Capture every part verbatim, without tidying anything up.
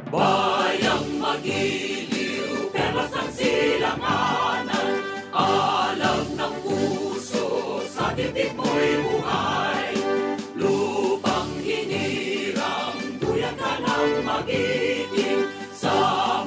Bayang magiliw, perlas ng silanganan, alam ng puso, sa dibdib mo'y buhay. Lupang hinirang, duyan ka ng magiting, sa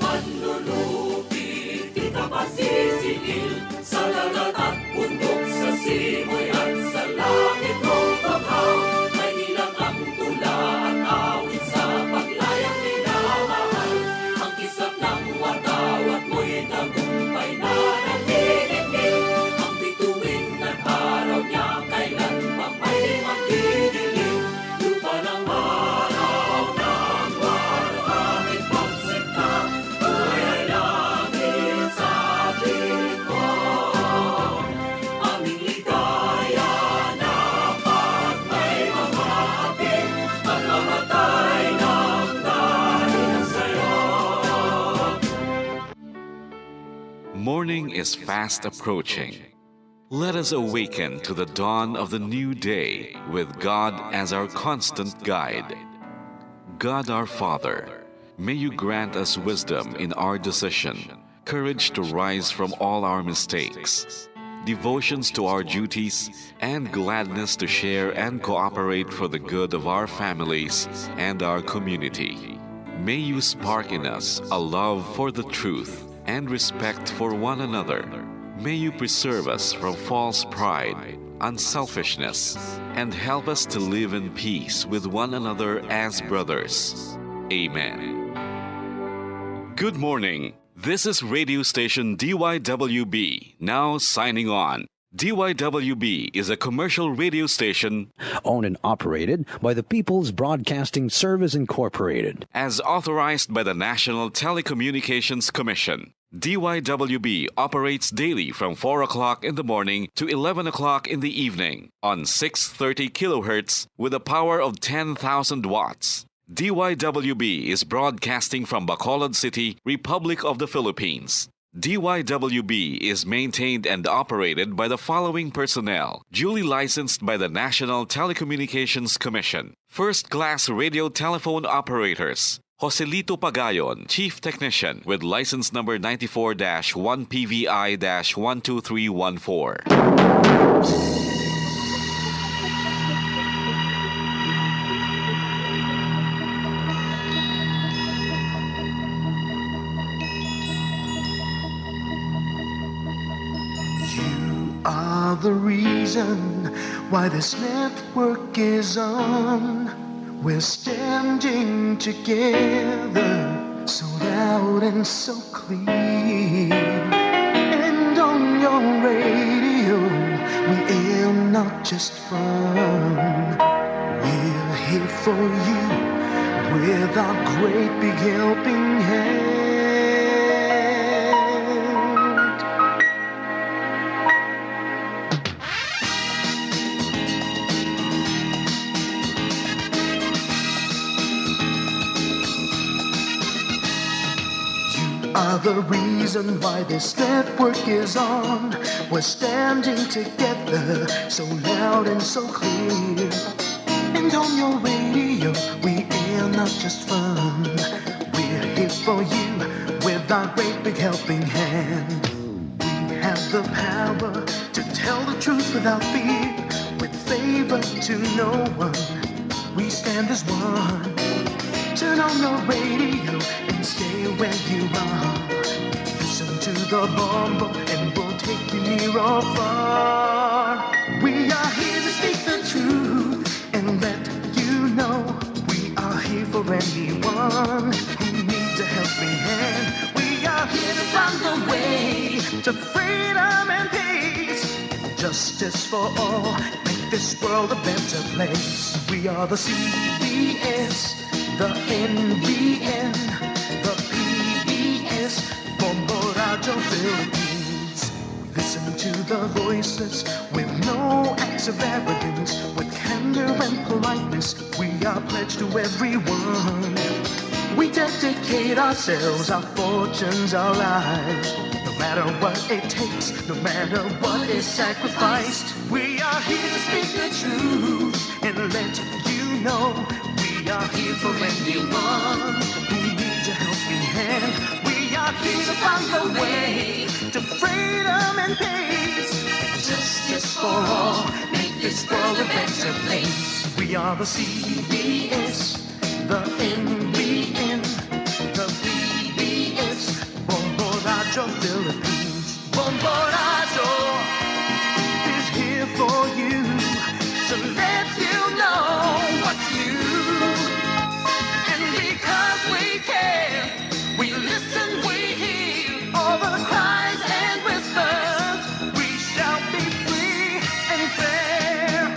manlulupit, di ka pasisingil, sa dagat at bundok, sa simoy at sa langit mong banghaw, may ilang ang tula at awit sa paglayang minamahal. Ang kisap ng watawat mo'y tagumpay na naniningil. Ang bituin ng araw niya kailan pa may magdidilim. Lupa ng araw ng warawit pagsinta, buhay ay langit sa tingin mo. Aming ligaya na pag may mga atin, pagmamatay ng dahil sa'yo. Morning is fast approaching. Let us awaken to the dawn of the new day with God as our constant guide. God our Father, may you grant us wisdom in our decision, courage to rise from all our mistakes, devotions to our duties, and gladness to share and cooperate for the good of our families and our community. May you spark in us a love for the truth and respect for one another. May you preserve us from false pride, unselfishness, and help us to live in peace with one another as brothers. Amen. Good morning. This is radio station D Y W B, now signing on. D Y W B is a commercial radio station owned and operated by the People's Broadcasting Service Incorporated. As authorized by the National Telecommunications Commission. D Y W B operates daily from four o'clock in the morning to eleven o'clock in the evening on six thirty kilohertz with a power of ten thousand watts. D Y W B is broadcasting from Bacolod City, Republic of the Philippines. D Y W B is maintained and operated by the following personnel, duly licensed by the National Telecommunications Commission. First class radio telephone operators, Joselito Pagayon, Chief Technician, with license number ninety-four dash one P V I dash one two three one four. You are the reason why this network is on. We're standing together, so loud and so clear. And on your radio, we aim not just fun. We're here for you with our great big helping hand. You are the reason why this network is on. We're standing together, so loud and so clear. And on your radio, we air not just fun. We're here for you with our great big helping hand. We have the power to tell the truth without fear, with favor to no one. We stand as one. Turn on your radio and stay where you are. Listen to the bombo and we'll take you near or far. We are here to speak the truth and let you know we are here for anyone who needs a helping hand. We are here to find the way to freedom and peace, justice for all, make this world a better place. We are the C B S, the N B N, the P B S, Bombo Radio Philippines. We listen to the voices with no acts of arrogance, with candor and politeness. We are pledged to everyone. We dedicate ourselves, our fortunes, our lives. No matter what it takes, no matter what is sacrificed, we are here to speak the truth and let you know we are here for anyone who needs Helping hand, we are here to find a way to freedom and peace. Justice for all, make this world a better place. We are the C B S, the N B N, the P B S, Bombo Radyo Philippines. Bombo Radyo is here for you to let you know what's new. And because we care, we listen, we hear all the cries and whispers. We shall be free and fair.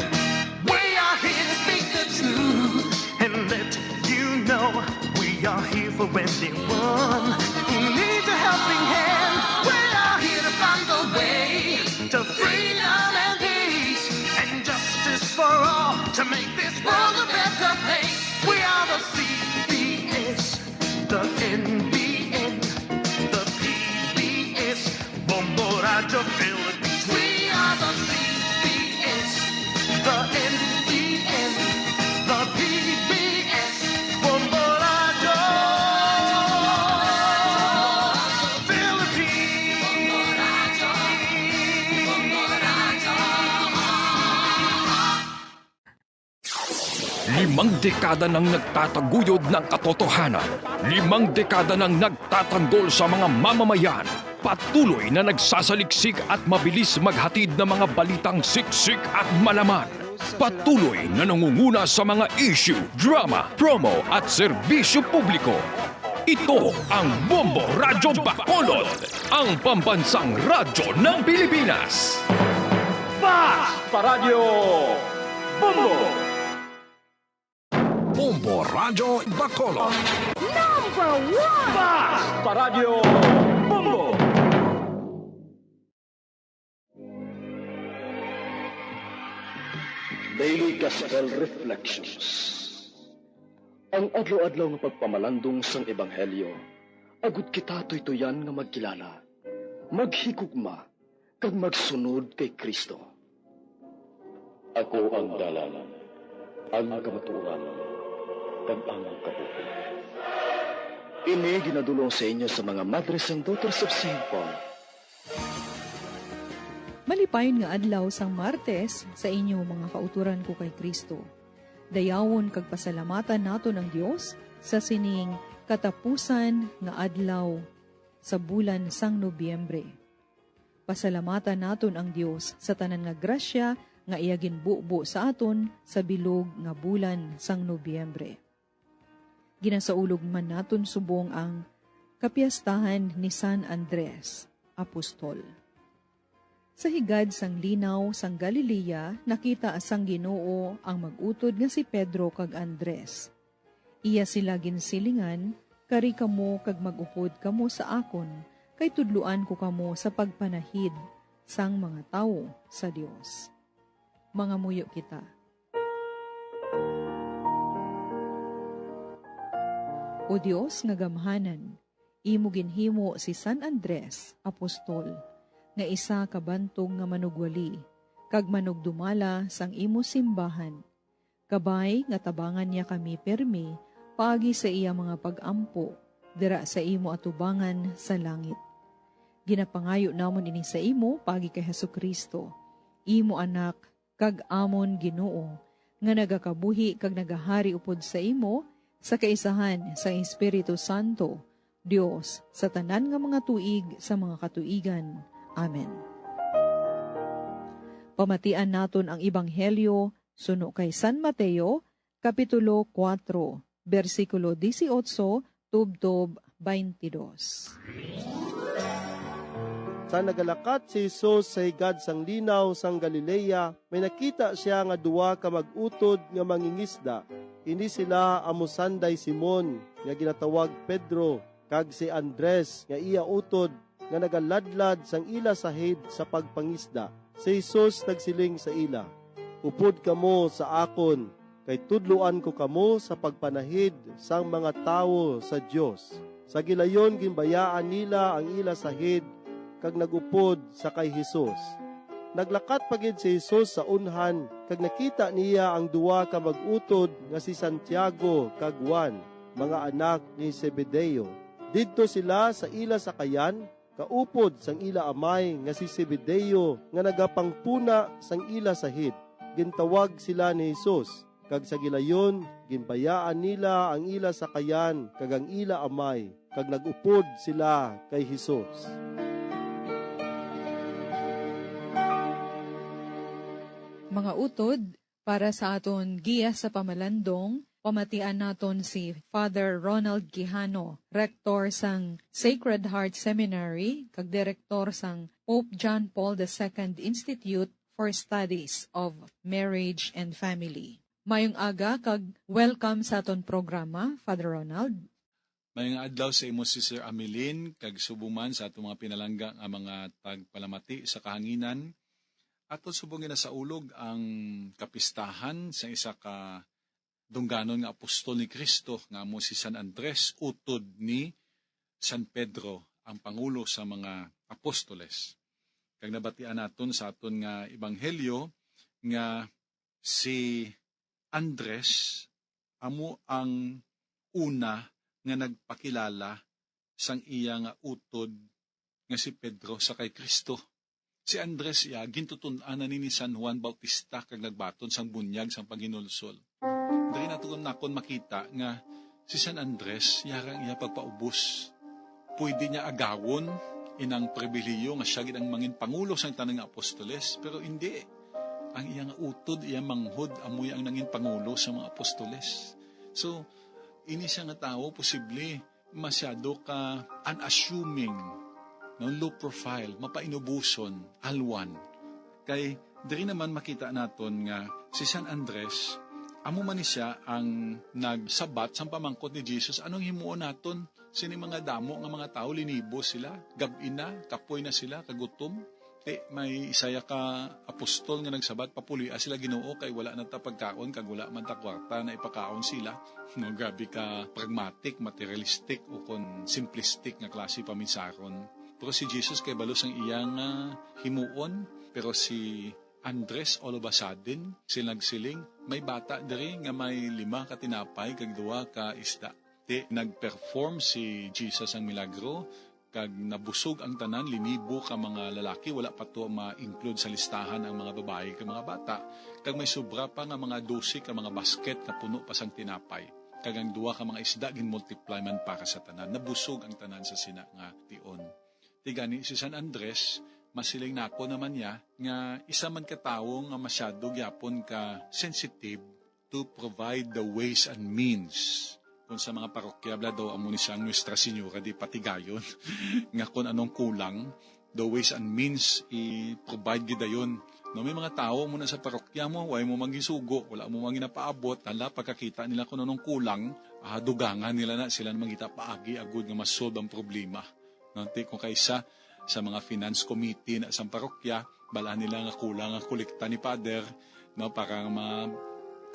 We are here to speak the truth and let you know we are here for anyone who needs a helping hand. We are here to find a way to freedom and peace and justice for all to make this world a better place. We are the C B S, the N B N, the P B S, Bombo Radyo Philippines. We are the C B S, the N B N, the P B S, Bombo Radyo Philippines. Limang dekada nang nagtataguyod ng katotohanan. Limang dekada nang nagtatanggol sa mga mamamayan. Patuloy na nagsasaliksik at mabilis maghatid ng mga balitang siksik at malaman. Patuloy na nangunguna sa mga issue, drama, promo at serbisyo publiko. Ito ang Bombo Radyo Bacolod, ang pambansang radyo ng Pilipinas. Fast Paradyo Bombo! Bombo Radyo Bacolod. Number one! Fast Paradyo Bombo! Daily Gospel Reflections. Ang adlaw-adlaw nga pagpamalandong sang Ebanghelyo, agud kita tuytuyan nga magkilala, maghigugma, kag magsunod kay Cristo. Ako ang dalan, ang kamatuoran, kag ang kabuhi. Ini ginadul-ong sa inyo sa mga Madres and Daughters of Saint Paul. Malipayon nga adlaw sang Martes sa inyo, mga kautoran ko kay Cristo. Dayawon kag pasalamatan naton ang Dios sa sining katapusan nga adlaw sa bulan sang Nobyembre. Pasalamatan naton ang Dios sa tanan nga grasya nga iya ginbubo sa aton sa bilog nga bulan sang Nobyembre. Ginasaulog man naton subong ang kapiyastahan ni San Andres, Apostol. Sa higad sang Linaw sang Galilea, nakita sang Ginoo ang mag-utod nga si Pedro kag Andres. Iya sila ginsilingan, "Kari kamo kag mag-upod kamo sa akon, kay tudloan ko kamo sa pagpanahid sang mga tawo sa Dios." Mangamuyo kita. O Dios nga gamhanan, imo ginhimo si San Andres, apostol, nga isa ka bantog nga manugwali kag manugdumala sang imo simbahan. Kabay nga tabangan niya kami pirme paagi sa iya mga pag-ampo dira sa imo atubangan sa langit. Ginapangayo namon ini sa imo paagi kay Jesu-Cristo, imo Anak, kag amon Ginoo, nga nagakabuhi kag nagahari upod sa imo sa kaisahan sang Espiritu Santo, Dios sa tanan nga mga tuig sa mga katuigan. Amen. Pamatian naton ang Ebanghelyo suno kay San Mateo, Kapitulo kuwatro, bersikulo dieciocho tubtob twenty-dos. Sa nagalakat si Jesus sa higad sang Linaw sang Galilea, may nakita sia nga duha ka mag-utod nga mangingisda. Ini sila amo sanday Simon, nga ginatawag Pedro, kag si Andres, nga iya utod, nga nagaladlad sang ila sahid sa pagpangisda. Si Jesus nagsiling sa ila, "Upod kamo sa akon, kay tudloan ko kamo sa pagpanahid sang mga tawo sa Dios." Sa gilayon ginbayaan nila ang ila sahid kag nag-upod sa kay Jesus. Naglakat pa gid si Jesus sa unhan kag nakita niya ang duha ka mag-utod nga si Santiago kag Juan. mga anak ni Zebedeo. Didto sila sa ila sakayan, kaupod sang ila amay nga si Zebedeo nga nagapangpuna sang ila sahid. Gintawag sila ni Jesus, kag sa gilayon ginbayaan nila ang ila sakayan kag ang ila amay, kag nag-upod sila kay Jesus. Mga utod, para sa aton giya sa pamalandong, pamatian naton si Father Ronald Quijano, Rector sang Sacred Heart Seminary kag Direktor sang Pope John Paul the Second Institute for Studies of Marriage and Family. Mayong aga kag welcome sa aton programa, Father Ronald. Mayong adlaw sa imo, Sister Ameline, kag subong man sa ato mga pinalangga nga mga tagpalamati sa kahanginan. Ato subong ginasaulog ang kapistahan sa isa ka dungganon nga apostol ni Cristo, nga amo si San Andres, utod ni San Pedro, ang pangulo sa mga apostoles. Kag nabatian naton sa aton nga ebanghelyo nga si Andres amo ang una nga nagpakilala sang iya nga utod nga si Pedro sa kay Cristo. Si Andres iya gintutun-an na ni, ni San Juan Bautista kag nagbaton sang bunyag sang paghinulsol. Diri nato nakon makita nga si San Andres yara ang iya pagpaubos. Pwede niya agawon inang pribilehiyo nga siya gid ang mangin pangulo sang tanan nga apostoles, pero hindi. Ang iya nga utod, iya manghod, amo iya ang nangin pangulo sa mga apostoles. So, ini siya nga tawo posible masyado ka unassuming, no, low profile, mapainubuson, alwan. Kay diri naman makita naton nga si San Andres, amo man ni siya ang nagsabat sang pamangkot ni Jesus, "Anong himuon naton? Sini mga damo nga mga tawo, linibo sila, gab-i na, kapoy na sila, kagutom." Ti, may isaya ka apostol nga nagsabat, "Papuloy-a sila, Ginoo, kay wala na ta pagkaon, kag wala man ta kwarta na ipakaon sila." No, grabe ka pragmatic, materialistic, o kon simplistic nga klase paminsakon. Pero si Jesus kay balo sang iya nga himuon, pero si Andres, all of a sudden, sila nagsiling, "May bata diri nga may lima ka tinapay kag duha ka isda." Ti, nag-perform si Jesus ang milagro, kag nabusog ang tanan, linibo ka mga lalaki, wala pa to ma-include sa listahan ang mga babayi kag mga bata, kag may sobra pa nga mga dose ka mga basket nga puno pa sang tinapay, kag ang duha ka mga isda ginmultiply man para sa tanan. Nabusog ang tanan sa sina nga tion. Ti gani si San Andres, masiling nako naman niya nga isa man ka tawo nga masyado gyapon ka sensitive to provide the ways and means. Kung sa mga parokya, bala daw amo ni siyang Nuestra Señora di patigayon, nga kung anong kulang, the ways and means, i-provide gid dayon. No, may mga tawo mo na sa parokya mo, way mo magisugo, wala mo man ginapaabot, hala, pagkakita nila kung anong kulang, ah, dugangan nila na, sila na magita paagi agud nga masolve ang problema. No, ti kung kaisa sa mga finance committee na sang parokya, bal-an nila nga kulang ang kolekta ni Father, no, para nga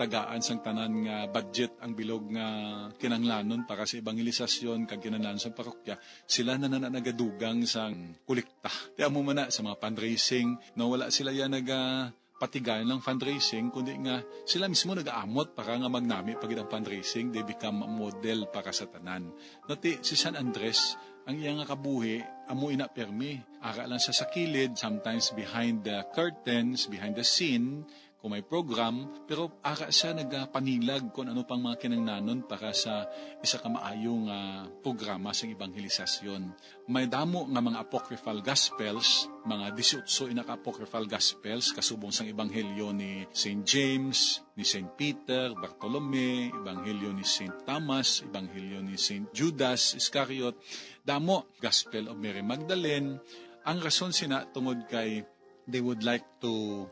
matagaan sang tanan nga budget ang bilog nga kinahanglanon para sa ebangelisasyon kag kinahanglanon sang parokya. Sila na na nagadugang sang kolekta. Ti amo man na sa mga fundraising, no, wala sila yan naga patigayon lang fundraising, kundi nga sila mismo nagaamot para nga magnami pa gid ang fundraising. They become a model para sa tanan. No, ti si San Andres, ang iya nga kabuhi amo ina permi. Ara lang siya sa kilid, sometimes behind the curtains, behind the scene, kung may program, pero ara siya nagapanilag kung ano pang mga kinahanglanon para sa isa ka maayo nga programa sa ebangelisasyon. May damo nga mga apocryphal gospels, mga disiotso ina ka apocryphal gospels, kasubong sang ebanghelyo ni Saint James, ni Saint Peter, Bartolome, ebanghelyo ni Saint Thomas, ebanghelyo ni Saint Judas Iscariot, damo, Gospel of Mary Magdalene. Ang rason sina tungod kay they would like to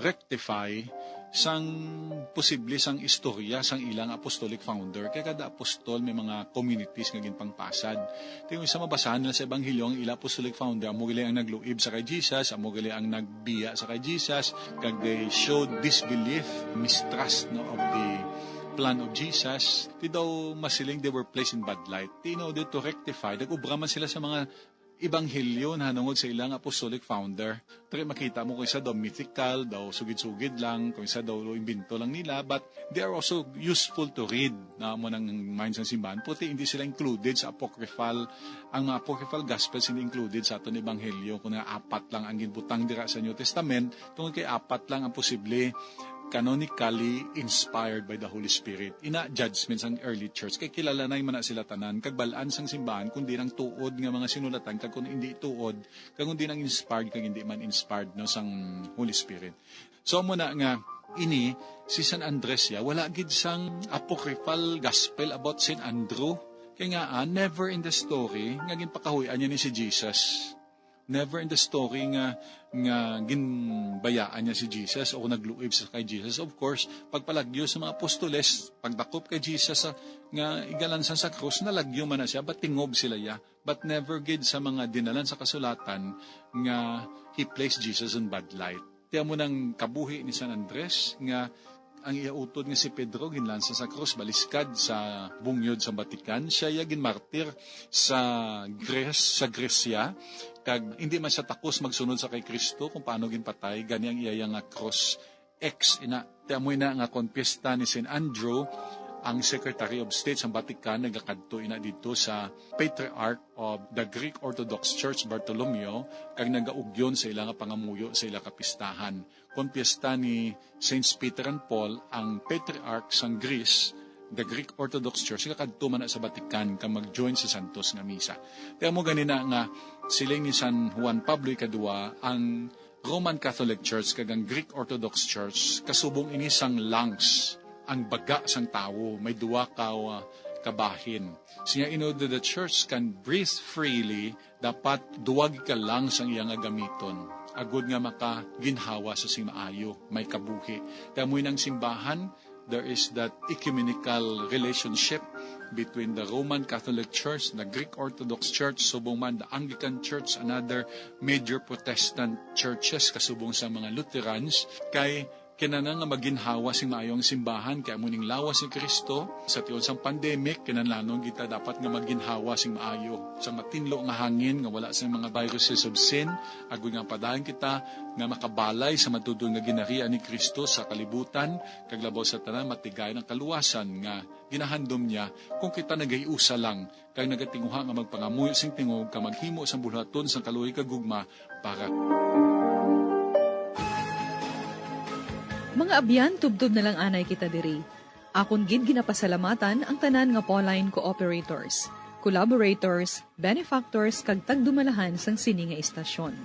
rectify sang posible sang istorya sang ilang apostolic founder, kay kada apostol may mga communities nga ginpangpasad. Ti kung isa mabasahan nila sa ebanghelyo, ang ila apostolic founder amo gali ang nagluib sa kay Jesus, amo gali ang nagbiya sa kay Jesus, kag they showed disbelief, mistrust, no, of the plan of Jesus. Ti daw masiling they were placed in bad light. Ti in order to rectify, nag-ubra man sila sa mga ebanghelyo nahanungod sa ilang apostolic founder. Diri makita mo kung isa daw mythical, daw sugid-sugid lang, kung isa daw imbento lang nila, but they are also useful to read, na mo nang mind sang simbahan. Puti hindi sila included sa apocryphal. Ang mga apocryphal gospels hindi included sa aton ebanghelyo, kung nga apat lang ang ginbutang dira sa New Testament, tungod kay apat lang ang posible canonically inspired by the Holy Spirit. Ina judgment sang early church, kay kilala na man na sila tanan, kag bal-an sang simbahan kung diin ang tuod nga mga sinulatan, kag kung hindi tuod, kag kung diin ang inspired, kag hindi man inspired, no, sang Holy Spirit. So, amo na nga, ini, si San Andres ya, wala gid sang apocryphal gospel about Saint Andrew. Kay nga, ah, never in the story nga ginpakahuy-an niya ni si Jesus. Never in the story nga, nga ginbayaan niya si Jesus o nagluib sa kay Jesus. Of course, pagpalagyo sa mga apostoles, pagdakop kay Jesus, ah, nga igalansan sa krus, nalagyo man na siya, but tingob sila ya. But never gid sa mga dinalan sa kasulatan nga he placed Jesus on bad light. Ti amo nang kabuhi ni San Andres nga ang iya utod nga si Pedro ginlansa sa krus baliskad sa bungyo sa Vatican. Sia ya ginmartir sa Gres-, sa Gresya, kag hindi man siya takos magsunod sa kay Kristo kung paano ginpatay, gani ang iya nga krus X ina. Ti amo ina nga kon piyesta ni Saint Andrew, ang Secretary of State sa Vatican nagakadto ina didto sa Patriarch of the Greek Orthodox Church, Bartolomeo, kag nagaugyon sa ila nga pangamuyo sa ila ka pistahan. Kon piyesta ni Saints Peter and Paul, ang Patriarch sang Greece, the Greek Orthodox Church, nagakadto man na sa Vatican kag mag-join sa Santos nga Misa. Ti amo gani na nga siling ni San Juan Pablo Ikadua, ang Roman Catholic Church kag ang Greek Orthodox Church, kasubong ini sang lungs, ang baga sang tawo, may duha ka, uh, kabahin. Siya, in order the church can breathe freely, dapat duha gid ka lungs ang iya nga gamiton, agud nga makaginhawa sa sing maayo, may kabuhi. Kaya mo nang simbahan, there is that ecumenical relationship between the Roman Catholic Church, the Greek Orthodox Church, subong man the Anglican Church, another major Protestant churches, kasubong sa mga Lutherans, kay kinahanglan nga maginhawa sing maayo ang simbahan, kay amo ning lawas ni Cristo. Sa tion sang pandemic, kinahanglanon kita dapat nga maginhawa sing maayo, sa matinlo nga hangin nga wala sa mga viruses of sin, agud nga padayon kita nga makabalay sa matuod nga ginharian ni Cristo sa kalibutan, kag labaw sa tanan, matigayon ang kaluwasan nga ginahandom niya kung kita nagahiusa lang kag nagatinguha nga magpangamuyo sing tingog kag maghimo sang buluhaton sang kaluoy kag gugma para. Mga abyan, tubtob na lang anay kita diri. Akon gid ginapasalamatan ang tanan nga Pauline cooperators, collaborators, benefactors, kag tagdumalahan sang sini nga istasyon.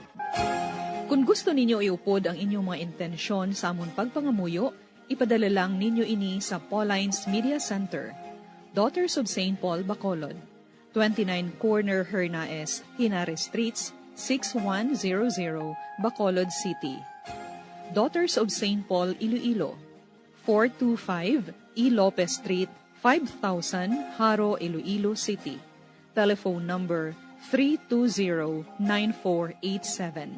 Kon gusto ninyo iupod ang inyong mga intensyon sa amon pagpangamuyo, ipadala lang ninyo ini sa Pauline's Media Center, Daughters of Saint Paul, Bacolod, twenty-nine Corner Hernaez, Henares Streets, six one zero zero, Bacolod City. Daughters of Saint Paul, Iloilo, four two five E Lopez Street, five thousand, Jaro, Iloilo City. Telephone number three two zero nine four eight seven.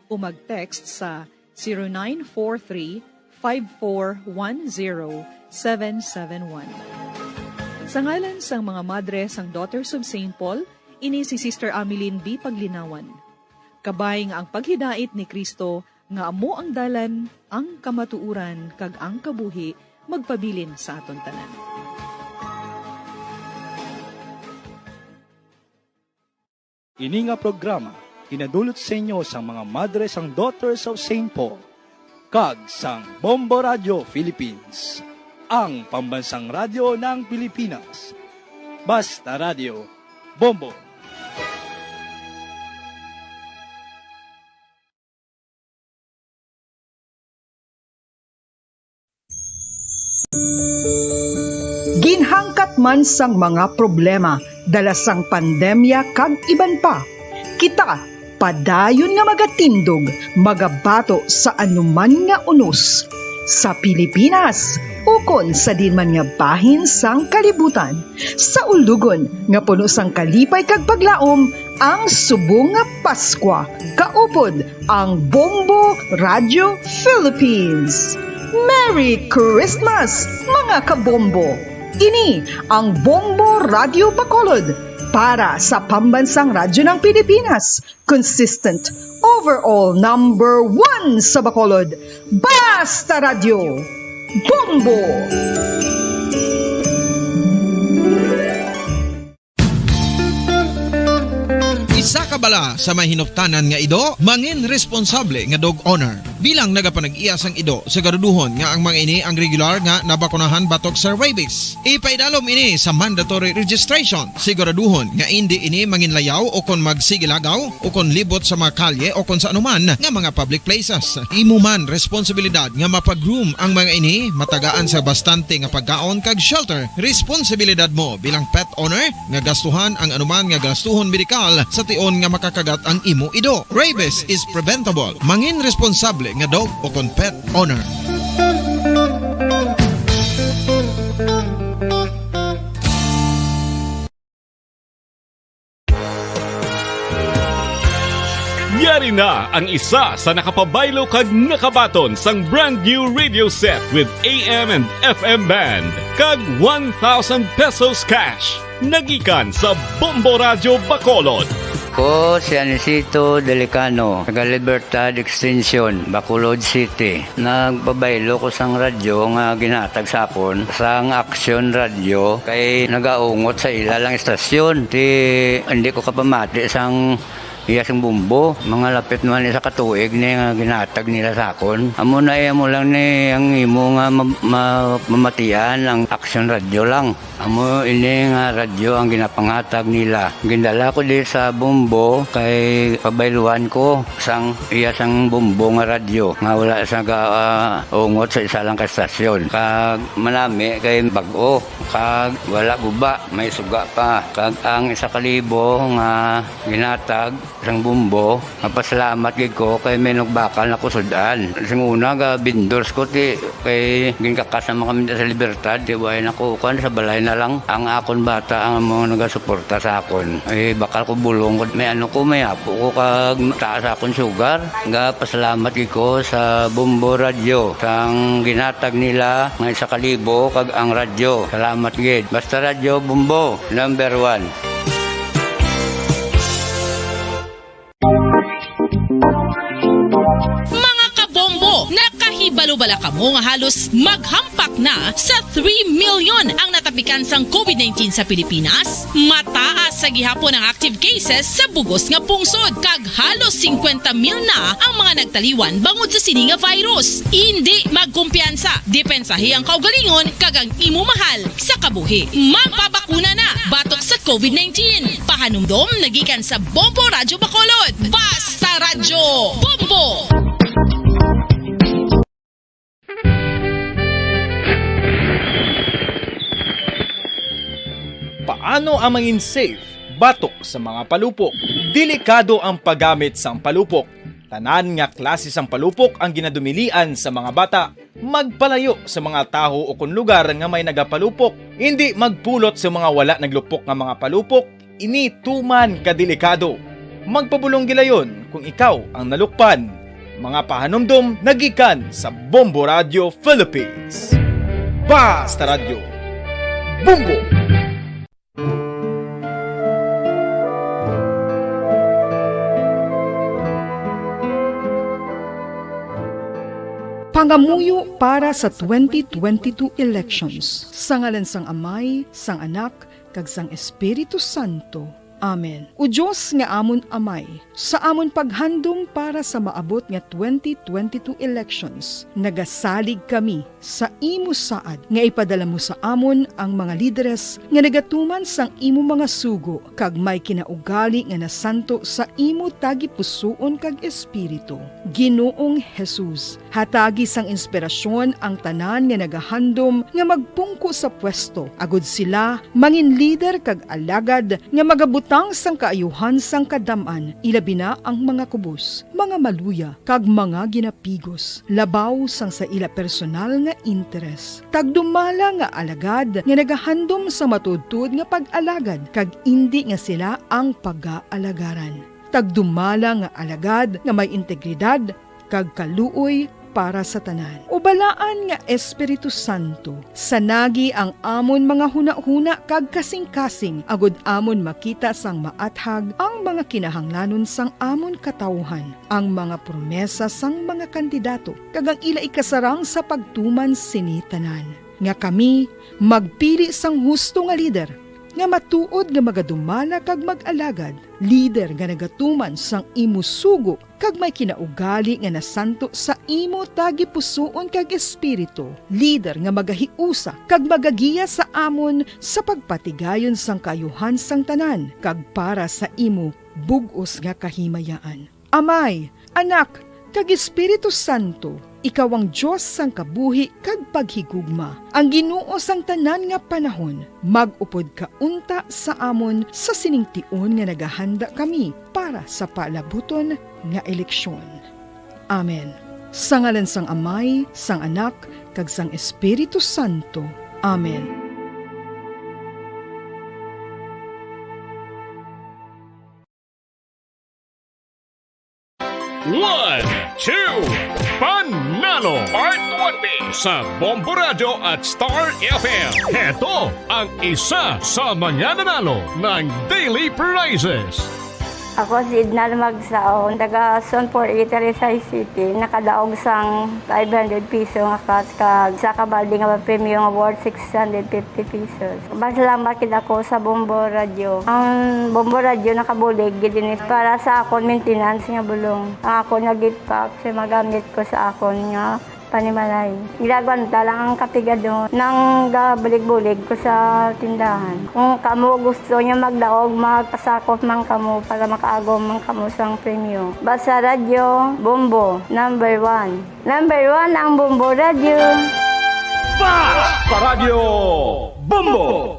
O mag-text sa zero nine four three, five four one zero, seven seven one. Sa ngalan sang mga madre sang Daughters of Saint Paul, ini si Sister Ameline B. Paglinawan. Kabay nga ang paghidait ni Cristo nga amo ang dalan, ang kamatuoran, kag ang kabuhi, magpabilin sa aton tanan. Ini nga programa ginadulot sa inyo sang mga madre sang Daughters of Saint Paul kag sang Bombo Radio Philippines, ang pambansang radyo ng Pilipinas. Basta Radio, Bombo. Ginhangkat man sang mga problema dala sang pandemya kag iban pa, kita padayon nga magatindog, magabato sa anuman nga unos sa Pilipinas ukon sa diin man nga bahin sang kalibutan. Sa ulugon nga puno sang kalipay kag paglaom ang subong nga Paskwa, kaupod ang Bombo Radio Philippines. Merry Christmas, mga kabombo! Ini ang Bombo Radio Bacolod, Para sa Pambansang Radyo ng Pilipinas, consistent, overall number one sa Bacolod, Basta Radyo, Bombo! Isa ka bala sa may hinuptanan nga ido, mangin responsable nga dog owner. Bilang nagapanag-iya sang ido, siguraduhon nga ang mga ini ang regular nga nabakunahan batok sa rabies. Ipaidalom ini sa mandatory registration. Siguraduhon nga indi ini manginlayaw o kon magsigilagaw o kon libot sa mga kalye o kon sa anuman nga mga public places. Imo man responsibilidad nga mapag-groom ang mga ini, matagaan sa bastante nga pagkaon kag shelter. Responsibilidad mo bilang pet owner nga gastuhan ang anuman nga gastuhon medikal sa tion nga makakagat ang imo ido. Rabies is preventable. Mangin responsable nga dog o kon pet owner. Yari na ang isa sa nakapabaylo kag nakabaton sang brand new radio set with A M and F M band kag one thousand pesos cash. Nagikan sa Bombo Radyo Bacolod. Ko si Anisito Delicano, taga Libertad Extension, Bacolod City. Nagpabaylo ko sang radyo nga ginhatag sa akon sang Action Radio kay nagaungot sa ila lang istasyon. Ti, hindi ko kapamati sang iya sing Bombo. Mga lapit naman isa ka tuig ni nga ginhatag nila sa akon. Amo na, amo lang ni ang imo nga ma-, ma-, mamatian ang Action Radio lang. Amo ini nga radyo ang ginapanghatag nila. Gindala ko di sa Bombo kay pabayluan ko sang iya sang Bombo nga radyo nga wala sa ga-, ah, ungot sa isa lang ka estasyon. Kag manami kay bag-o, kag wala guba, may suga pa. Kag ang isa ka libo nga ginhatag sang Bombo, mapasalamat gid ko kay may nagbakal na ko sud-an. Sing una, ga-vendors ko, ti, kay ginkakas naman kami sa Libertad, ti, way na ko, kuwan, sa balay na lang. Ang akon bata ang mga nagasuporta sa akon. Eh, bakal ko bulong ko, may ano ko, may apo ko, kag taas akon sugar. Ga-, pasalamat gid ko sa Bombo Radyo, sang ginhatag nila nga isa ka libo, kag ang radyo. Salamat gid. Basta Radyo, Bombo, number one. Mga kabombo, nakahibalo bala kamo nga halos maghampak na sa three million ang natapikan sang covid nineteen sa Pilipinas? Mataas sa gihapon ang active cases sa bugos nga pungsod, kag halos singkwenta mil na ang mga nagtaliwan bangod sa sini nga virus. Indi magkumpiyansa, depensahi ang kaugalingon kag ang imo mahal sa kabuhi. Magpabakuna na batok sa covid nineteen. Pahanumdom nagikan sa Bombo Radyo Bacolod. Basta Radyo, Bombo! Paano ang mangin safe batok sa mga palupok? Delikado ang paggamit sang palupok. Tanan nga klase sang palupok ang ginadumilian sa mga bata. Magpalayo sa mga tawo ukon lugar nga may nagapalupok. Indi magpulot sa mga wala naglupok nga mga palupok. Ini tuman ka delikado. Magpabulong gilayon kung ikaw ang nalukpan. Mga pahanumdom nagikan sa Bombo Radio Philippines. Basta Radyo, Bombo! Pangamuyo para sa twenty twenty-two elections. Sa ngalan sang Amay, sang Anak, kag sang Espiritu Santo. Amen. O Dios nga amon Amay, sa amon paghandom para sa maabot nga twenty twenty-two elections, nagasalig kami sa imo saad nga ipadala mo sa amon ang mga lideres nga nagatuman sang imo mga sugo kag may kinaugali nga nasanto sa imo tagipusoon kag espiritu. Ginoong Jesus, hatagi sang inspirasyon ang tanan nga nagahandom nga magpungko sa pwesto, agod sila mangin lider kag alagad nga magabutang sang kaayuhan sang kadam-an, ilabi na ang mga kubos, mga maluya, kag mga ginapigos, labaw sang sa ila personal nga interes. Tagdumala nga alagad nga nagahandom sa matuodtuod nga pag-alagad, kag indi nga sila ang pagaalagaran. Tagdumala nga alagad nga may integridad kag kaluoy para sa tanan. O Balaan nga Espiritu Santo, sanagi ang amon mga hunahuna kag kasingkasing, agud amon makita sang maathag ang mga kinahanglanon sang amon katawuhan, ang mga promesa sang mga kandidato, kag ang ila ikasarang sa pagtuman sini tanan, nga kami magpili sang husto nga lider, nga matuod nga magadumala kag mag-alagad, lider nga nagatuman sang imo sugo kag may kinaugali nga nasanto sa imo tagipusoon kag espiritu, lider nga magahiusa kag magagiya sa amon sa pagpatigayon sang kaayuhan sang tanan kag para sa imo bug-os nga kahimayaan. Amay, Anak, kag Espiritu Santo, ikaw ang Dios sang kabuhi kag paghigugma, ang Ginoo sang tanan nga panahon. Mag-upod ka unta sa amon sa sining tion nga nagahanda kami para sa palabuton nga eleksyon. Amen. Sa ngalan sang Amay, sang Anak, kag sang Espiritu Santo. Amen. One, two, Panalo Part one B sa Bombo Radyo at Star F M. Heto ang isa sa mga nanalo ng daily prizes. Ako si Edna Lumagsaon, taga Zone four A, Talisay City. Nakadaog sang five hundred piso nga cash kag sa kabaldi nga premyo nga worth six hundred fifty pesos. Masalamat gid ako sa Bombo Radyo. Ang Bombo Radyo nakabulig gid ini para sa akon maintenance nga bulong. Ang akon nga gift pack sa magamit ko sa akon nga panimalay. Ginagwanta lang ang kapigadon nang gabulig-bulig ko sa tindahan. Kung kamo gusto niyo magdaog, magpasakop man kamo para makaagom man kamo sang premyo. Basta Radyo Bombo, number one. Number one ang Bombo Radyo. Fast Paradyo Bombo!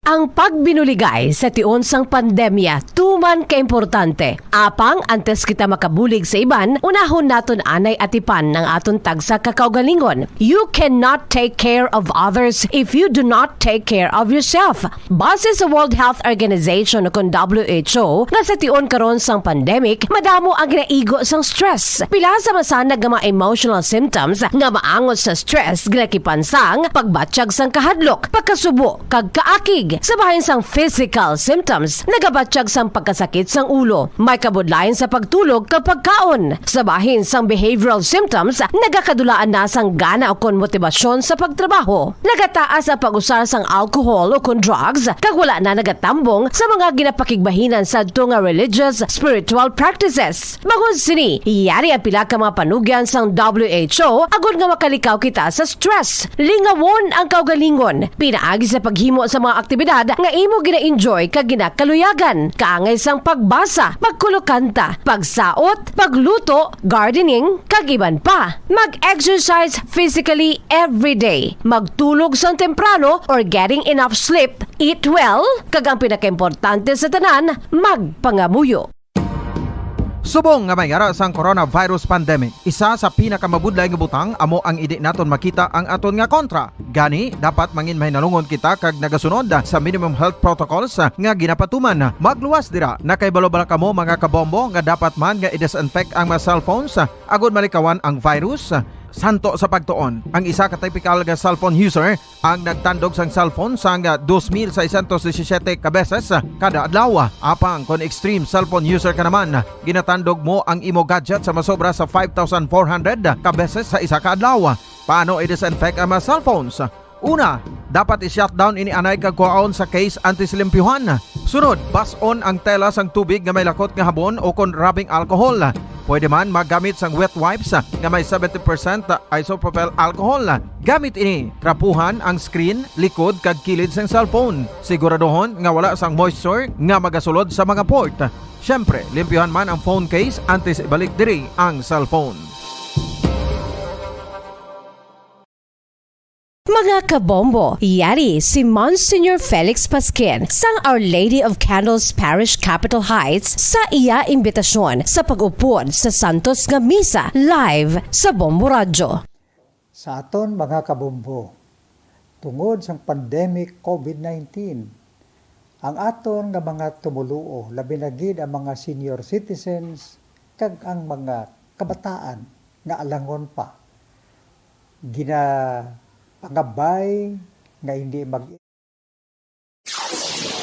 Ang pagbinuligay sa tion sang pandemya tuman kaimportante. Apang antes kita makabulig sa iban, unahon naton anay atipan ang aton tagsa ka kaugalingon. You cannot take care of others if you do not take care of yourself. Base sa World Health Organization o kon W H O, nga sa tion karon sang pandemic, madamo ang ginaigo sang stress. Pila sa masanag nga mga emotional symptoms nga maangot sa stress ginakipan sang pagbatyag sang kahadlok, pagkasubo, kag kaakig. Sa bahin sang physical symptoms, nagabatyag sang pagkasakit sang ulo, may kabudlayan sa pagtulog kag pagkaon. Sa bahin sang behavioral symptoms, nagakadulaan na sang gana ukon motibasyon sa pagtrabaho. Nagataas ang pag-usar sang alcohol ukon drugs, kag wala na nagatambong sa mga ginapakigbahinan sadto nga religious, spiritual practices. Bangod sini, yari ang pila ka mga panugyan sang W H O agod nga makalikaw kita sa stress. Lingawon ang kaugalingon pinaagi sa paghimo sa mga aktibidad nga imo gina-enjoy kag ginakaluyagan, kaangay sang pagbasa, pagkulokanta, pagsaot, pagluto, gardening, kag iban pa. Mag-exercise physically every day. Magtulog sang temprano or getting enough sleep, eat well, kag ang pinakaimportante sa tanan, magpangamuyo. Subong nga may ara sang coronavirus pandemic, isa sa pinakamabudlay nga butang amo ang indi naton makita ang aton nga kontra. Gani, dapat mangin mahinalungon kita kag nagasunod sa minimum health protocols nga ginapatuman. Magluwas dira, nakahibalo bala kamo, mga kabombo, nga dapat man nga i-disinfect ang mga cellphones agud malikawan ang virus? Santo sa pagtuon, ang isa ka typical nga cellphone user ang nagtandog sang cellphone sang dos mil seiscientos disisiete ka beses kada adlaw. Apang kon extreme cellphone user ka naman, ginatandog mo ang imo gadget sa masobra sa five thousand four hundred ka beses sa isa ka adlaw. Paano i-disinfect ang mga cellphones? Una, dapat i-shutdown ini anay kag kuhaon sa case antes limpyuhan. Sunod, bas-on ang tela sang tubig nga may lakot nga habon o kon rubbing alcohol. Pwede man maggamit sang wet wipes nga may seventy percent isopropyl alcohol. Gamit ini, trapuhan ang screen, likod, kag kilid sang cellphone. Siguraduhon nga wala sang moisture nga magasulod sa mga port. Siyempre, limpyuhan man ang phone case antes ibalik diri ang cellphone. Mga kabombo, yari si Monsignor Felix Pasquin sang Our Lady of Candles Parish, Capitol Heights, sa iya imbitasyon sa pag-upod sa Santos nga Misa live sa Bombo Radyo. Sa aton mga kabombo, tungod sang pandemic COVID nineteen, ang aton nga mga tumoluo, labi na gid ang mga senior citizens kag ang mga kabataan, nga alangon pa. Ginapangabay nga hindi mag-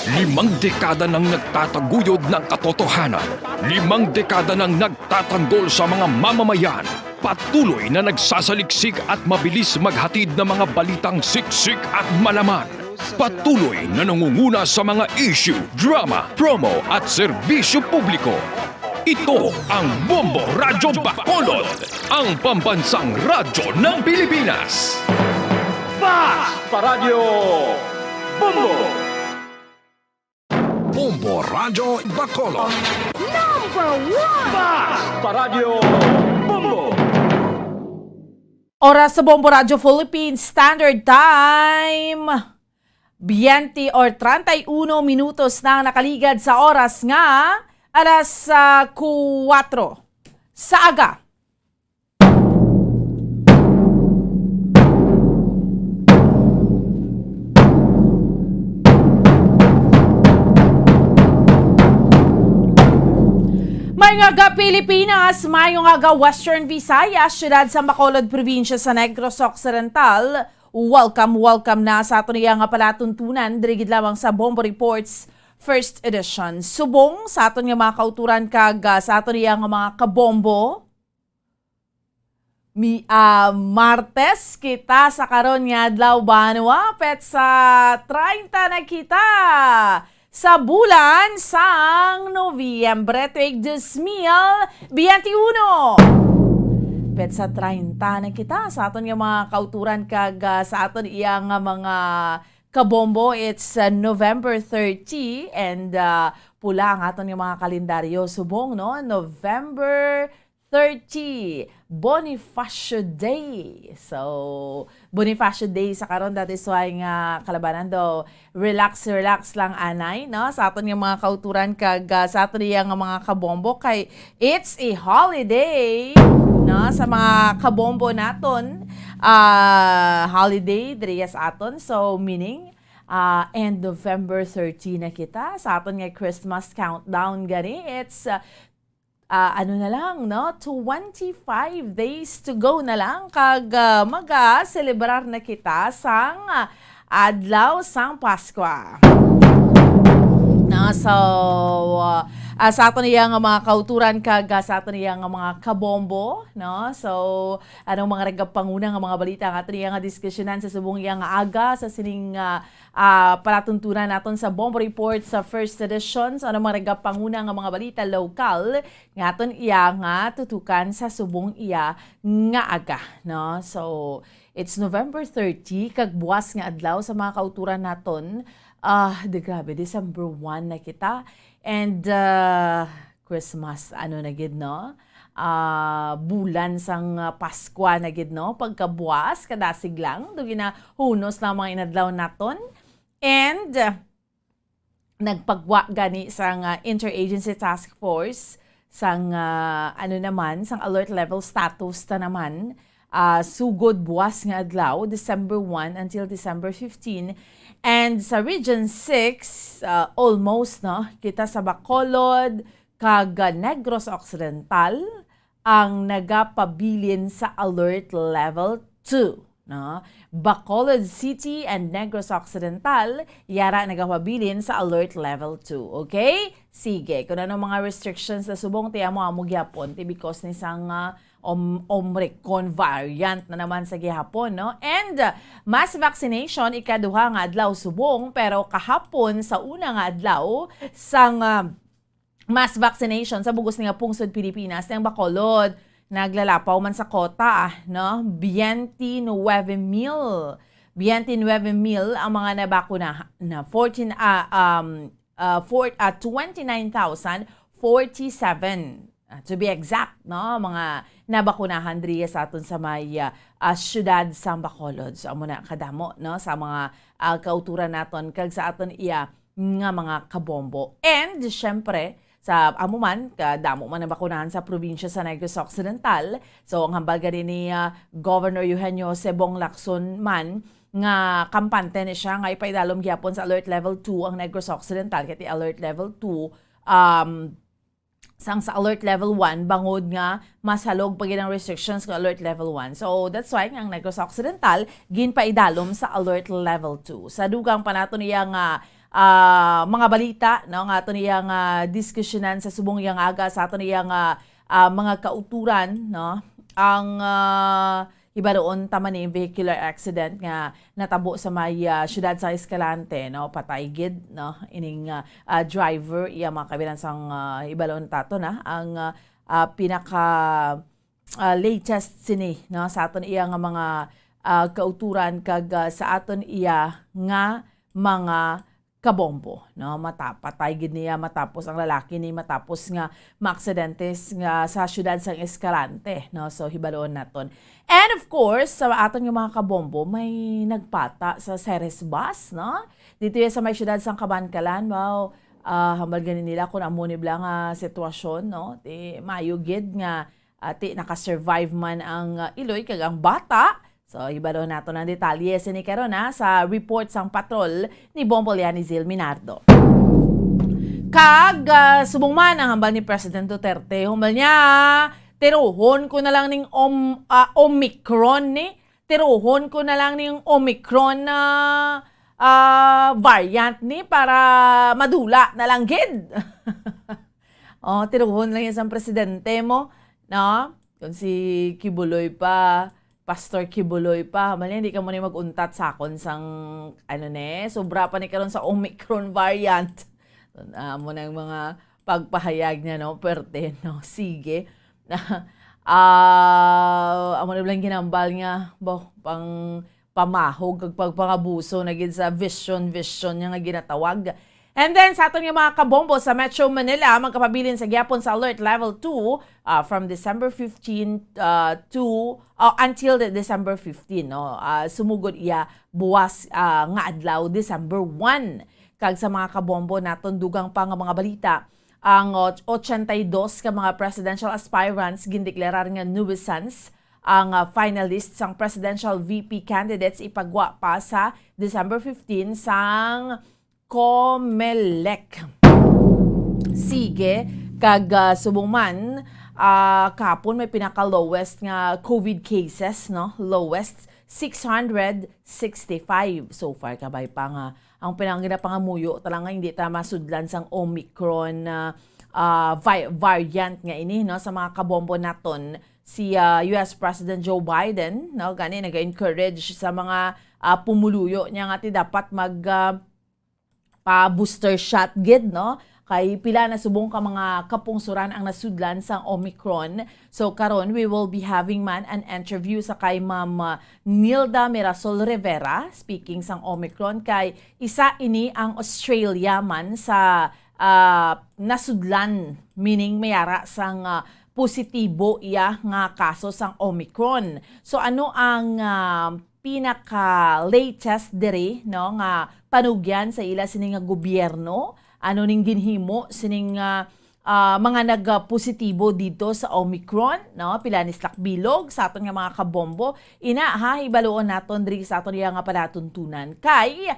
Limang dekada nang nagtataguyod ng katotohanan. Limang dekada nang nagtatanggol sa mga mamamayan. Patuloy na nagsasaliksik at mabilis maghatid ng mga balitang siksik at malaman. Patuloy na nangunguna sa mga issue, drama, promo at serbisyo publiko. Ito ang Bombo Radyo Bacolod, ang pambansang radyo ng Pilipinas. Basta Radyo Bombo! Bombo Radyo Bacolod. Number one! Basta Radyo Bombo! Oras sa Bombo Radyo Philippines Standard Time. Twenty or treinta y uno minutos na ang nakaligad sa oras nga alas, ah, kuwatro sa aga. Mayong aga, Pilipinas! Mayong aga, Western Visayas, siyudad sa Bacolod, probinsya sa Negros Occidental. Welcome, welcome na sa aton iya nga palatuntunan, diri gid lamang sa Bombo Reports First Edition. Subong sa aton nga mga kauturan kag, ah, sa aton iya nga mga kabombo, Mi-, ah, Martes kita sa karon nga adlaw, banwa, petsa treinta na kita sa bulan sang Nobyembre, tuig dos mil biyente uno. Petsa treinta na kita sa aton nga mga kauturan kag, ah, sa aton iya nga mga kabombo, it's, ah, November thirty and, ah, pula ang aton nga mga kalendaryo subong, no? November thirty, Bonifacio Day. So, Bonifacio Day sa karon, that is why nga kalabanan daw, relax, relax lang anay, no? Sa aton nga mga kauturan kag, ah, sa aton iya nga mga kabombo kay it's a holiday, no? Sa mga kabombo naton, ah, holiday diri sa aton. So, meaning, ah, end November thirty na kita. Sa aton nga Christmas countdown gani, it's, ah, ah, ano na lang, no? Twenty-five days to go na lang kag, ah, maga-celebrar na kita sang, ah, adlaw sang Paskwa. Na, so, ah, ah, sa aton iya nga mga kauturan kag, ah, sa aton iya nga mga kabombo, no? So, anong mga nagapanguna nga mga balita nga aton iya nga diskusyonan sa subong iya nga aga sa sining, ah, ah, palatuntunan naton sa Bombo Report sa first edition. So, ano mga nagapanguna nga mga balita lokal nga aton iya nga tutukan sa subong iya nga aga, no? So, it's November thirty, kag buwas nga adlaw sa mga kauturan naton. Ah, di grabe, December one na kita. And, ah, Christmas, ano na gid, no? Ah, bulan sang, ah, Paskwa na gid, no? Pagkabuwas, kadasig lang, do ginahunos lang mga inadlaw naton. And, ah, nagpagwa gani sang, ah, Interagency Task Force sang, ah, ano naman, sang alert level status ta naman, ah, sugod buwas nga adlaw, December one until December fifteen. And sa Region six, ah, almost, no, kita sa Bacolod kag, ah, Negros Occidental ang nagapabilin sa alert level two, no? Bacolod City and Negros Occidental, yara nagapabilin sa alert level two, okay? Sige, kung ano mga restrictions na subong, ti amo-amo gyapon, ti because ni sang, ah, Om-, Omicron variant na naman sa gihapon, no? And, uh, mass vaccination, ikaduha nga adlaw subong, pero kahapon sa una nga adlaw sang, uh, mass vaccination sa bugos nga pungsod Pilipinas, ang Bacolod, naglalapaw man sa kota, ah, no? Twenty-nine mil, twenty-nine mil ang mga nabakuna, na fourteen, ah, um, ah, four, ah, twenty-nine thousand forty-seven, ah, to be exact, no, mga nabakunahan diri sa aton sa may, ah, ah, siyudad sang Bacolod. So, amo na kadamo, no, sa mga, ah, kauturan naton kag sa aton iya nga mga kabombo. And, syempre, sa amo man, kadamo man ang bakunahan sa probinsya sa Negros Occidental. So, ang hambal gani ni, ah, Governor Eugenio Sebong Lacson man, nga kampante ni siya nga ipaidalom gyapon sa alert level two ang Negros Occidental, kay ti alert level two, um, sang sa alert level one, bangod nga mas halog pa gid ang restrictions sa alert level one. So, that's why nga ang Negros Occidental ginpaidalom sa alert level two. Sa dugang pa nato niya nga, ah, mga balita, no, nga ato niya nga diskusyonan sa subong iya nga aga, sa ato niya nga, ah, mga kauturan, no, ang, ah, hibaluon ta man ni vehicular accident nga natabo sa may, ah, siyudad sa Escalante, no? Patay gid, no? Ining, ah, ah, driver, iya mga kabilan sang, ah, hibaluon tato na ang, ah, ah, pinaka, ah, latest sini, no? Sa aton iya nga mga, ah, kauturan kag, ah, sa aton iya nga mga kabombo, no? Mata-, patay gid niya matapos ang lalaki ni matapos nga maaksidente s-, nga sa siyudad sang Escalante, no? So, hibaluon naton. And of course, sa aton nga mga kabombo, may nagpata sa Ceres Bus, no? Dito ya sa may siyudad sang Kabankalan, wow, ah, hambal gani nila kung amo ni bala nga sitwasyon, no? Ti, mayo gid nga, ah, ti, naka-survive man ang, ah, iloy kag ang bata. So, hibalo nato ang detalye sini karon, ha, sa report sang patrol ni Bombo Liani Zil Minardo. Kag, ah, subong man ang hambal ni President Duterte, hambal niya, "Tiruhon ko na lang ning om-, ah, Omicron ni, tiruhon ko na lang ning Omicron na, ah, variant ni para madula na lang gid." Oh, tiruhon lang yan sang presidente mo, no? Kung si Kibuloy pa, Pastor Kibuloy pa, mali, hindi ka mo ni mag-untat sa akon sang, ano ne, sobra pa ni karon sa Omicron variant. Ah, amo na ang mga pagpahayag niya, no? Perte, no? Sige. Ah, amo na lang ginambal nga, bo, pang pamahog kag pagpangabuso na gid sa vision, vision niya nga ginatawag. And then, sa aton nga mga kabombo sa Metro Manila, magkapabilin sa gihapon sa Alert Level two, ah, from December fifteen, ah, to, ah, until the December fifteen, no? Ah, sumugod iya buwas, ah, nga adlaw, December one. Kag sa mga kabombo naton, dugang pa nga mga balita, ang ot-, ochenta y dos ka mga presidential aspirants gindeklarar nga nuisance ang, ah, finalists sang presidential V P candidates ipagwa pa sa December fifteen sang Comelec. Sige, kag, ah, subong man, ah, kahapon may pinaka-lowest nga COVID cases, no? Lowest, six hundred sixty-five. So far, kabay pa nga ang pinang-, ginapangamuyo talaga hindi ta masudlan sang Omicron, ah, ah, vi-, variant nga ini, no? Sa mga kabombo naton, si, ah, U S President Joe Biden, no, gani naga-encourage sa mga, ah, pumuluyo niya nga ti dapat mag, ah, pa-booster shot gid, no? Kay pila na subong ka mga kapungsoran ang nasudlan sang Omicron. So, karon, we will be having man an interview sa kay Ma'am, ah, Nilda Mirasol Rivera, speaking sang Omicron, kay isa ini ang Australia man sa, ah, nasudlan, meaning may ara sang, ah, positibo iya nga kaso sang Omicron. So, ano ang, ah, pinaka-latest diri, no, nga panugyan sa ila sini nga gobyerno? Ano ning ginhimo sining, ah, ah, mga nagpositibo dito sa Omicron, no? Pila ni sila ka bilog sa aton nga mga kabombo? Ina, ha, hibaluon naton diri sa aton iya nga palatuntunan. Kay,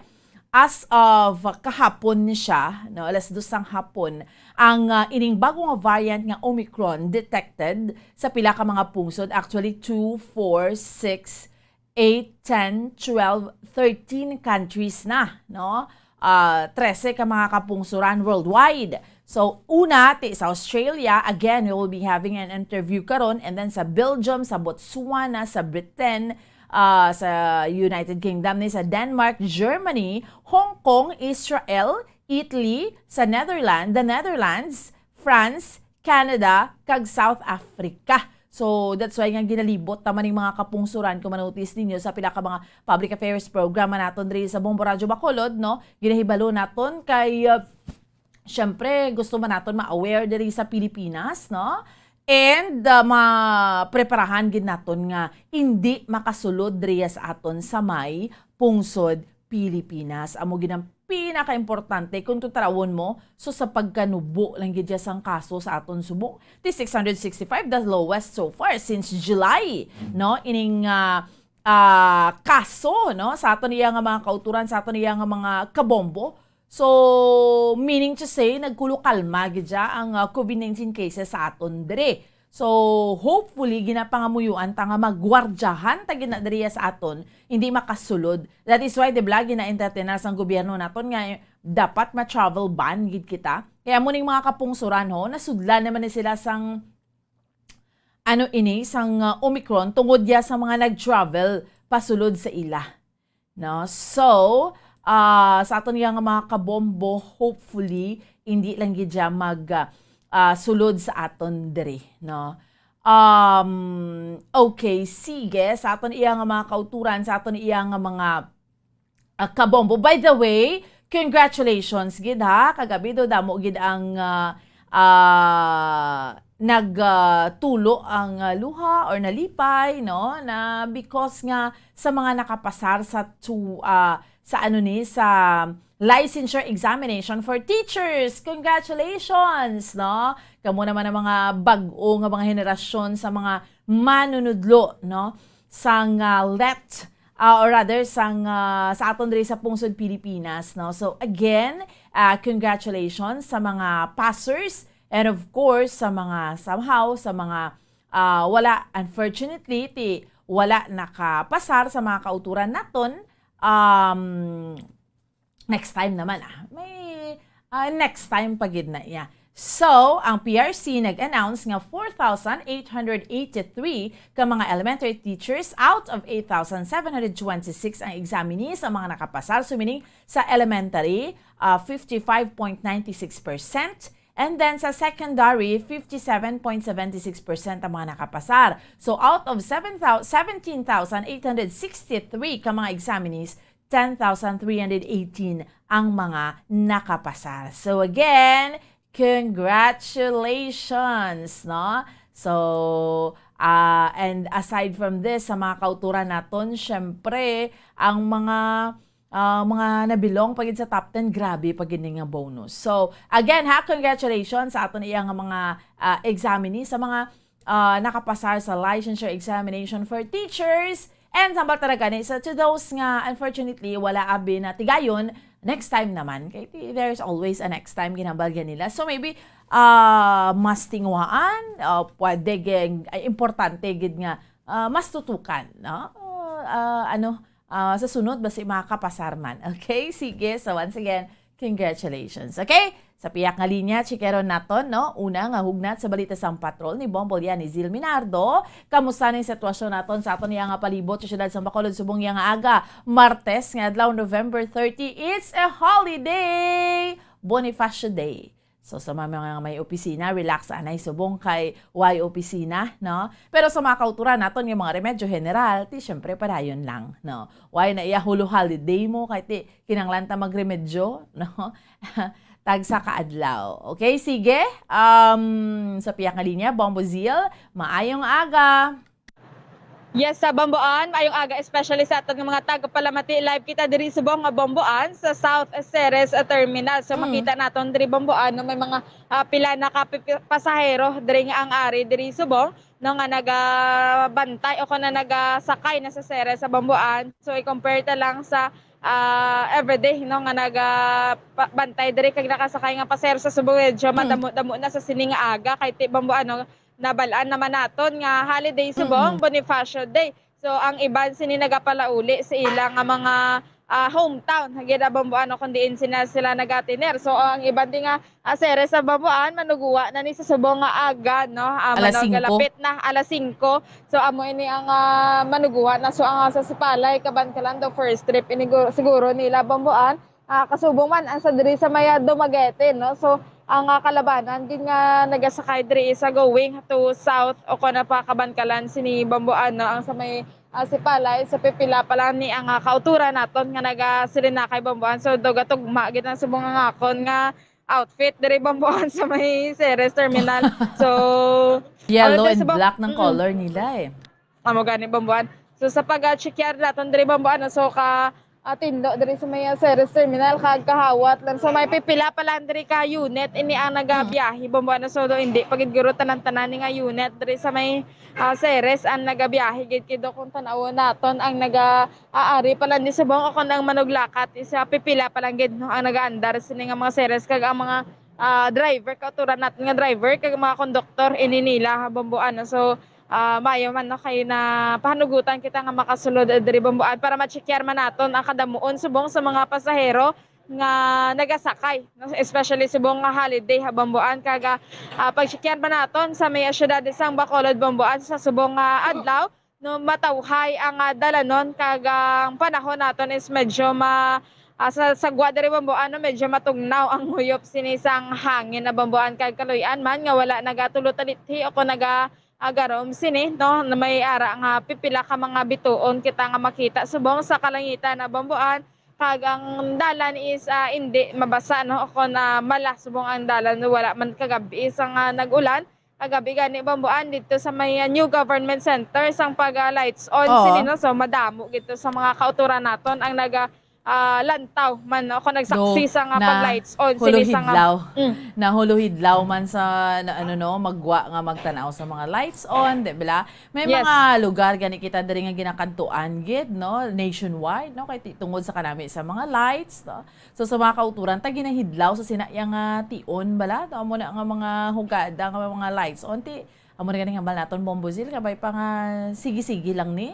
as of kahapon ni siya, no, alas dos sang hapon, ang, ah, ining bago nga variant nga Omicron detected sa pila ka mga pungsod. Actually, two, four, six, eight, ten, twelve, thirteen countries na, no? Ah, trese ka mga kapungsoran worldwide. So, una, ti sa Australia, again, we will be having an interview karon, and then sa Belgium, sa Botswana, sa Britain, ah, sa United Kingdom, ni sa Denmark, Germany, Hong Kong, Israel, Italy, sa Netherlands, the Netherlands, France, Canada, kag South Africa. So, that's why nga ginalibot ta man ning mga kapungsoran, kung manotis ninyo sa pila ka mga public affairs program man naton diri sa Bombo Radyo Bacolod, no? Ginahibalo naton kay, uh, syempre, gusto man naton ma-aware diri sa Pilipinas, no? And, uh, mapreparahan gid naton nga hindi makasulod diri sa aton sa may pungsod Pilipinas. Amo gid ang pinakaimportante kung tuturawon mo. So, sa pagkanubo lang gid siya sang kaso sa aton subong, ti six hundred sixty-five, the lowest so far since July, no? Ining, ah, ah, kaso, no, sa aton iya nga mga kauturan, sa aton iya nga mga kabombo, So, meaning to say, nagkulo kalma gid siya ang, ah, COVID nineteen cases sa aton diri. So, hopefully, ginapangamuyuan ta nga magwardyahan ta gid na diri sa aton, hindi makasulod. That is why, di ba, gina-entertain na sang gobyerno naton nga dapat ma-travel ban gid kita. Kaya mo ning mga kapungsuran, ho, nasudlan naman ni sila sang, ano ini, sang, ah, Omicron tungod ya sa mga nag-travel pasulod sa ila. No? So, ah, sa aton iya nga mga kabombo, hopefully, hindi lang gid siya mag, ah, ah, sulod sa aton diri, no? Um, okay, sige, sa aton iya nga mga kauturan, sa aton iya nga mga, ah, kabombo. By the way, congratulations gid, ha. Kagabi do damo gid ang, ah, ah, nag, ah, tulo ang, ah, luha or nalipay, no, na because nga sa mga nakapasar sa tu-, ah, sa ano ni, sa licensure examination for teachers. Congratulations, no? Kamo naman ang mga bag-o nga mga henerasyon sa mga manunudlo, no, sang, ah, let, ah, or rather sang, ah, sa aton diri sa pungsod Pilipinas, no? So again, ah, congratulations sa mga passers and of course sa mga somehow, sa mga, ah, wala, unfortunately, ti wala nakapasar sa mga kauturan naton. Um, next time naman, ah. May, ah, next time pa gid na iya. So, ang P R C nag-announce nga four thousand eight hundred eighty-three ka mga elementary teachers out of eight thousand seven hundred twenty-six ang examinees ang mga nakapasar. So, meaning, sa elementary, ah, fifty-five point nine six percent, and then sa secondary, fifty-seven point seven six percent ang mga nakapasar. So, out of seven thousand, seventeen thousand eight hundred sixty-three ka mga examinees, ten thousand three hundred eighteen ang mga nakapasar. So again, congratulations, no? So, ah, and aside from this, sa mga kauturan naton, syempre, ang mga, ah, mga nabilong pa gid sa top ten, grabe pa gid ni nga bonus. So, again, ha, congratulations sa aton iya nga mga, ah, examinees, sa mga ah, nakapasar sa licensure examination for teachers. And sambal talaga ni sa to those nga, unfortunately, wala abi na tigayon, next time naman. Kay ti-, there's always a next time, ginambal gid nila. So maybe, ah, mas tinguhaan, ah, pwede gid, ay, importante gid nga, ah, mas tutukan, no? Ah, ano, ah, sa sunod, basi makakapasar man. Okay? Sige. So once again, congratulations. Okay? Sa piyak nga linya, chikeron naton, no? Una nga hugnat sa balita sang patrol ni Bombo Lian ni Zil Minardo. Kamusta ning sitwasyon naton sa aton iya nga palibot sa siyudad sang Bacolod subong iya nga aga? Martes nga adlaw, November thirty, it's a holiday! Bonifacio Day. So, sa mga, mga may opisina, relax anay subong kay way opisina, no? Pero sa mga kauturan naton nga mga remedyo general, ti syempre padayon lang, no? Way na iya hulo holiday mo kay ti kinahanglan ta magremedyo, no? Tagsa ka adlaw. Okay, sige. Um, sa piyak nga linya, Bombo Zil, maayong aga. Yes, sa Bomboan, maayong aga, especially sa aton nga mga tagapalamati. Live kita diri subong nga Bomboan sa South Ceres Terminal. So, Mm. makita naton diri Bomboan, no, may mga, ah, pila na ka pi-, pi-, pasahero diri nga ang ari diri subong, no, nga nagabantay o kung na nagasakay na sa Ceres sa Bomboan. So, i-compare ta lang sa, ah, everyday, no, nga naga-, pa-, bantay diri kag nakasakay nga pasahero sa subong, medyo Mm. madamo-damo na sa sini nga aga kay ti Bomboan, no, nabal-an naman naton nga holiday subong, Mm-mm. Bonifacio Day. So, ang iban sini nagapalauli sa ila nga mga, ah, hometown, gid, Bomboan, no, kung diin sina sila nagatiner. So, ang iban di nga, ah, Ceres sa Bomboan, manuguwa na ni sa subong nga aga, no? Ah, Alas mano, singko. galapit na, alas singko. So, amo ini ang, ah, manuguwa na. So, ang, ah, sa Sipalay, Kabankalan daw first trip ini gu-, siguro nila, Bomboan. Ah, kasubong man ang sa diri sa may, ah, Dumaguete, no? So, ang, ah, kalabanan gid nga nagasakay diri is, ah, going to south o kon pa Kabankalan sini Bomboan, no? Ang sa may, ah, Sipalay, sa pipila pa lang ni ang, ah, kauturan naton nga nagasilinakay Bomboan. So, dugatugma gid ang subong nga akon nga outfit diri Bomboan sa may Ceres Terminal. So, Yellow ano, and sa Bom-, black ng mm-mm. color nila eh. Amo gani, Bomboan. So, sa pag-check naton diri, Bomboan, no, so, ka, ah, tinlo diri sa may, ah, Ceres Terminal, kag kahawat lang. So, may pipila pa lang diri ka unit ini ang nagabiyahe, Bombo, ano, so, do, hindi pa gid guro tanan-tanan ni nga unit diri sa may, ah, Ceres ang nagabiyahe gid, kay do kung tan-awon naton ang naga-aari pa lang di subong o kung ang manuglakat is, ah, pipila pa lang gid, no, ang nagaandar sini nga mga Ceres, kag ang mga, ah, driver, kauturan naton nga driver, kag mga konduktor ini nila, Bombo, ano. So, ah, maayo man, no, kay napahanugutan kita nga makasulod, eh, diri, Bomboan, para ma-checkar man naton ang kadamuon subong sa mga pasahero nga nagasakay, no, especially subong nga holiday ha, Bomboan. Kag, ah, ah, pag-checkar man naton sa may siyudad sang Bacolod, Bomboan, sa subong nga adlaw, no, matawhay ang, ah, dalanon, kag ang panahon naton is medyo ma-, ah, sa sagwa diri, Bomboan, no, medyo matugnaw ang huyop sini sang hangin na, Bomboan, kag kaluy-an man nga wala nagatulo talithi o kon naga agarom sini, no, na may ara nga pipila ka mga bituon kita nga makita subong sa kalangitan na, Bomboan, kag ang dalan is, ah, indi mabasa, no, o kon, ah, mala subong ang dalan, wala man kagabi sa nga nag-ulan. Kagabi gani, Bomboan, dito sa may, ah, New Government Center sang pag, ah, lights on Oo. sini, no, so madamo gito sa mga kauturan naton ang naga ah, lantaw man, no? Ako nagsaksi Do, sa nga na pag-lights on, sini sa nga huluhidlaw. Mm. Nahuluhidlaw man sa, na, ano, no, magwa nga magtanaw sa mga lights on, di ba? May Yes. mga lugar gani kita diri nga ginakadtuan gid, no? Nationwide, no? Kay ti-, tungod sa kanami sa mga lights, no? So, sa mga kauturan, ta ginahidlaw sa sina iya nga tion, bala? No? Amo na nga mga hugada nga mga lights on, ti, amo na gani nga mal naton, Bombo Zil, kabay pa nga sige-sige lang ni.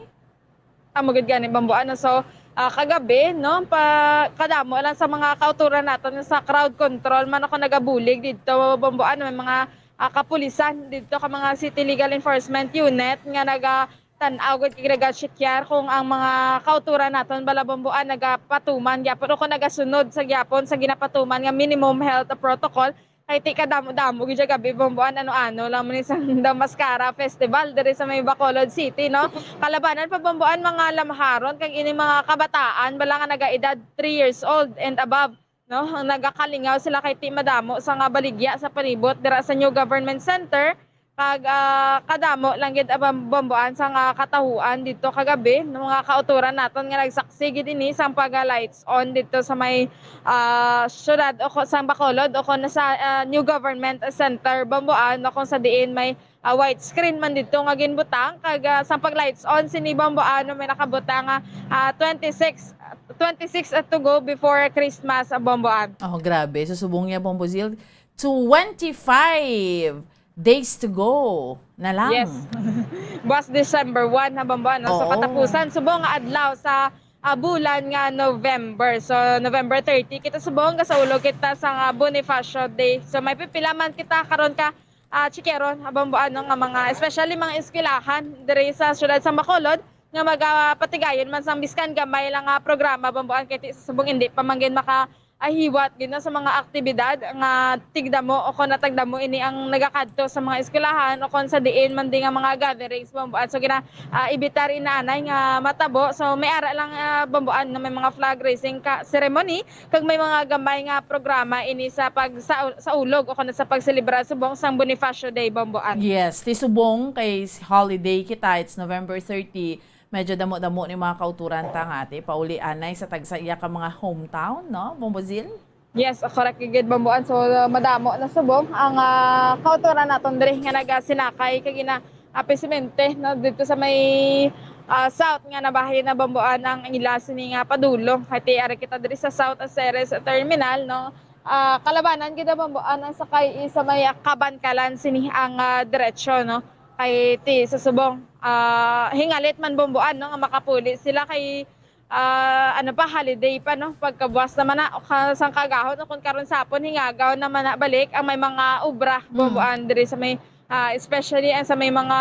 Amo gid gani, Bombo, ano, so, ah, kagabi, no, pa, kadamo lang sa mga kauturan naton sa crowd control man ako nagabulig didto, Bombo, ano, may mga, ah, kapulisan didto ka mga City Legal Enforcement Unit nga naga-tan-aw gid kag naga-checkar kung ang mga kauturan naton bala, Bombo, ah, nagapatuman gyapon o kung nagasunod sa gyapon sa ginapatuman nga minimum health protocol. Kay ti kadamo-damo gid siya gabi, Bomboan, ano-ano lang man ni sang The Mascara Festival diri sa may Bacolod City, no? Kalabanan pa, Bomboan, mga lamharon kag ini mga kabataan bala nga nagaedad three years old and above, no? Ang nagakalingaw sila kay ti madamo sa nga baligya sa palibot dira sa New Government Center. Kag, ah, kadamo lang gid ang Bomboan sa nga katahuan didto kagabi, no, mga kautoran naton nga nagsaksi gid ini sang pag-lights on didto sa may, ah, syudad o ko-, sa Bacolod o kon sa, ah, New Government Center, Bomboan, no, kung sa diin may, ah, white screen man didto nga ginbutang kag, ah, sang pag-lights on sini, Bomboan, no, may nakabutang nga, ah, twenty-six, twenty-six to go before Christmas, ah, Bomboan. Oh, grabe. So, subong niya, Bombo Zil, twenty-five days to go na lang. Yes. Buwas December one na, Bombo, ano? So, Oo. katapusan, subong nga adlaw sa, ah, bulan nga November. So, November thirty, kita subong gasaulog kita sa nga Bonifacio Day. So, may pipila man kita karon ka, ah, chikeron, ah, Bombo, ano, nga mga, especially mga eskwelahan diri sa siyudad sa Bacolod, nga magapatigayon man sang biskan gamay lang nga programa, Bomboan, kay ti-, sa subong hindi pa man gid maka-, ah, hiwat gid na sa mga aktibidad nga tigdamo o kon natagdamo ini ang nagakadto sa mga eskwelahan o kon sa diin man di nga mga gatherings, Bomboan. So, gina-, ah, ibitar inanay nga matabo. So, may ara lang, ah, Bomboan, na may mga flag raising ka ceremony kag may mga gamay nga programa ini sa pag-, sa, sa ulog o kon sa pagselebrar subong sang Bonifacio Day, Bomboan. Yes, ti subong kay s-, holiday kita, it's November thirty. Medyo damo-damo ni mga kauturan ta nga ati pauli anay sa tagsa iya ka mga hometown, no, Bombo Zil? Yes, correct gid, Bomboan. So, uh, madamo na subong ang, ah, kauturan naton diri nga nagasinakay kag gina-, ah, pesimente, no, dito sa may, ah, south nga nabahin na, Bomboan, ang ila sini nga padulong. Kay ti ari kita diri sa South Aceres Terminal, no. Ah, kalabanan gid, Bomboan, ang sakay sa may, ah, Kabankalan sini ang, ah, diretsyo, no. Kay ti sa subong, ah, hingalit man, Bomboan, no, nga makapuli sila kay, ah, ano pa, holiday pa, no, pagkabuwas naman na, o ka-, sang kagahon, o kung karon sapon, hingagaw naman na balik ang may mga obra, Mm. Bomboan, diri sa may, ah, especially ang sa may mga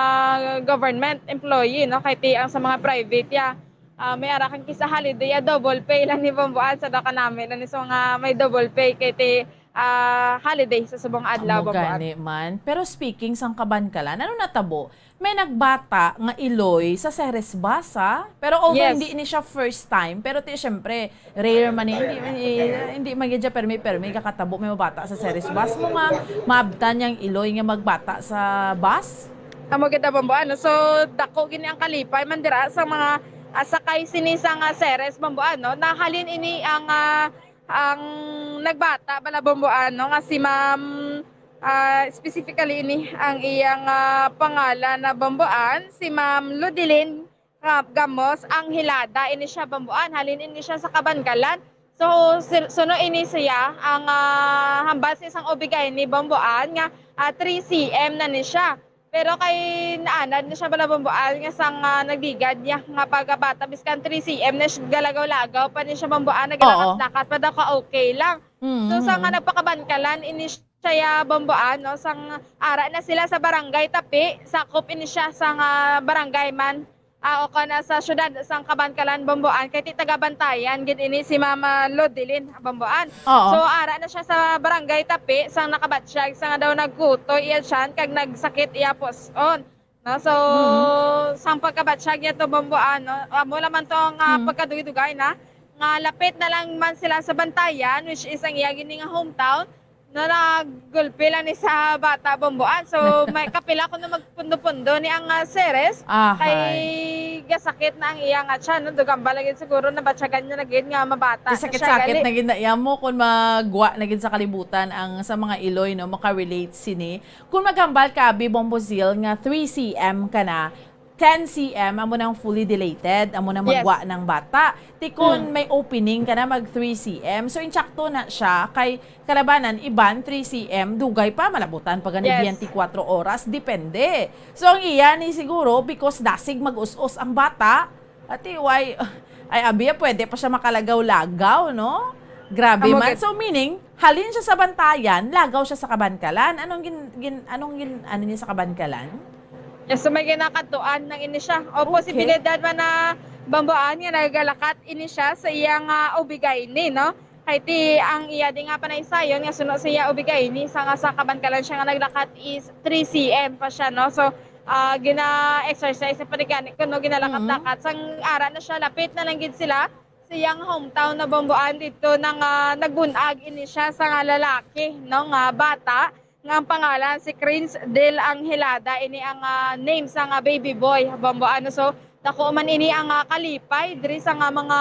government employee, no, kay ti ang sa mga private, ya, ah, may ara kang kisa holiday, ya, double pay lang ni, Bomboan, sa daw kanami lang ni sa mga may double pay, kay ti ah, holiday sa subong adlaw, Amo Bomboan. Gani man. Pero speaking sang Kabankalan, ano natabo? May nagbata nga iloy sa Ceres Bus, ha? Pero although Yes. hindi ni siya first time, pero ti, syempre, rare man ni, hindi, hindi, hindi man gid siya permi-permi kakatabo may mabata sa Ceres Bus. Mo nga, maabtan yang iloy nga magbata sa bus? Amo gid, Bomboan, no? So, dako gini ang kalipay man dira sa mga ah, sakay sini sang, ah, Ceres, Bamboan, no? Nahalin ini ang, ah, ang nagbata bala, Bamboan, no? Nga si Ma'am, ah, specifically ini ang iyang, ah, pangalan na, Bamboan, si Ma'am Ludilin, ah, Gamos Anghilada ini siya, Bamboan. Halin ini siya sa Kabankalan. So, sir, suno ini siya ang, ah, hambal sa isang ubigay ni, Bamboan, nga, ah, three C M na ni siya. Pero kay naanad na siya bala, Bamboan, nga sang, ah, nagligad niya nga pagkabata, biskan three C M na siya, galagaw-lagaw pa ni siya, Bamboan, Oo. naglakat-lakat pa daw ka okay lang. Mm, So, sa nga mm. nagpakabankalan, ini siya, Bamboan, no, sang ara na sila sa barangay Tapi, sakop ini siya sang, ah, barangay man, ah, o kana sa syudad sang Kabankalan, Bamboan, kay ti taga Bantayan gid ini si Mama Lodelin, Bamboan. Oo. So, ara na siya sa barangay Tapi, sang nakabatsyag, sa nga daw nagkutoy iya tiyan kag nagsakit iya puson. No? So, Mm. sang pagkabatsyag niya to, Bamboan, no? Amo lamang to nga Mm. pagkadugay-dugay na, nga lapit na lang man sila sa Bantayan, which is ang iya gini nga hometown, na nagulpi lang ni sa bata, Bamboan. So, may kapila ko na magpundo-pundo ni ang, ah, Ceres, Ahay. kay gasakit na ang iya nga tiyan, no? Dugamba lagi siguro, nabatyagan niya na gid nga mabata na siya Kasakit-sakit gali. na gid na iya mo kung magwa na gid sa kalibutan ang sa mga Iloy, no? Makarelate sini. Kung maghambal ka, abi, Bombo Zil, nga three C M ka na, ten C M amo nang fully dilated, amo nang Yes. magwa ng bata. Ti kun Mm. may opening ka na, mag three C M. So, insakto na siya kay kalabanan, iban three C M, dugay pa, malabutan pa gani Yes. twenty-four oras, depende. So, ang iya ni siguro, because dasig mag-us-us ang bata, ati, why, ay, abi, pwede pa siya makalagaw-lagaw, no? Grabe Amo man. gid. So, meaning, halin siya sa Bantayan, lagaw siya sa Kabankalan. Anong gin-, gin-, anong gin-, ano niya sa Kabankalan? Yes, so may ginakadtuan nang ini siya. O Okay. posibilidad man na, Bamboan, nga nagalakat ini siya sa iyang, ah, ubigayni, no? Kay ti ang iya di nga panaysayon nga suno sa iya ubigayni sa nga sa Kabankalan siya nga naglakat is three C M pa siya, no? So, ah, gina-exercise sa panigani kuno ginalakat-lakat. Mm. Sang ara na siya, lapit na lang gid sila sa iyang hometown na Bamboan, dito na nga nagbun-ag ini siya sa nga lalaki, no, nga bata, nga ang pangalan si Crince Del Angelada, ini ang, ah, name sa nga baby boy, Bamboan. So, dako man ini ang, ah, kalipay diri sa nga mga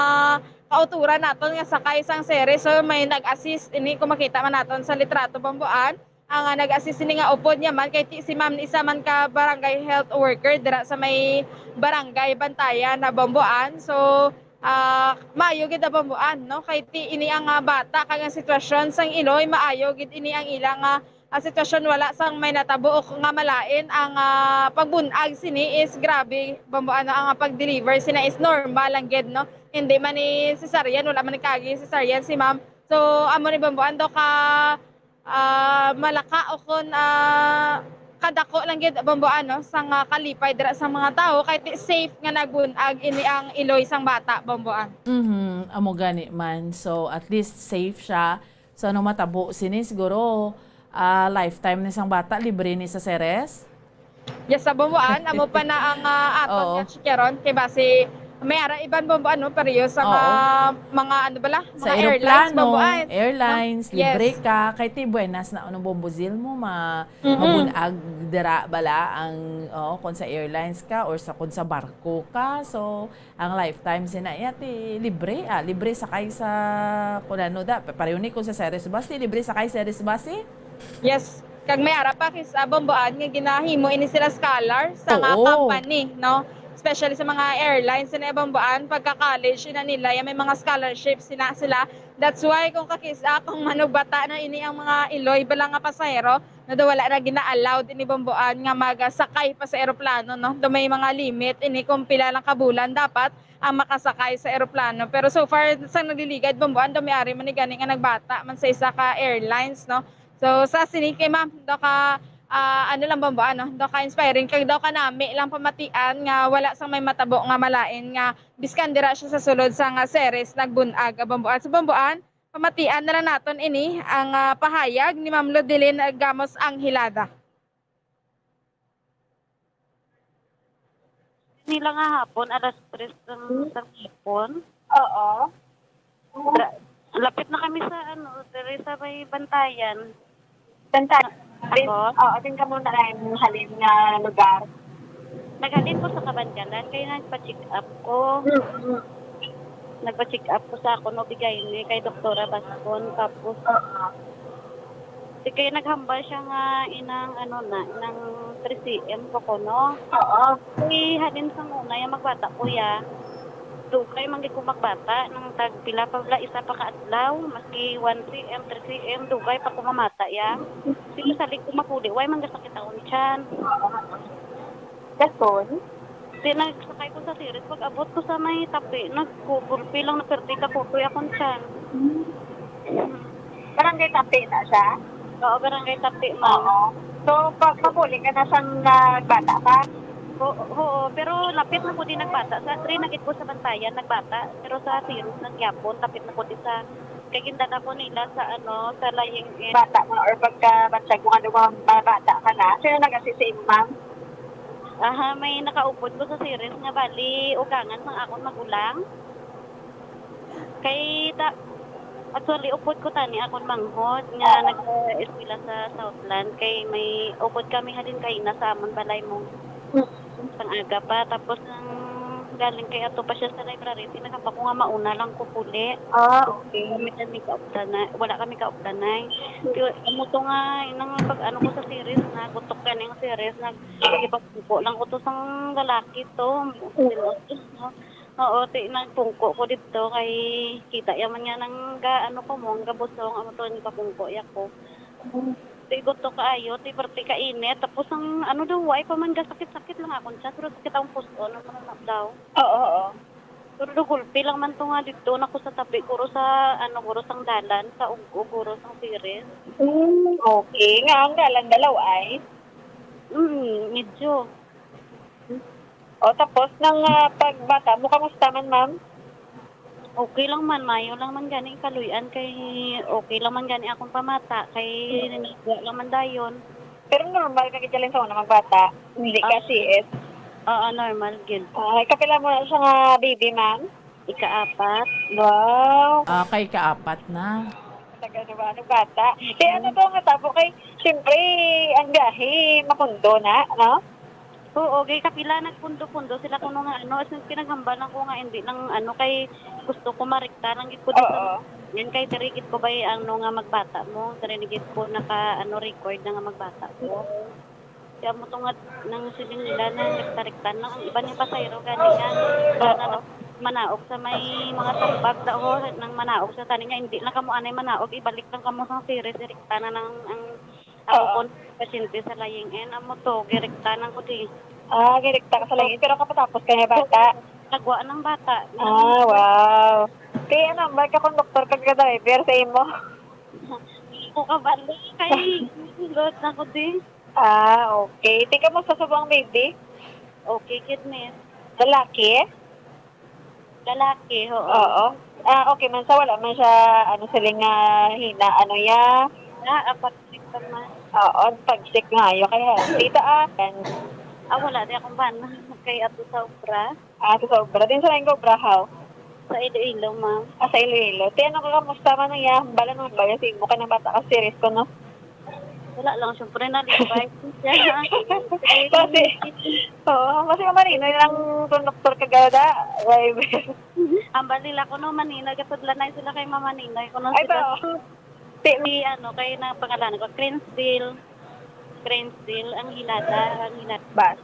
kauturan naton nga sakay sang Ceres. So, may nag-assist ini, kung makita man naton sa litrato, Bamboan, ang, ah, nag-assist ini nga upod niya man kay ti-, si ma'am isa man ka barangay health worker dira sa may barangay Bantayan na Bamboan. So, ah, maayo gid na Bamboan, no? Kay ti-, ini ang, ah, bata kag ang sitwasyon sang Iloy, maayo gid ini ang ilang, ah, ah, sitwasyon, wala sang may natabo o nga malain. Ang, ah, pagbun-ag sini is grabe, Bamboan, no? Ang, ah, pag-deliver sina is normal lang gid, no? Hindi man ni cesarean, wala man nagkaagi cesarean si ma'am. So, amo ni Bamboan daw ka, ah, malaka o kon, ah, kadako lang gid, Bamboan, no? Sang, ah, kalipay dira sa mga tawo, kay ti-, safe nga nagbun-ag ini ang Iloy sang bata, Bamboan. Mhm, amo gani man. So, at least safe siya. So, ano matabo sini? Siguro, ah, lifetime ni sang bata, libre ni sa Ceres? Yes, sa Bamboan, amo pa na ang, ah, aton Oo. nga chikaron. Kay basi, may ara iban, Bamboan, no? Pareho sa Oo. mga, mga ano bala? Sa Mga airlines, eroplano, Bamboan. airlines, Yes. libre ka. Kay ti buenas na, ano, Bombo Zil mo, ma-, Mm-mm. mabunag dira bala ang, oo, kung sa airlines ka or sa, kung sa barko ka. So, ang lifetime sina iya ti libre, ah, libre sakay sa, kun ano da, pa-, pareho ni kung sa Ceres Bus, ti libre sakay Ceres Bus, eh? Yes. Kag may ara pa kis, ah, Bamboan nga ginahimo ini sila scholar sa mga Oo. company, no? Especially sa mga airlines na Bamboan, pagka college na nila, yan may mga scholarships sina sila. That's why kung kakis-, ah, kung manugbata na ini ang mga Iloy bala nga pasahero, na daw wala na gina-allowed ini Bamboan nga magasakay pa sa eroplano, no? Daw may mga limit ini kung pila lang ka bulan dapat ang makasakay sa eroplano. Pero so far, sa nagliligad, Bamboan, daw may ari man ni gani nga nagbata man sa isa ka airlines, no? So, sa sini kay ma'am, daw ka, ah, ano lang, Bamboan, no? Daw ka inspiring, kag daw ka nami lang pamatian nga wala sang may matabo nga malain nga biskan dira siya sa sulod sa nga Ceres nagbun-ag, ah, Bamboan. So, Bamboan, pamatian na lang naton ini ang, ah, pahayag ni Ma'am Lodelin Gamos Anghilada. Nila nga hapon, alas tres ng, Hmm? ng hapon. Oo. Tra-, lapit na kami sa, ano, diri sa may Bantayan. Bantayan. Ako? Oo, din ka muna ang halin nga lugar. Naghalin ko sa Kabanjalan kay nagpa-check up ko. Mm-mm. Nagpa-check up ko sa akon O B G Y N kay Doktora Bascon. Tapos, Oo. Di kay naghambal siya nga inang, ano na, inang three C M ko kuno. Oo. Di halin sa una, ya magbata ko ya. Dugay man gid ko magbata, nang tag pila pa bala, isa pa ka adlaw, maski one C M, three C M, dugay pa ko mamata ya. Di ko salig ko makuli, way man gasakit akon tiyan. Dason? Di nagsakay ko sa Ceres, pag abot ko sa may tapi, nagkugulpi lang, naperti ka kutoy akon tiyan. Hmm. Barangay Tapi na siya? Oo, Barangay Tapi, ma'am. Oo. So, pa-, papuli ka na sang nagbata ka? Oo, oo, pero lapit na ko din nagbata. Sa three na gid ko sa Bantayan nagbata, pero sa Ceres na gyapon, lapit na ko din sa, kay gindala ko nila sa, ano, sa Laying-in. Bata mo or pagka batyag mo, ano mo, ba-, bata ka na? Sino nag-assist sa imo, ma'am? Aha, may nakaupod ko sa Ceres nga bali ugangan sang akon magulang. Kay ta-, actually, upod ko tani akon manghod nga Ah. nag-eskwela sa Southland. Kay may upod kami halin kaina sa amon balay mo. Mm. Sang aga pa. Tapos nang galing kay ato pa siya sa library, tinagamba ko nga mauna lang ko puli. Ah, okay. Kami kami kaupdanay. Wala kami kaupdanay. Kay amo to nga, inang pag ano ko sa Ceres, nagutok gani ang Ceres, nag-, ipagpungko lang ko to sang lalaki to. Mm. Oo, ti nagpungko ko didto kay kita ya man nga nang ga-, ano ko mo, ang gabusong, amo to, nagpapungko ya ko. Mm. Ti guto kaayo, ti parte ka init, tapos ang ano daw, way pa man gasakit-sakit lang akon tiyan, pero sakit ang pus-on, ano man daw. Oo, oo. Pero do gulpi lang man to nga didto na ko sa tabi, guro sa, ano, guro sang dalan, sa ug-, ug-, guro sang Ceres. Mm, okay. Nga ang dalan dalaw ay? Mm, medyo. O, tapos, nang, ah, pagbata mo, kamusta man, ma'am? Okay lang man, mayo lang man gani kaluy-an kay okay lang man gani akong pamata kay Mm. nagwa lang man dayon. Pero normal ka gid sa una magbata, hindi ka Ah. C S? Oo, normal gid. Ay, kapila mo na siya nga baby, ma'am? Ikaapat. Wow. Ah, kay kaapat na. Tagal na ba? Ano, bata? Kay ano to nga tabo? Kay, siyempre, ang biyahe, mapundo na, no? Oo, kay kapila nagpundo-pundo sila kuno nga ano, as in, pinaghambalan ko nga hindi lang ano, kay gusto ko marikta lang gid ko dito. Oo. Yan kay diri gid ko bay ano nga magbata mo, diri gid ko naka ano record na nga magbata ko. Kaya mo to nga nang siling nila na rekta-rekta lang ang iban yung pasahero gani nga wala na Oo. nag-, manaog sa may mga tambag daw, nang manaog sa tani nga hindi na kamo anay manaog, ibalik lang kamo sa Ceres, direkta na nang ang ako Oo. Kon pasyente sa Laying-in, amo to, girekta nang ko di. Ah, girekta ka sa Laying-in, pero kapatapos ka nga bata? Nagwa ng bata. Ah, wow. Kaya ano, may ka konduktor kag driver sa imo? Ko kabalo kay load na ko di. Ah, okay. Tika mo sa subong baby? Okay, kid, miss. Lalaki? Lalaki, oo. Oo. Ah, okay man sa wala man siya, ano, siling nga hina, ano ya? Ah, apat six man. Oo, pag-check nga, ayo kay healthy ta, ah. And Ah, wala di akong bana. Kay ato sa obra. Ah, ato sa obra. Din sa lain ka obra, how? Sa Iloilo, ma'am. Ah, sa Iloilo. Ti, ano ka, kamusta man ang ya? Bala naman ba, si mo ka ng bata ka, serious ko, no? Wala lang, syempre, nalipay siya. Kasi, oo, kasi nga maninoy lang konduktor ka gada. Why? Ang bali lang ko, no, maninoy, katudlanay sila kay Mama Ninoy. Kuno Ay, sila, ba? Ti- si, ano, kay na pangalan ko, Cranesville. Cranesville, ang hilada, ang hilada. Bas.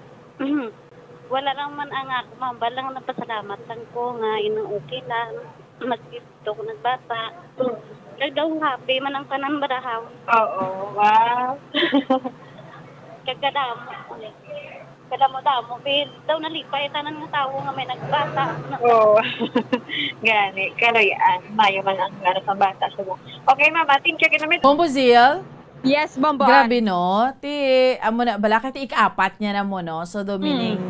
Wala lang man ang ako, ma'am. Bala lang nagpasalamat lang ko nga inang okay lang. Maski to ko nagbata. Mm. Kag daw happy man ang tanan barahaw. Oo, wow. Kag kadamo. Kadamo-damo. Kay daw nalipay tanan nga tawo nga may nagbata. Oo. Gani, kaloy-an. Mayo man ang ano sa bata. So, okay, mama. Thank you, Ginamit. Bombo Zil? Yes, Bombo Grabe, Ann. No? Ti, amo na, bala ka ti ikaapat niya na mo, no? So, do Mm. meaning,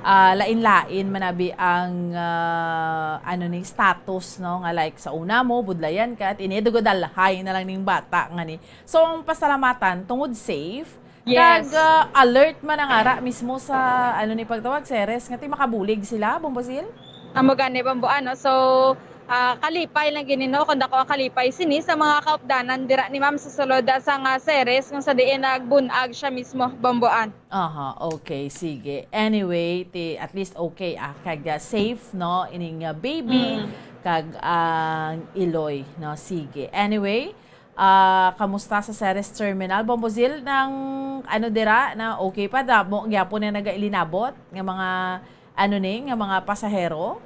ah, lain-lain manabi ang, ah, ano ni, status, no? Nga like, sa una mo, budlayan ka, at ini, dugo dalhay na lang ning bata nga ni. So, ang pasalamatan, tungod safe, Yes. Kag, ah, alert man ang ara mismo sa, ano ni pagtawag, Ceres, nga ti makabulig sila, Bombo Zil? Amo gani, Bombo, ano? So, ah, kalipay lang gid ni, no, kung dako ang kalipay sini sa mga kaupdanan dira ni ma'am sa sulod, ah, sang series kung sa diin nagbun-ag siya mismo, Bomboan. Aha, okay, sige. Anyway, ti, at least okay, ah, kag, ah, safe, no, ining, ah, baby, Mm. kag ang iloy, no, sige. Anyway, ah, kamusta sa Ceres Terminal, Bombo Zil, nang, ano, dira, na okay pa, damo gyapon na nagailinabot nga mga, ano ni, nga mga pasahero?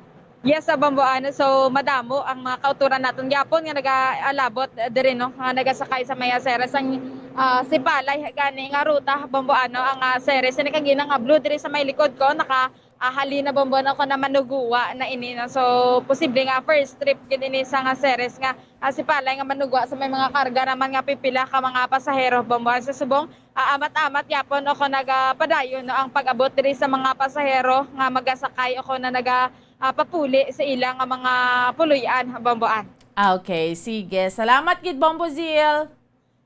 Yes, sa Bomboan. So, madamo ang mga kauturan naton gyapon nga nagaalabot, eh, diri, no, nga nagasakay sa may Ceres. Ang, ah, Sipalay gani nga ruta, Bomboan, no, ang, ah, Ceres. Ini kagina nga blue diri sa may likod ko, naka, ah, halin na, Bomboan, ako na manuguwa na ini, no. So, posible nga first trip gid ini sa nga Ceres nga, ah, Sipalay nga manuguwa sa may mga karga naman nga pipila ka mga pasahero, Bomboan. Sa subong, ah, amat-amat gyapon ako nagapadayon, no, ang pag-abot diri sa mga pasahero nga magasakay ako na naga, ah, papuli sa ila nga mga puloy-an, Bomboan. Ah, okay, sige. Salamat gid, Bombo Zil.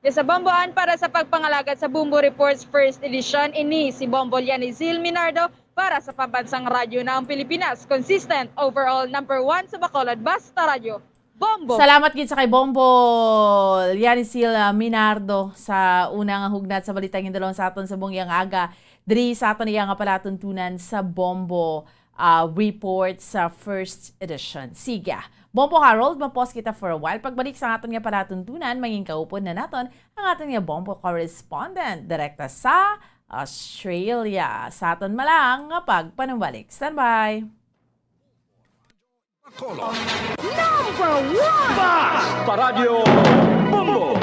Yes, sa Bomboan, para sa pagpangalagad sa Bombo Reports First Edition, ini si Bombo Lianizil Minardo para sa Pambansang Radyo ng Pilipinas, consistent, overall, number one sa Bacolod, Basta Radyo. Bombo. Salamat gid sa kay Bombo Lianizil, ah, Minardo sa una nga hugnat sa balita nga gindulong sa aton sa bungiyang aga diri sa aton iya nga palatuntunan sa Bombo, ah, Report sa First Edition. Sige, ah, Bombo Harold, ma-pause kita for a while. Pagbalik sa aton nga palatuntunan, mangin kaupod na naton ang aton nga Bombo correspondent direkta sa Australia. Sa aton malang nga pagpanumbalik. Standby. Bacolod. Number one! Basta Radyo Bombo!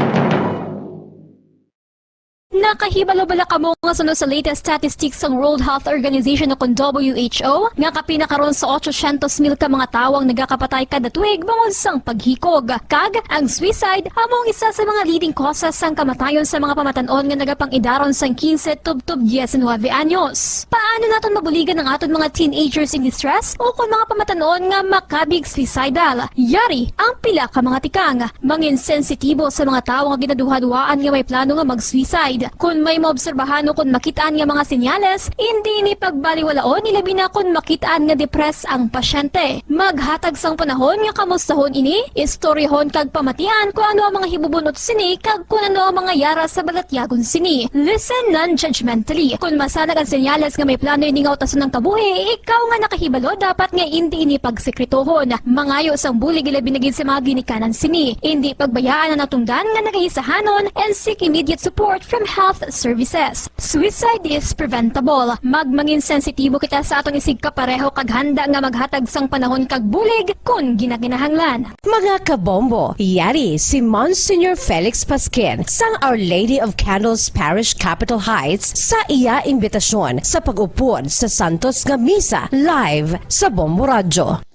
Nakahibalo bala kamo nga suno sa latest statistics sang World Health Organization o kon W H O, nga kapin na karon sa ochocientos mil ka mga tawo ang nagakapatay kada tuig bangod sang paghikog? Kag ang suicide amo ang isa sa mga leading causes sang kamatayon sa mga pamatan-on nga nagapang-idaron sang quince tubtob diecinuebe anyos. Paano naton mabuligan ang aton mga teenagers in distress o kon mga pamatan-on nga makabig suicidal? Yari ang pila ka mga tikang. Mangin sensitibo sa mga tawo nga ginaduhaduhaan nga may plano nga mag-suicide. Kon may maobserbahan o kon makit-an nga mga senyales, indi ini pagbaliwalaon, ilabi na kon makit-an nga depressed ang pasyente. Maghatag sang panahon nga kamustahon ini, istoryahon kag pamatian kon ano ang mga hibubun-ot sini kag kon ano ang mga yara sa balatyagon sini. Listen non-judgmentally. Kon masanag ang senyales nga may plano ini nga utason ang kabuhi, ikaw nga nakahibalo dapat nga indi ini pagsekretohon. Mangayo sang bulig, ilabi na gid sa mga ginikanan sini. Indi pagbayaan ang natungdan nga nagahisahanon and seek immediate support from health services. Suicide is preventable. Magmangin sensitibo kita sa aton isigkapareho kag handa nga maghatag sang panahon kag bulig kon ginakinahanglan. Mga kabombo, yari si Monsignor Felix Pasquin sang Our Lady of Candles Parish, Capitol Heights, sa iya imbitasyon sa pag-upod sa Santos nga Misa live sa Bombo Radyo.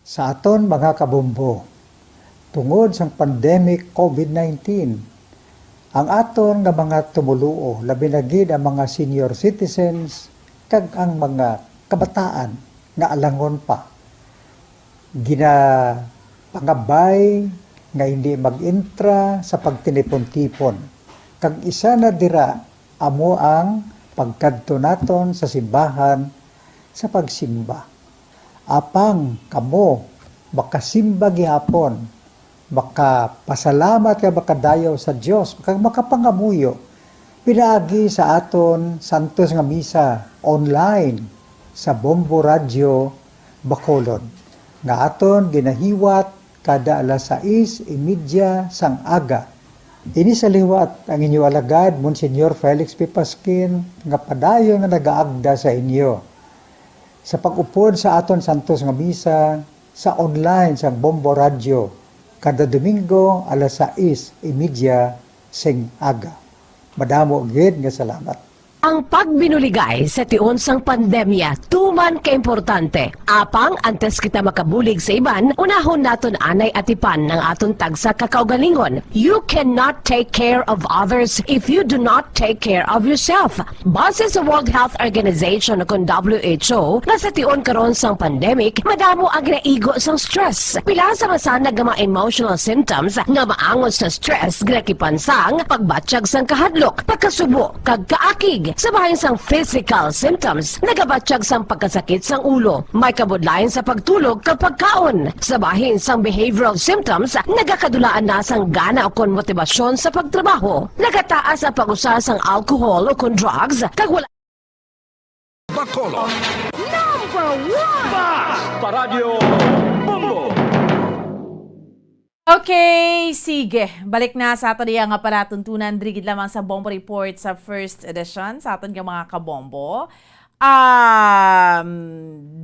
Sa aton mga kabombo, tungod sang pandemic COVID nineteen, ang aton nga mga tumoluo, labi na gid ang mga senior citizens kag ang mga kabataan nga alangon pa, ginapangabay nga hindi mag-intra sa pagtinipon-tipon. Kag isa na dira amo ang pagkadto naton sa simbahan sa pagsimba. Apang kamo makasimba gihapon, makapasalamat kag makadayaw sa Dios, kag makapangamuyo pinaagi sa aton santos nga misa online sa Bombo Radyo Bacolod, nga aton ginahiwat kada alas sais y media sang aga. Ini sa liwat ang inyo alagad, Monsignor Felix P. Pasquin, nga padayon nga nagaagda sa inyo sa pag-upod sa aton santos nga misa sa online sang Bombo Radyo kada Domingo alas sais y media sing aga. Madamo gid nga salamat. Ang pagbinuligay sa tion sang pandemya tuman kaimportante. Apang antes kita makabulig sa iban, unahon naton anay atipan ang aton tagsa ka kaugalingon. You cannot take care of others if you do not take care of yourself. Base sa World Health Organization o kon W H O, nga sa tion karon sang pandemic, madamo ang ginaigo sang stress. Pila sa masanag nga mga emotional symptoms nga maangot sa stress ginakipan sang pagbatyag sang kahadlok, pagkasubo, kag kaakig. Sa bahin sang physical symptoms, nagabatyag sang pagkasakit sang ulo, may kabudlayan sa pagtulog kag pagkaon. Sa bahin sang behavioral symptoms, nagakadulaan na sang gana ukon motibasyon sa pagtrabaho. Nagataas ang pag-usar sang alcohol ukon drugs, kag wala Bacolod. Number one! Basta Radyo Bombo! Okay, sige. Balik na sa aton iya nga palatuntunan diri gid lamang sa Bombo Report sa first edition sa aton nga mga kabombo. Um,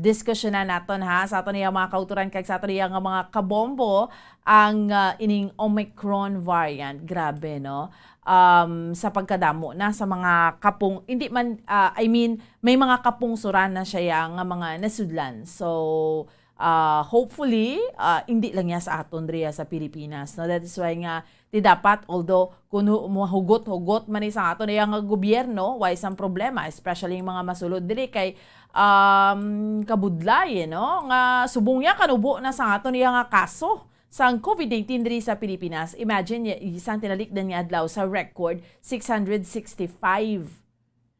diskusyonan naton, ha, sa aton iya mga kautoran kag sa aton iya nga mga kabombo ang, ah, ining Omicron variant. Grabe, no? Um, sa pagkadamo na sa mga kapung-, hindi man, ah, I mean, may mga kapungsoran na siya nga mga nasudlan. So, ah, hopefully, ah, hindi lang niya sa aton riya sa Pilipinas, no? That is why nga, di dapat, although kung hu-, mahugot-hugot man ni sa aton iya nga gobyerno, why isang problema, especially yung mga masulod diri kay, um, kabudlay, eh, no? Nga subong niya kanubo na sa aton iya nga kaso sang COVID nineteen diri sa Pilipinas. Imagine, y-, isang tinalikdan nga adlaw sa record, six hundred sixty-five,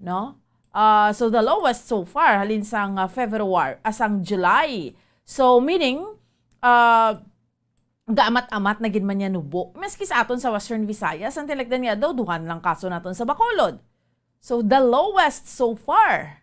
no? Ah, so the lowest so far, halin sang, ah, February, ah, sang July. So, meaning, ah, gaamat-amat na gid man niya nubo. Maski sa aton sa Western Visayas, ang tinalagdan nga daw, duhan lang kaso naton sa Bacolod. So, the lowest so far,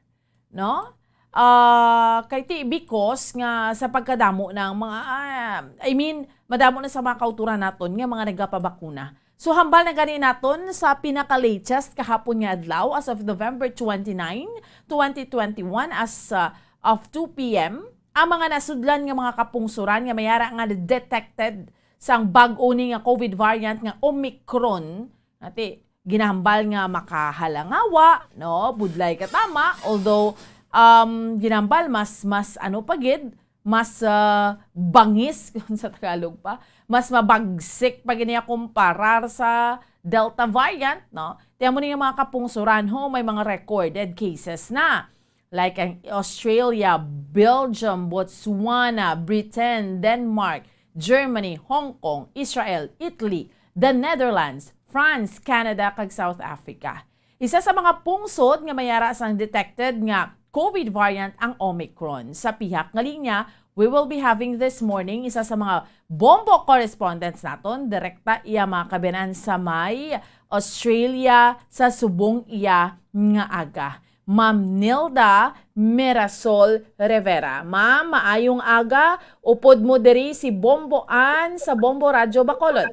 no? Ah, kay ti, because nga sa pagkadamo ng mga, ah, I mean, madamo na sa mga kauturan naton nga mga nagapabakuna. So, hambal na gani naton sa pinaka-latest kahapon nga adlaw, as of November twenty-nine, twenty twenty-one, as, uh, of two p m, ang mga nasudlan nga mga kapungsoran nga may ara nga detected sang bag-o ni nga COVID variant nga Omicron, nati, ginahambal nga makahalangawa, no? Budlay ka tama, although, um, ginahambal mas, mas ano pa gid, mas, ah, bangis, kung sa Tagalog pa, mas mabagsik pa gid niya kumparar sa Delta variant, no? Tiyan mo niya mga kapungsoran, ho, may mga recorded cases na. Like ang Australia, Belgium, Botswana, Britain, Denmark, Germany, Hong Kong, Israel, Italy, the Netherlands, France, Canada, kag South Africa. Isa sa mga pungsod nga may ara sang detected nga COVID variant ang Omicron. Sa pihak nga linya, we will be having this morning isa sa mga bombo correspondents naton, direkta iya mga kabiyanan sa may Australia, sa subong iya nga aga. Ma'am Nilda Mirasol Rivera. Ma'am, maayong aga. Upod mo diri si Bombo Ann sa Bombo Radyo Bacolod.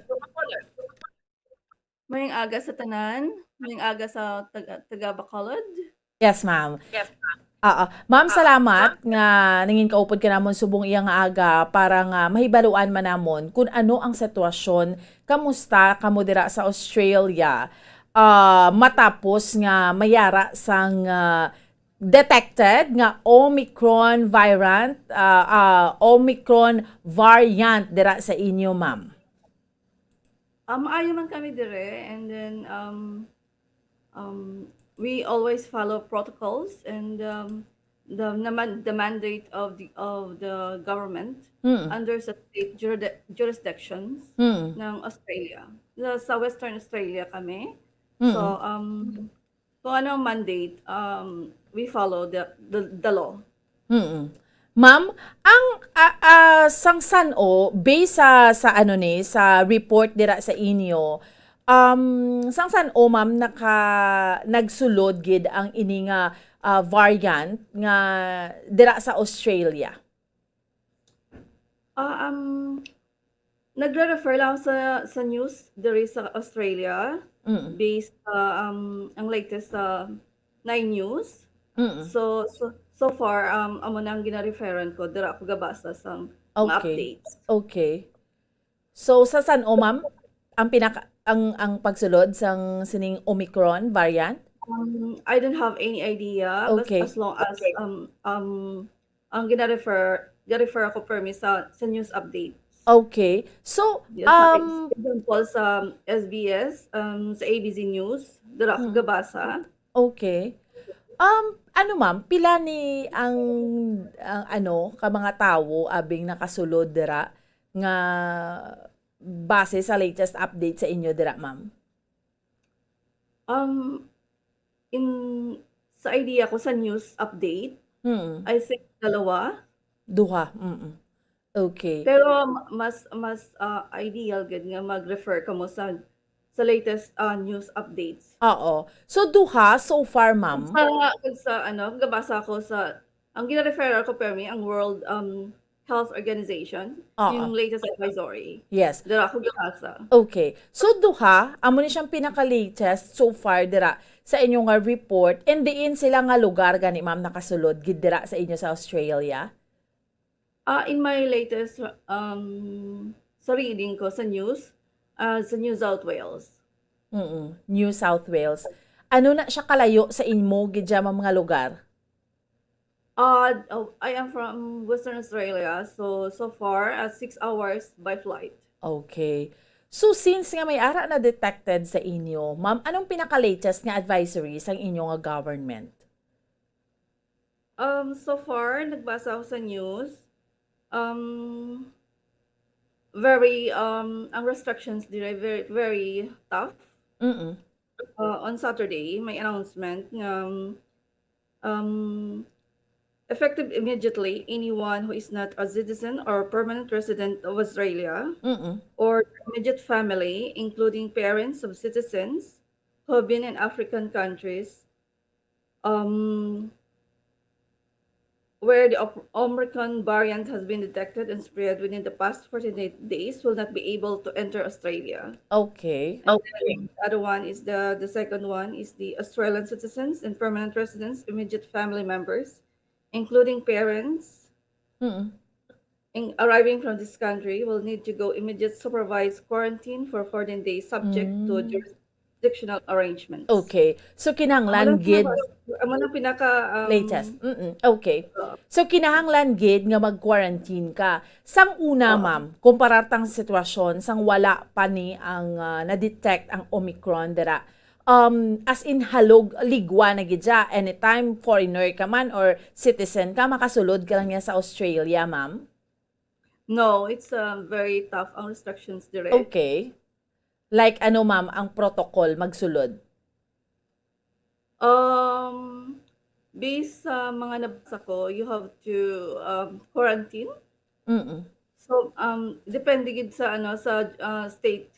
Maayong aga sa tanan. Maayong aga sa taga, taga Bacolod. Yes, ma'am. Yes, ma'am. Oo. Ma'am, ah, salamat nga nangin kaupod ka namon subong iya nga aga para nga mahibaluan man namon kung ano ang sitwasyon, kamusta kamo dira sa Australia, ah, matapos nga mayara sang, ah, detected nga Omicron variant, ah, ah, Omicron variant dira sa inyo, ma'am? Ah, maayo man kami dire, and then, um, um, we always follow protocols and, um, the naman, the mandate of the, of the government Mm. under sa state juride-, jurisdictions Mm. ng Australia. Sa, sa Western Australia kami. Mm. So, um, kung ano ang mandate, um, we follow the, the, the law. Mm. Ma'am, ang, ah, ah, sang san-o, based sa, sa ano ni, sa report dira sa inyo, um, sang san-o, ma'am, naka-, nagsulod gid ang ini nga, ah, variant nga dira sa Australia? Ah, um, nagre-refer lang sa, sa news diri sa Australia, Mm. based sa, um, ang latest sa Nine News. Mm. So, so, so far, um, amo na ang gina-referan ko, dira ako gabasa sa mga Okay. updates. Okay. So, sa san-o, ma'am, ang pinaka-, ang, ang pagsulod sang sining Omicron variant? Um, I don't have any idea, but Okay. as long as, Okay. um, um, ang gina-refer, ga-refer ako permi sa, sa news updates. Okay. So, Yes, sa um, ex-, example, sa S B S, um, sa A B C News, dira ako Mm. gabasa. Okay. Um, ano, ma'am, pila ni ang, ang ano, ka mga tawo abing nakasulod dira nga base sa latest update sa inyo dira, ma'am? Um, in, sa idea ko sa news update, Mm. I think dalawa. Duha, mm. Okay. Pero ma-, mas, mas, ah, ideal gid nga mag-refer kamo sa, sa latest, ah, news updates. Oo. So, duha so far, ma'am? Sa, sa, ano, gabasa ko sa, ang gina-referral ko, permi, ang World, um, Health Organization, Oo. yung latest advisory. Yes. Dira ako gabasa. Okay. So, duha, amo ni siyang pinaka-latest so far dira sa inyo nga report. And diin sila nga lugar gani, ma'am, nakasulod gid dira sa inyo sa Australia? Ah, in my latest, um, sa reading ko sa news, ah, sa New South Wales. Mm, New South Wales. Ano na siya kalayo sa imo gid dya, ma'am, nga lugar? Uh, oh, I am from Western Australia, so, so far, uh, six hours by flight. Okay. So, since nga may ara na detected sa inyo, ma'am, anong pinaka-latest nga advisory sang inyo nga government? Um, so far, nagbasa ako sa news. Um, very, um, ang restrictions dire very, very tough. Mm-mm. Uh, on Saturday, may announcement nga, um, effective immediately, anyone who is not a citizen or permanent resident of Australia Mm-mm. or immediate family, including parents of citizens who have been in African countries, um, where the Op-, Omicron variant has been detected and spread within the past forty-eight days will not be able to enter Australia. Okay. And Okay. then the other one is the, the second one is the Australian citizens and permanent residents, immediate family members, including parents, Mm. in arriving from this country will need to go immediate supervised quarantine for fourteen days subject to Mm. jurisdictional arrangements. Okay. So, kinahanglan Amo lang gid pinaka-, amo lang pinaka, um, latest. Mm-mm. Okay. Oo. So, kinahanglan gid nga mag-quarantine ka. Sang una, Oo. ma'am, kumparar tang sitwasyon, sang wala pa ni ang, ah, na-detect ang Omicron dira. Um, as in, halog, ligwa na gid siya. Anytime, foreigner ka man or citizen ka, makasulod ka lang niya sa Australia, ma'am? No, it's, um, very tough ang restrictions dire. Okay. Like ano, ma'am, ang protocol magsulod? Um, based sa mga nabasa ko, you have to, um, quarantine. Mm-mm. So, um, depende gid sa, ano, sa, uh, state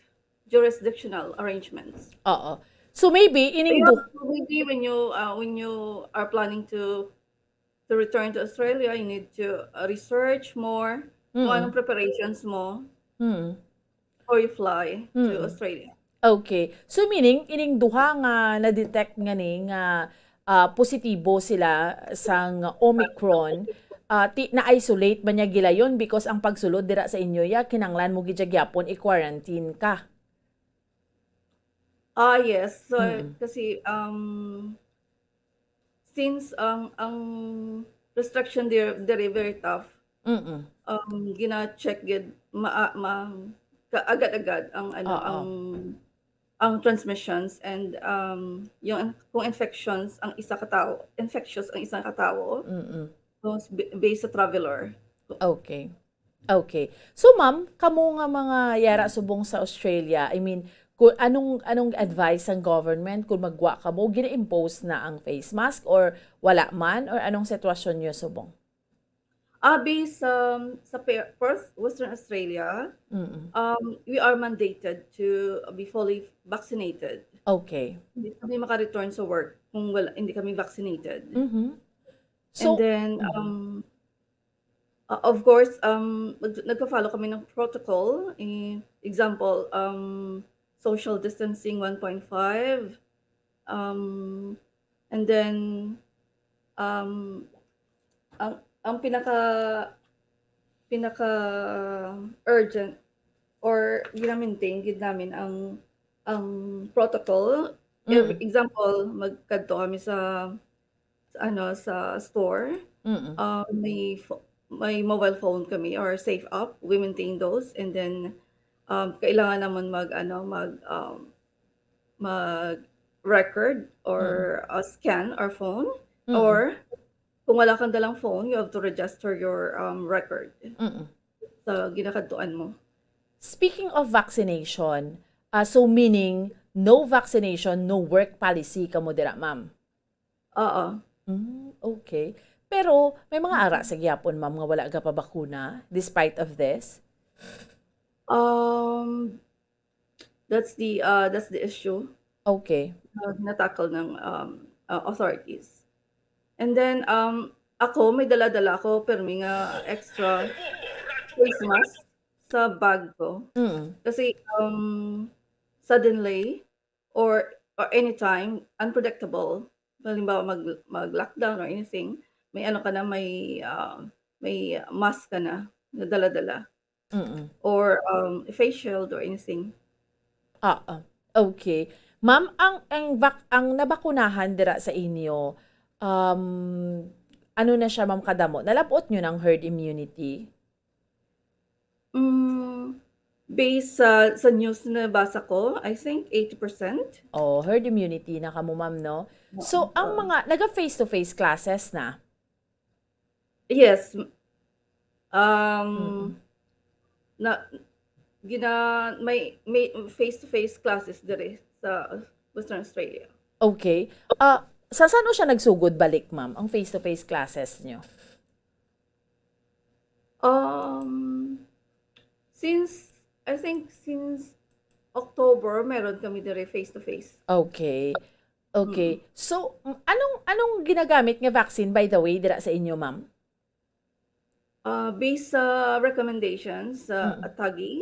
jurisdictional arrangements. Oo. So, maybe, ining Kaya, du- maybe when you, uh, when you are planning to to return to Australia, you need to, uh, research more kung Mm. anong preparations mo Mm. before you fly to Mm. Australia. Okay. So, meaning, ining duha nga na-detect nga ni nga, ah, positibo sila sang Omicron, ah, ti-, na-isolate ba niya gilayon? Because ang pagsulod dira sa inyo, ya, kinanglan mo gid siya gyapon i-quarantine ka. Ah, yes. So, Mm. kasi, um, since ang, ang restriction there, there is very tough, Mm-mm. um, gina-check gid, ma-, ma-, ka-, agad-agad ang, ano, Oo. ang, ang transmissions and, um, yung kung infections ang isa ka tawo, infectious ang isang ka tawo. Mm-mm. So, s-, ba-, based sa traveler. Okay. Okay. So, ma'am, kamo nga mga yara subong sa Australia, I mean, ku-, anong, anong advice sang government kung magwa kamo? Gina-impose na ang face mask or wala man? Or anong sitwasyon niyo subong? Ah, based, um, sa Pe-, Perth, Western Australia, Mm-mm. um, we are mandated to be fully vaccinated. Okay. Hindi kami maka-return sa work kung wala, hindi kami vaccinated. Mm-hmm. And So, then, mm-hmm. um, Uh, of course, um, nag-, nagpa-follow kami ng protocol. Eh, example, um, social distancing one point five. Um, and then, um, ang, ang pinaka, pinaka urgent or gina-maintain gid namin ang, ang protocol. If, Mm. example, magkadto kami sa sa, ano, sa store, Mm. ah, may pho-, may mobile phone kami or Safe App. We maintain those. And then, um, kailangan naman mag, ano, mag, um, mag-record or, Mm. uh, scan our phone. Mm. Or kung wala kang dalang phone, you have to register your, um, record Mm. sa ginakadtuan mo. Speaking of vaccination, ah, so meaning, no vaccination, no work policy kamo dira, ma'am? Oo. Mm, okay. Pero may mga ara sa gyapon, ma'am, nga wala gapabakuna despite of this? Um, that's the, uh, that's the issue Okay. na gina-tackle ng, um, uh, authorities. And then, um, ako, may dala-dala ako, permi nga extra face mask sa bag ko. Mm. Kasi, um, suddenly, or, or anytime, unpredictable. Halimbawa, mag, mag-lockdown or anything, may ano ka na, may, ah, may mask ka na, na dala-dala. Mm. Or, um, face shield or anything. Oo. Okay. Ma'am, ang, ang vak-, ang nabakunahan dira sa inyo, um, ano na siya, ma'am, kadamo? Nalab-ot nyo ng herd immunity? Mm, based sa, sa news na nabasa ko, I think eighty percent. Oh, herd immunity na kamo, ma'am, no? Oo, So, ang oo. mga, naga face-to-face classes na? Yes. Um, Mm-mm. na, gina-, may, may face-to-face classes diri sa Western Australia. Okay. Ah, sa saan siya nagsugod balik, ma'am, ang face-to-face classes nyo? Um, since, I think since October, meron kami diri face-to-face. Okay. Okay. Mm. So, m-, anong, anong ginagamit nga vaccine, by the way, dira sa inyo, ma'am? Ah, based sa recommendations sa Mm. ATAGI,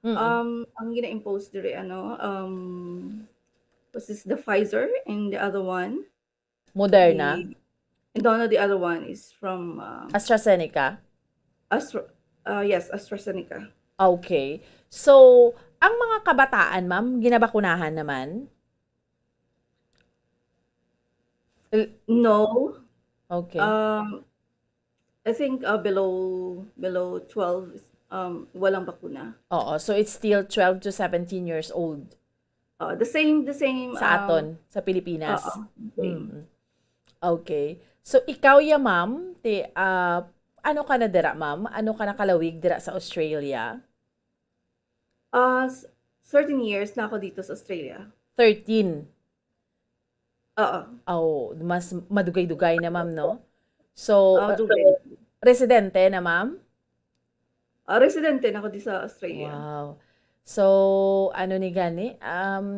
Mm. um, ang gina-impose diri, ano, um, was this the Pfizer and the other one? Moderna? The, no, no, the other one is from, um, AstraZeneca? Astra-, uh, yes, AstraZeneca. Okay. So, ang mga kabataan, ma'am, ginabakunahan naman? L-, No. Okay. Um, I think, uh, below, below twelve, um, walang bakuna. Oo, so it's still twelve to seventeen years old. Uh, the same, the same, Sa um, aton, sa Pilipinas. Oo, same. Mm. Okay. So, ikaw ya, ma'am, ti-, ah, ano ka na dira, ma'am? Ano ka na kalawig dira sa Australia? Ah, s-, thirteen years na ako dito sa Australia. Thirteen? Oo. Oh, mas madugay-dugay na, ma'am, no? So, Oh, uh, dugay. residente na, ma'am? Ah, residente na ako di sa Australia. Wow. So, ano ni gani, um,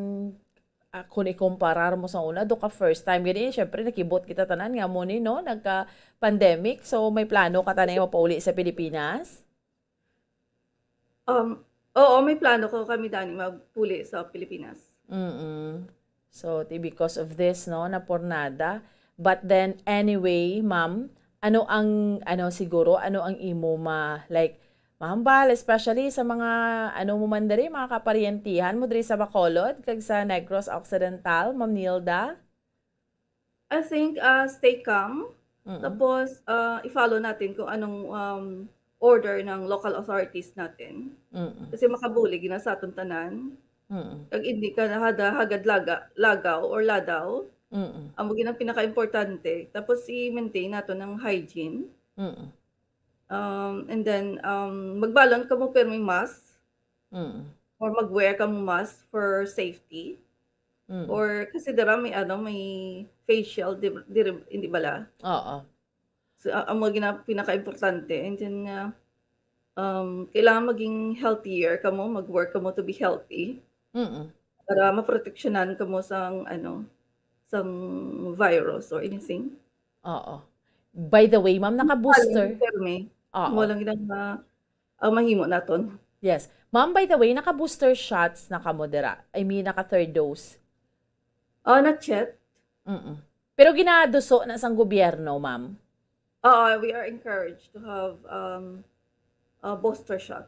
ah, kung ikumparar mo sa una, do ka first time gani, syempre, nakibot kita tanan nga mo ni, no? Nagka-pandemic. So, may plano ka tanan mapauli sa Pilipinas? Um, oo, may plano ko kami, Dani, magpuli sa Pilipinas. Mm-mm. So, ti-, because of this, no, napornada. But then, anyway, ma'am, ano ang, ano, siguro, ano ang imo ma-, like, mahambal, especially sa mga, ano mo man diri, mga kaparyentihan mo diri sa Bacolod, kag sa Negros Occidental, Ma'am Nilda? I think, ah, stay calm. Mm. Tapos, ah, i-follow natin kung anong, um, order ng local authorities natin. Mm. Kasi makabulig na sa aton tanan. Mm. Kag hindi ka na hada-, hagad laga-, lagaw or ladaw. Mm. Amo gid ang pinakaimportante. Tapos i-maintain nato ng hygiene. Mm. Um, and then, um, magbalon kamo pero may mask. Mm. Or mag-wear kamo mask for safety. Mm. Or kasi dira may ano, may face shield, di, di, hindi bala? Oo. So, a-, amo gina-, pinaka-importante. And then nga, um, kailangan maging healthier kamo, mag-work kamo to be healthy. Mm. Para maproteksyonan kamo sang, ano, sang virus or anything. Oo. By the way, ma'am, naka-booster. Bali, permi. Oo. Mo lang gina-, ang mahimo naton. Yes. Ma'am, by the way, naka-booster shots na kamo dira? I mean, naka-third dose? Oh, not yet. Mm-mm. Pero ginaduso na sang gobyerno, ma'am? Oo, we are encouraged to have, um, a booster shot.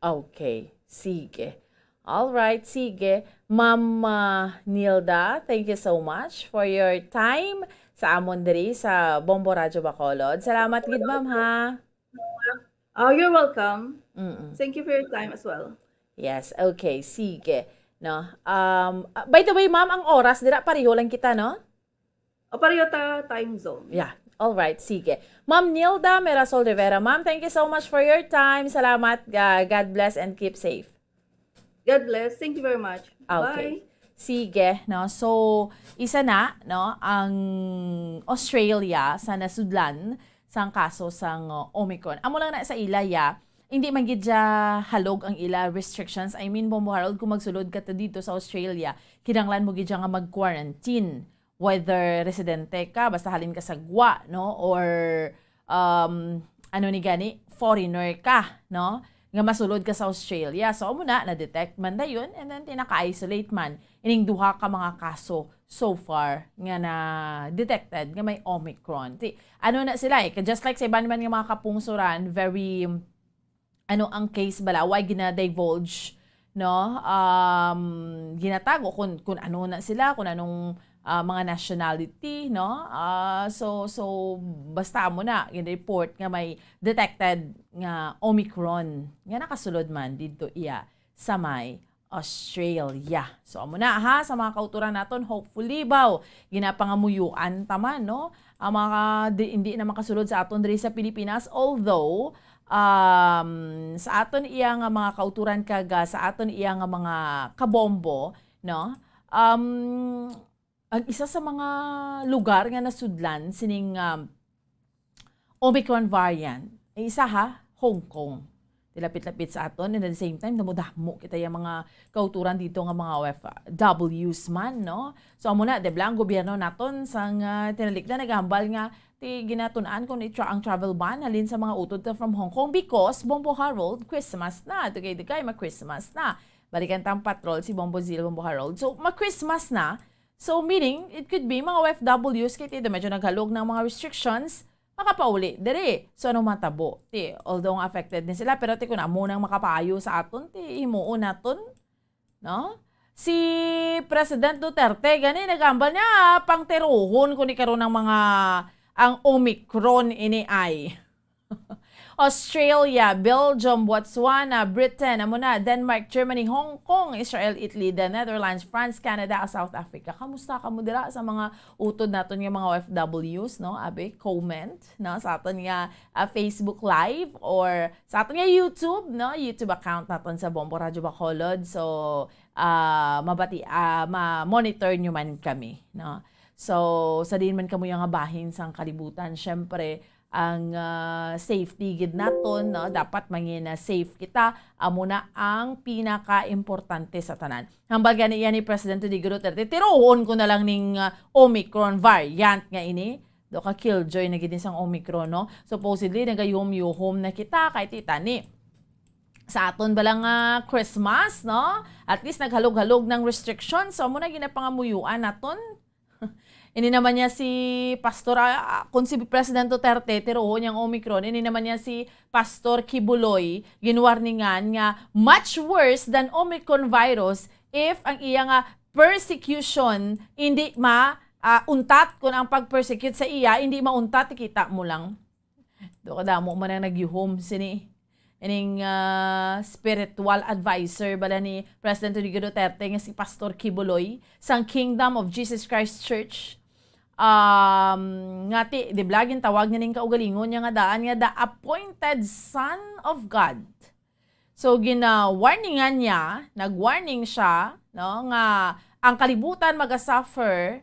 Okay, sige. All right, sige. Ma'am, ah, Nilda, thank you so much for your time sa amon diri sa Bombo Radyo Bacolod. Salamat gid, ma'am, ha? Oh, you're welcome. Mm-mm. Thank you for your time as well. Yes, okay, sige. No? Um, ah, by the way, ma'am, ang oras dira pareho lang kita, no? O, pareho ta time zone. Yeah. All right, sige. Ma'am Nilda Mirasol Rivera, ma'am, thank you so much for your time. Salamat. Ga-, God bless and keep safe. God bless. Thank you very much. Okay. Bye. Sige, no? So, isa na, no, ang Australia sa nasudlan sang kaso sang, uh, Omicron. Amo lang na sa ila, ya, hindi man gid siya halog ang ila restrictions. I mean, Bombo Harold, kung magsulod ka to dito sa Australia, kinahanglan mo gid siya nga mag-quarantine. Whether residente ka, basta halin ka sa gwa, no? Or, um, ano ni gani, foreigner ka, no? Nga masulod ka sa Australia. So, amo na, na-detect man dayon, and then tinaka-isolate man ining duha ka mga kaso so far nga na-detected nga may Omicron. Ti, ano na sila eh, just like sa iban man nga mga kapungsoran, very, ano ang case bala, why gina-divulge, no? Um, ginatago kung, kung ano na sila, kung anong, ah, mga nationality, no? Ah, so, so, basta mo na, gina-report nga may detected nga Omicron nga nakasulod man didto iya sa may Australia. So, amo na ha, sa mga kauturan naton, hopefully, baw, ginapangamuyuan ta man, no? Ang mga di, hindi na makasulod sa aton diri sa Pilipinas, although, um, sa aton iya nga mga kauturan kag, ah, sa aton iya nga mga kabombo, no? Um, ang isa sa mga lugar nga nasudlan sining, um, Omicron variant, ay isa ha, Hong Kong. Di lapit-lapit sa aton, and at the same time, damo-damo kita yung mga kauturan dito nga mga O F Ws man, no? So, amo na, di ba, ang gobyerno naton sang, ah, tinalikdan naghambal nga ti ginatun-an kung i-tra-, ang travel ban halin sa mga utod ta from Hong Kong because, Bombo Harold, Christmas na. Dugay-dugay, mag-Christmas na. Balikan tang patrol si Bombo Zil, Bombo Harold. So, mag-Christmas na. So, meaning, it could be mga O F Ws, kay ti medyo naghalog ng mga restrictions, makapauli diri. So, anong matabo? Ti, although nga affected ni sila, pero ti kung amo nang makapaayo sa aton, ti himuon naton, no? Si President Duterte, gani, nagambal niya, pangtiruhon ko ni karon ang mga, ang Omicron ini ay. Australia, Belgium, Botswana, Britain, amo na, Denmark, Germany, Hong Kong, Israel, Italy, the Netherlands, France, Canada, South Africa. Kamusta kamo dira sa mga utod naton nga mga O F Ws, no? Abi, comment, no, sa aton nga, ah, Facebook Live or sa aton nga YouTube, no? YouTube account naton sa Bombo Radyo Bacolod. So, ah, mabati, ah, ma-monitor nyo man kami, no? So, sa diin man kamo nga bahin sang kalibutan, syempre, ang, ah, safety gid naton, no? Dapat mangin na safe kita. Amo na ang pinaka-importante sa tanan. Hambal gani yan ni President Rodrigo Duterte, "Tiruhon ko na lang ning, ah, Omicron variant nga ini. Do ka killjoy na gid ni sang Omicron, no?" Supposedly, nagayuhom-yuhom na kita kay ti tani. Sa aton bala nga Christmas, no? At least naghalog-halog ng restrictions. So, amo na ginapangamuyuan naton. Ini naman niya si Pastor, ah, ah, kung si President Duterte, tiruhon niyang Omicron, ini naman niya si Pastor Kibuloy, ginwarningan nga much worse than Omicron virus if ang iya nga persecution hindi ma, ah, untat, kung ang pag-persecute sa iya hindi mauntat, kita mo lang. Do kadamo man ang nagyuhom sini. Ining, ah, spiritual advisor bala ni President Rodrigo Duterte nga si Pastor Kibuloy sang Kingdom of Jesus Christ Church. Um, nga ti, di ba, gintawag niya ning kaugalingon niya nga daan nga the appointed Son of God. So, gina-warningan niya, nag-warning siya, no, nga ang kalibutan maga-suffer,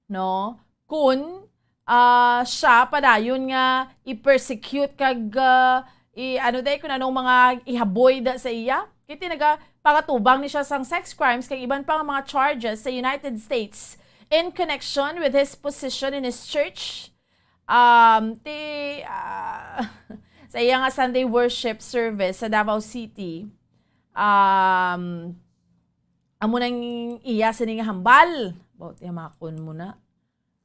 no, kun, ah, siya padayon nga i-persecute kag, ah, i-, ano day, kun anong mga ihaboy da sa iya. Kay ti naga-, pangatubang ni siya sang sex crimes kag iban pa nga mga charges sa United States in connection with his position in his church. Um, ti, ah, sa iya nga Sunday worship service sa Davao City, um, amo nang iya sini nga hambal. Baw, tiyamakon mo na.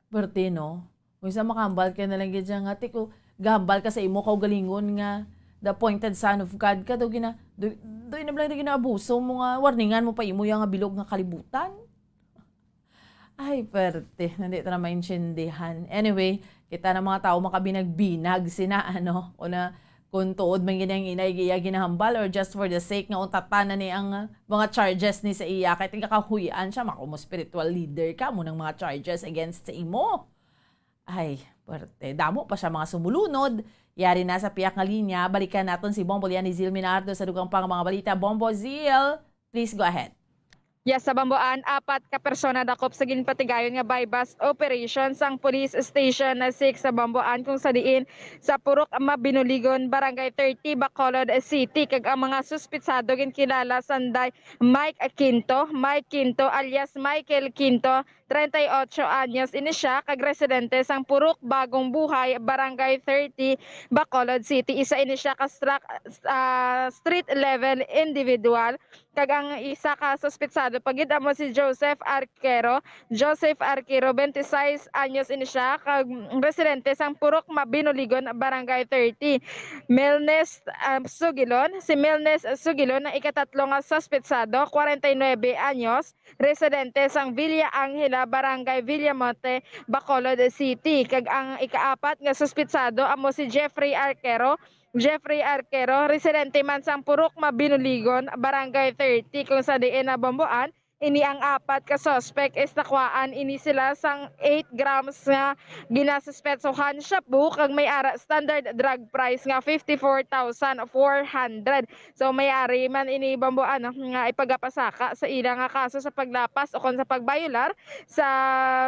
Perte, no? Kung isa makahambal ka na lang gid siya nga, ti ko, gahambal ka sa imo kaugalingon nga the appointed Son of God ka, daw gina-, do, do ina lang ginaabuso mo nga, warningan mo pa imo ya nga bilog nga kalibutan. Ay, perte. Nandi ta na maintindihan. Anyway, kita na mga tao makabinag-binag sina, ano, o na, kung tuod man gid ang inay iya ginahambal or just for the sake nga untatan na ni ang mga charges ni sa iya. Kay tingkakahuy-an siya, mako mo spiritual leader ka, mo nang mga charges against sa imo. Ay, perte. Damo pa siya mga sumulunod. Yari na sa piyak nga linya, balikan naton si Bombo Lian ni Zil Minardo sa dugang pa nga mga balita. Bombo Zil, please go ahead. Yes, sa Bamboan, apat ka persona dakop sa ginpatigayon nga buy-bust operation sang Police Station six sa Bamboan, kung sa diin sa Purok Mabinuligon, Barangay thirty, Bacolod City, kag ang mga suspitsado ginkilala sanday Mike Quinto, Mike Quinto alias Michael Quinto, treinta y ocho anyos ini siya, kag residente sang Purok Bagong Buhay, Barangay thirty, Bacolod City. Isa ini siya ka stra-, ah, street level individual, kag ang isa ka suspitsado pa gid amo si Joseph Arquero. Joseph Arquero, twenty-six anyos ini siya, kag residente sang Purok Mabinuligon, Barangay thirty. Melnes, ah, Sugilon, si Melnes Sugilon ang ikatatlo nga suspitsado, kwarenta y nuebe anyos, residente sang Villa Angela, Barangay Villamonte, Bacolod City. Kag ang ikaapat nga suspitsado amo si Jeffrey Arquero. Jeffrey Arquero, residente man sang Purok Mabinuligon, Barangay thirty, kung sa diin nabomboan ini ang apat ka suspect is nakuhaan ini sila sang eight grams nga ginasuspetsohan shabu, kag may ara standard drug price nga fifty-four thousand four hundred. So, may ari man ini bamboan, no, nga ipagapasaka sa ila nga kaso sa paglapas o kon sa pagbayolar sa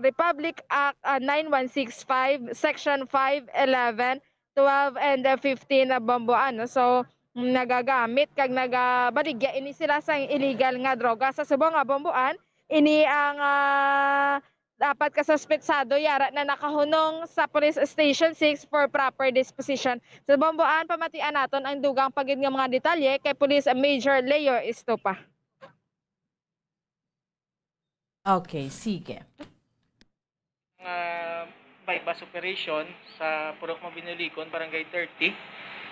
Republic Act, ah, nine one six five, Section five, eleven, twelve, and, ah, fifteen na bamboan, no? So, nagagamit kag nagabaligya ini sila sa illegal nga droga sa subong nga bamboan. Ini ang, ah, dapat ka suspetsado yara na nakahunong sa Police Station six for proper disposition. Sa bamboan, pamatian naton ang dugang pa gid nga mga detalye kay Police Major Leo Estopa. Okay, sige. Nga buy-bust operation sa Purok Mabinuligon, Barangay thirty,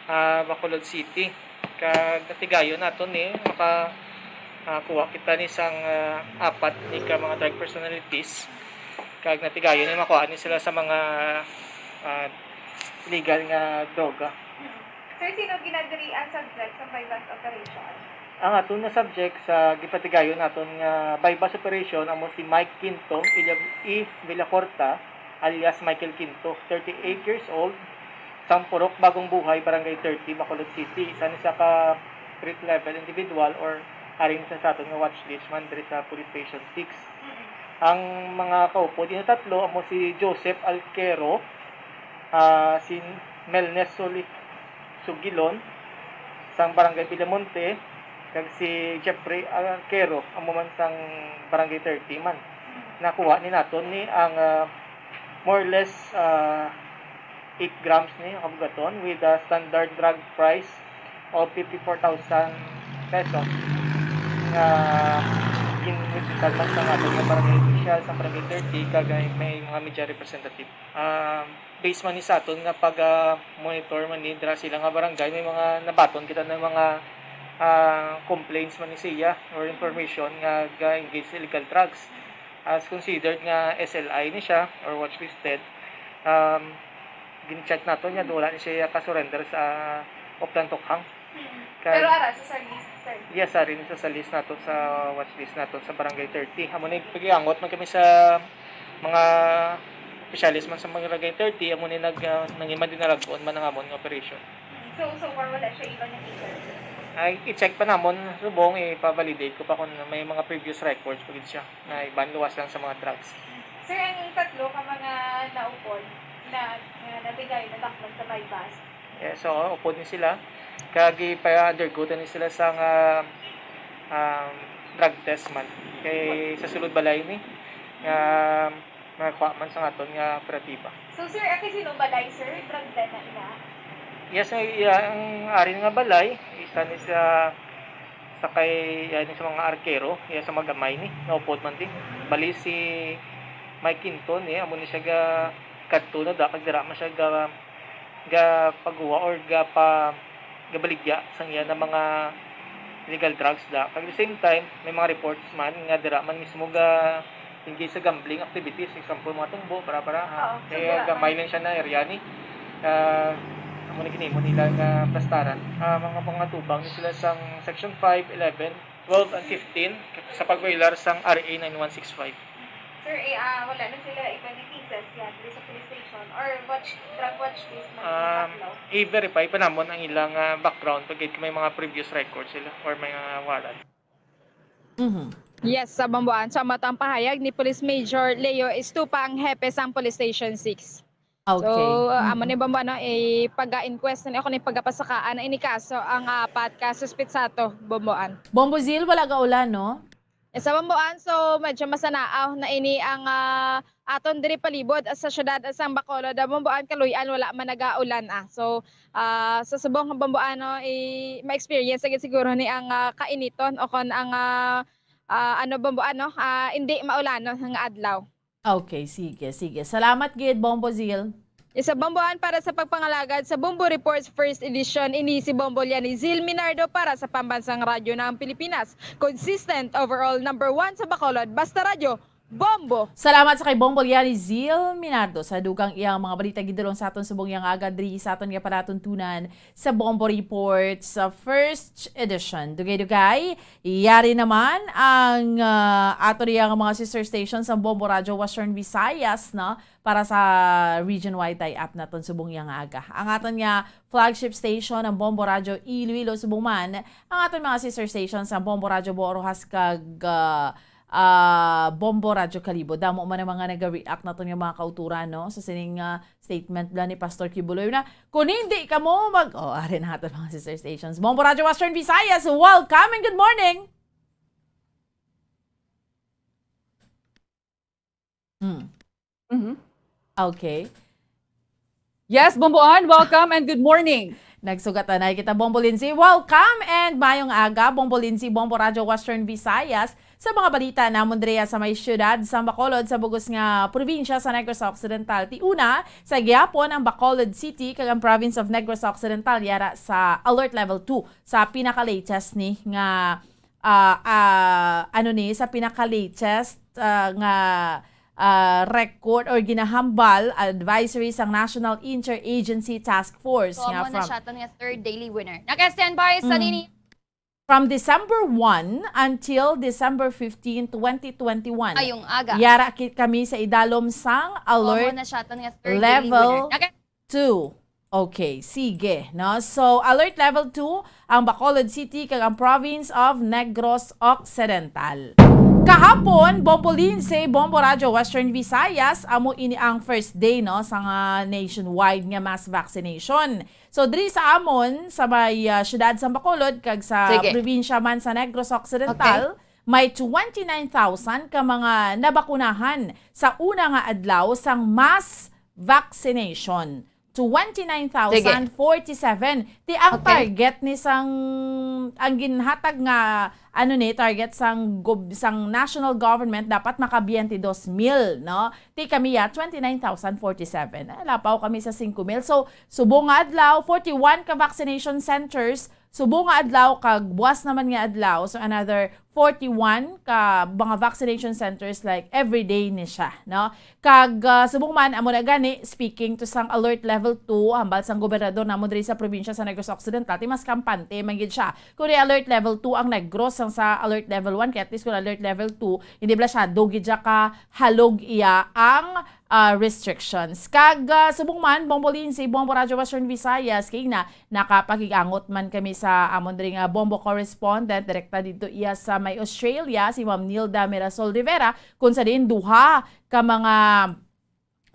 ah, Bacolod City. Kag natigayon naton ni maka ah, kuha kita ni sang ah, apat ni ka mga drug personalities. Kag natigayon ni makuha ni sila sa mga ah, illegal nga droga. Sir, sino ginadirian subject sa buy-bust operation? Ang aton nga subject sa gipatigayon naton nga buy-bust operation amo si Mike Quinto Ilya-, E. Villacorta alias Michael Quinto, thirty-eight years old, sang Purok Bagong Buhay, Barangay thirty, Bacolod City. Isa ni siya ka street level individual or ari ni siya sa aton nga watch list man diri sa Police Station six. Ang mga kaupod niya tatlo amo si Joseph Alquero, ah, si Melnes Suli-, Sugilon sang Barangay Villamonte, kag si Jeffrey Arquero, amo man sang Barangay thirty man. Nakuha ni naton ni ang, ah, more or less, ah, eight grams ni ang kabugaton with a standard drug price of fifty-four thousand pesos nga gin-witnessan man sa aton nga barangay official sa Barangay thirty, kag may mga media representative. Ah, based man ni sa aton nga pag, ah, monitor man ni dira sila nga barangay, may mga nabaton kita ng mga, ah, complaints man ni siya or information nga ga-engage sa illegal drugs. As considered nga S L I ni siya or watch listed, um, gin-check nato niya, wala ni siya ka-surrender sa Oplan Tokhang. Kag, pero ara sa, sa list, sir? Yes, ari ni sa, sa list nato, sa watch list nato sa Barangay thirty. Amo ni, pagiangot man kami sa mga opisyalis man sa Barangay thirty, amo ni nag, ah, nangiman din naragon man ang amon nga operasyon. So, so far wala siya iba na case, sir? Ay, i-check pa namon, subong, ipa-validate ko pa kung may mga previous records pa gid siya na iban luwas lang sa mga drugs. Sir, ang tatlo ka mga naupod na, na nabigay na daklan sa buy-bust, Yeah, so upod ni sila. Kag ipa-undergo ta ni sila sa nga, um, drug test man. Kay sa sulod balay ni nga makakuha man sa aton nga operatiba. So, sir, ang kasino balay, sir? Drug den na ila? Yes, ang, iya, ang ari nga balay, isa ni sa, sa kay, iya ni sa mga arkero, iya sa magamay ni, naupod man din. Bali si Mike Quinto ni, amo ni siya ga kadto na da, kag dira man siya ga, ga paguwa or ga pa, gabaligya sang iya na mga illegal drugs da. Kag the same time, may mga reports man nga dira man mismo ga engage sa gambling activities, example, mga tungbo, para-paraha. Oo, so Kaya dira gamay man. lang siya na area ni. Ah, amo na ginimo nila nga plastaran. Ah, mga pangatubang ni sila sang Section five, eleven, twelve, and fifteen sa pag-violar sang R A nine one six five. Sir, eh, ah, wala na sila iba nga cases yan dito sa police station or watch, drug watch list man yung Um, tatlo? I-verify pa namon ang ilang ah, background pag may mga previous record sila or may mga warrant. Mhm. Yes, sa Bomboan. So, amo to ang pahayag ni Police Major Leo Estupa, ang hepe sang Police Station six. Okay. So, uh, amo ni Bomboan, no, ipag-inquest na ni, ako ni pagapasakaan na ini kaso ang apat ka suspetsato, Bomboan. Bombo Zil, wala ga ulan, no? Eh, sa Bomboan, so medyo masanaaw na ini ang, ah, aton diri palibot, ah, sa siyudad, ah, sang Bacolod, ah, Bomboan, kaluy-an wala man nagaulan, ah. So, ah, sa subong nga Bomboan, no, i-, ma-experience na gid siguro ni ang, ah, kainiton o kon ang, ah, ah, ano, Bomboan, no, ah, hindi maulanon nga adlaw. Okay, sige, sige. Salamat gid, Bombo Zil. Isa Bomboan para sa pagpangalagad sa Bombo Reports First Edition. Ini si Bombo Liani Zil Minardo para sa Pambansang Radyo ng Pilipinas. Consistent, overall, number one sa Bacolod. Basta Radyo, Bombo! Salamat sa kay Bombo Liani Zil Minardo sa dugang iyang mga balita gidulong sa aton subong iyang aga diri sa aton nga palatuntunan sa Bombo Reports sa First Edition. Dugay-dugay, yari naman ang, ah, ato riyang mga sister stations, ang Bombo Radyo Western Visayas, no? Para sa region-wide tie-up naton subong yang aga. Ang aton nga flagship station, ang Bombo Radyo Iloilo, subong man ang aton mga sister stations, ang Bombo Radyo Bohol, Roxas, kag, ah, ah, Bombo Radyo Kalibo. Damo man ang mga naga-react naton nga mga kauturan, no? Sa sining, ah, statement bala ni Pastor Kibuloy na, "Kung hindi kamo mag-," oh, ari na aton mga sister stations. Bombo Radyo Western Visayas, welcome and good morning! Hmm. Mhm. Okay. Yes, Bomboan, welcome and good morning. Nagsugatanay kita, Bombo Lindsay. Welcome and mayong aga, Bombo Lindsay, Bombo Radyo Western Visayas. Sa mga balita namon diri sa may siyudad sa Bacolod, sa bug-os nga probinsya sa Negros Occidental. Ti una, sa gihapon ang Bacolod City kag ang province of Negros Occidental yara sa Alert Level two sa pinaka-latest ni nga, ah, ah, ano ni, sa pinaka-latest, ah, nga, ah, record or ginahambal advisory sang National Interagency Task Force. So, nga amo na from siya aton nga third daily winner. Naka-standby sa Mm. nini. From December one until December fifteen, twenty twenty-one. Mayong aga. Yara ki-, kami sa idalom sang So, amo alert na siya aton nga third daily level winner. Naka- two. Okay, sige, no? So, alert level two ang Bacolod City kag ang province of Negros Occidental. Kahapon, Bombo Lindsay, Bombo Radyo Western Visayas, amo ini ang first day, no, sa nga nationwide nga mass vaccination. So, diri sa amon, sa may, ah, siyudad sa Bacolod kag sa Sige. probinsya man sa Negros Occidental, Okay. may twenty-nine thousand ka mga nabakunahan sa una nga adlaw sang mass vaccination. Twenty-nine thousand forty-seven. Sige. Ti ang Okay. target ni sang, ang ginhatag nga, ano ni, target sang gob-, sang national government dapat maka twenty-two mil, no? Ti kami ya, twenty-nine thousand forty-seven. Eh, lapaw kami sa singko mil. So, subong nga adlaw, forty-one ka vaccination centers. Subong nga adlaw, kag buwas naman nga adlaw. So, another forty-one ka mga vaccination centers, like, every day ni siya, no? Kag, ah, subong man, amo na gani, speaking to sang alert level two, hambal sang gobernador namon diri sa probinsya sa Negros Occidental, ti mas kampante man gid siya. Kung alert level two ang Negros, sang sa alert level one, kay at least kung alert level two, hindi bala siya, do gid siya ka halog iya ang, ah, restrictions. Kag, ah, subong man, Bombo Lindsay, Bombo Radyo Western Visayas, kay na, nakapakig-angot man kami sa amon diri nga Bombo correspondent, direkta didto iya sa may Australia, si Ma'am Nilda Mirasol Rivera, kung sa diin duha ka mga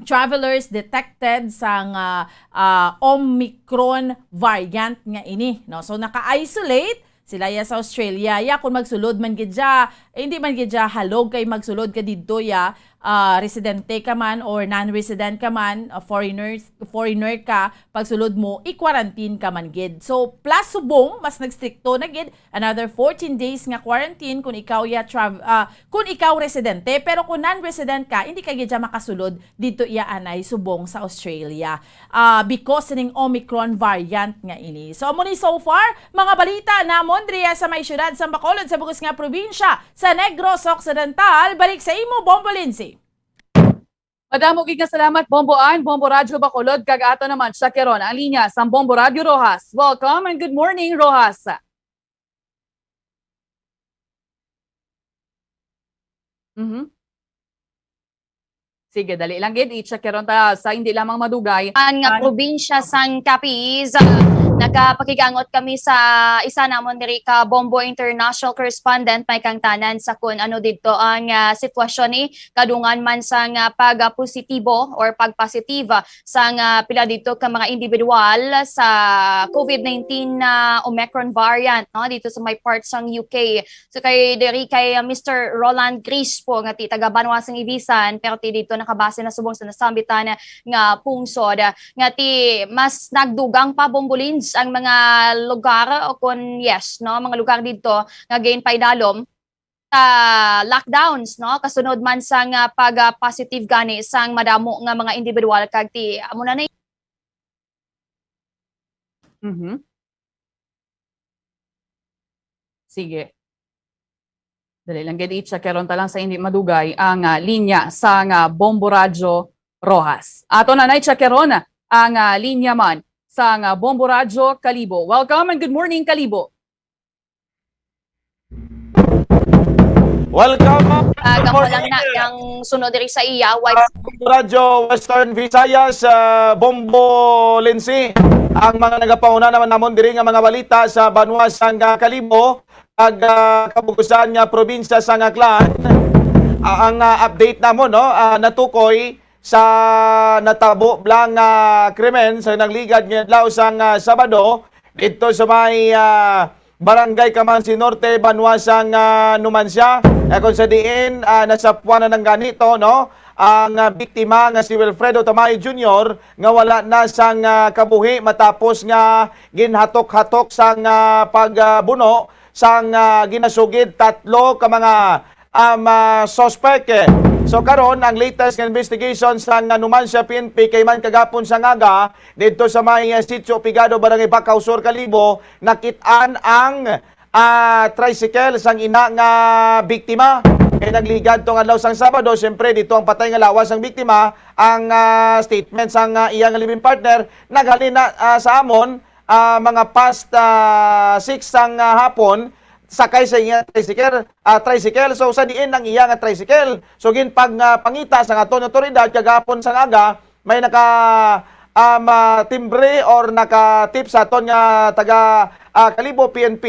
travelers detected sang, ah, ah, Omicron variant nga ini, no? So, naka-isolate sila ya sa Australia. Ya, kung magsulod man gid siya, eh, hindi man gid siya halog kay magsulod ka didto ya, ah, residente ka man or non-resident ka man, ah, foreigners, foreigner ka, pagsulod mo, i-quarantine ka man gid. So, plus subong, mas nagstrikto na gid, another fourteen days nga quarantine kung ikaw ya trav-, ah, kung ikaw residente. Pero kung non-resident ka, hindi ka gid siya makasulod didto iya anay subong sa Australia, ah, because ning Omicron variant nga ini. So, amo ni so far, mga balita namon diri sa may siyudad sa Bacolod, sa bug-os nga probinsya sa Negros Occidental. Balik sa imo, Bombo Lindsay. Madamo gid nga salamat, Bombo Ann, Bombo Radyo Bacolod, kag ato naman siya karon ang linya sang Bombo Radyo Roxas. Welcome and good morning, Roxas. Mhm. Sige, dali lang gid, i-check karon ta sa hindi lamang madugay. Ang, ah, probinsya sang Capiz, ah, nagapakig-angot kami sa isa namon diri ka Bombo International Correspondent, may kangtanan sa kun ano didto ang, ah, sitwasyon ni kadungan man sang, ah, pag-positibo or pag-positive, ah, sang, ah, pila didto ka mga individual sa COVID nineteen na Omicron variant, no, dito sa may part sang U K. So kay diri kay, ah, Mister Roland Crispo nga ti taga Banwa sang Ibisan, pero ti dito nakabase na subong sa nasambitan nga pungsod, ah, nga ti mas nagdugang pa, Bombolins, ang mga lugar o kon yes, no, mga lugar dito nga ginpaidalom sa lockdowns, no, kasunod man sang, ah, pag, ah, positive gani sang madamo nga mga individual kag ti amo na ni Mhm. Sige. Dali lang gid, i-check karon ta lang sa hindi madugay ang, ah, linya sang, ah, Bombo Radyo Roxas. Ato na na-check karon ang, ah, linya man sang, ah, Bombo Radyo Kalibo. Welcome and good morning, Kalibo. Welcome. Good morning. Ang sunod diri sa iya, why Radyo Western Visayas, ah, Bombo Lindsay. Ang mga nagapauna naman namon diri nga mga balita sa banwa sang, ah, Kalibo, ag, ah, kabugusan nga probinsya sang Aklan. Ah, ang, ah, update namon, no, ah, natukoy sa natabo lang, ah, krimen sa nagligad nga adlaw sang, ah, Sabado didto sa may, ah, Barangay Camansi Norte, banwa sang, ah, Numancia. Eh, kung sa diin, ah, nasapwan na ng ganito, no? Ang, ah, biktima nga si Wilfredo Tamayo Junior nga wala na sang, ah, kabuhi matapos nga ginhatok-hatok sang, ah, pagbuno sang, ah, ginasugid tatlo ka mga, um, ah, suspect. So karon ang latest nga investigation sang, ah, Numancia P N P kay man kagapon sa ngaga didto sa may, ah, Sitio Pigado, Barangay Bacau Sur, Kalibo, nakit-an ang, ah, tricycle sang ina nga biktima. Kay nagligad tong adlaw sang Sabado, siyempre dito ang patay nga lawas sang biktima, ang, ah, statement sang, ah, iya nga living partner naghalin na, ah, sa amon, ah, mga past, ah, six sang, ah, hapon, sakay sa iya tricycle, ah, tricycle. So sa diin ang iya nga tricycle? So ginpag, ah, pangita sang aton awtoridad kagahapon sang aga, may naka, um, ah, timbre or nakatip sa aton nga taga, ah, Kalibo P N P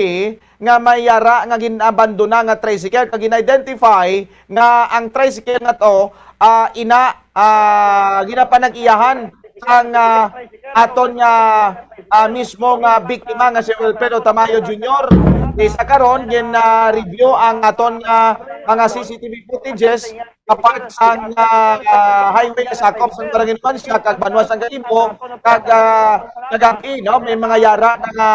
nga may yara nga ginabandona nga tricycle kag gin-identify nga ang tricycle nga to, ah, ina, ah, ginapanag-iyahan sang, ah, aton nga, ah, mismo nga biktima nga si Wilfredo Tamayo Junior. Di sa karon gin, ah, review ang aton nga mga C C T V footages sa part sang, ah, ah, highway nga sakop sang Barangay Numancia kag banwa sang Kalibo kag, ah, kagabi, no, may mga yara na nga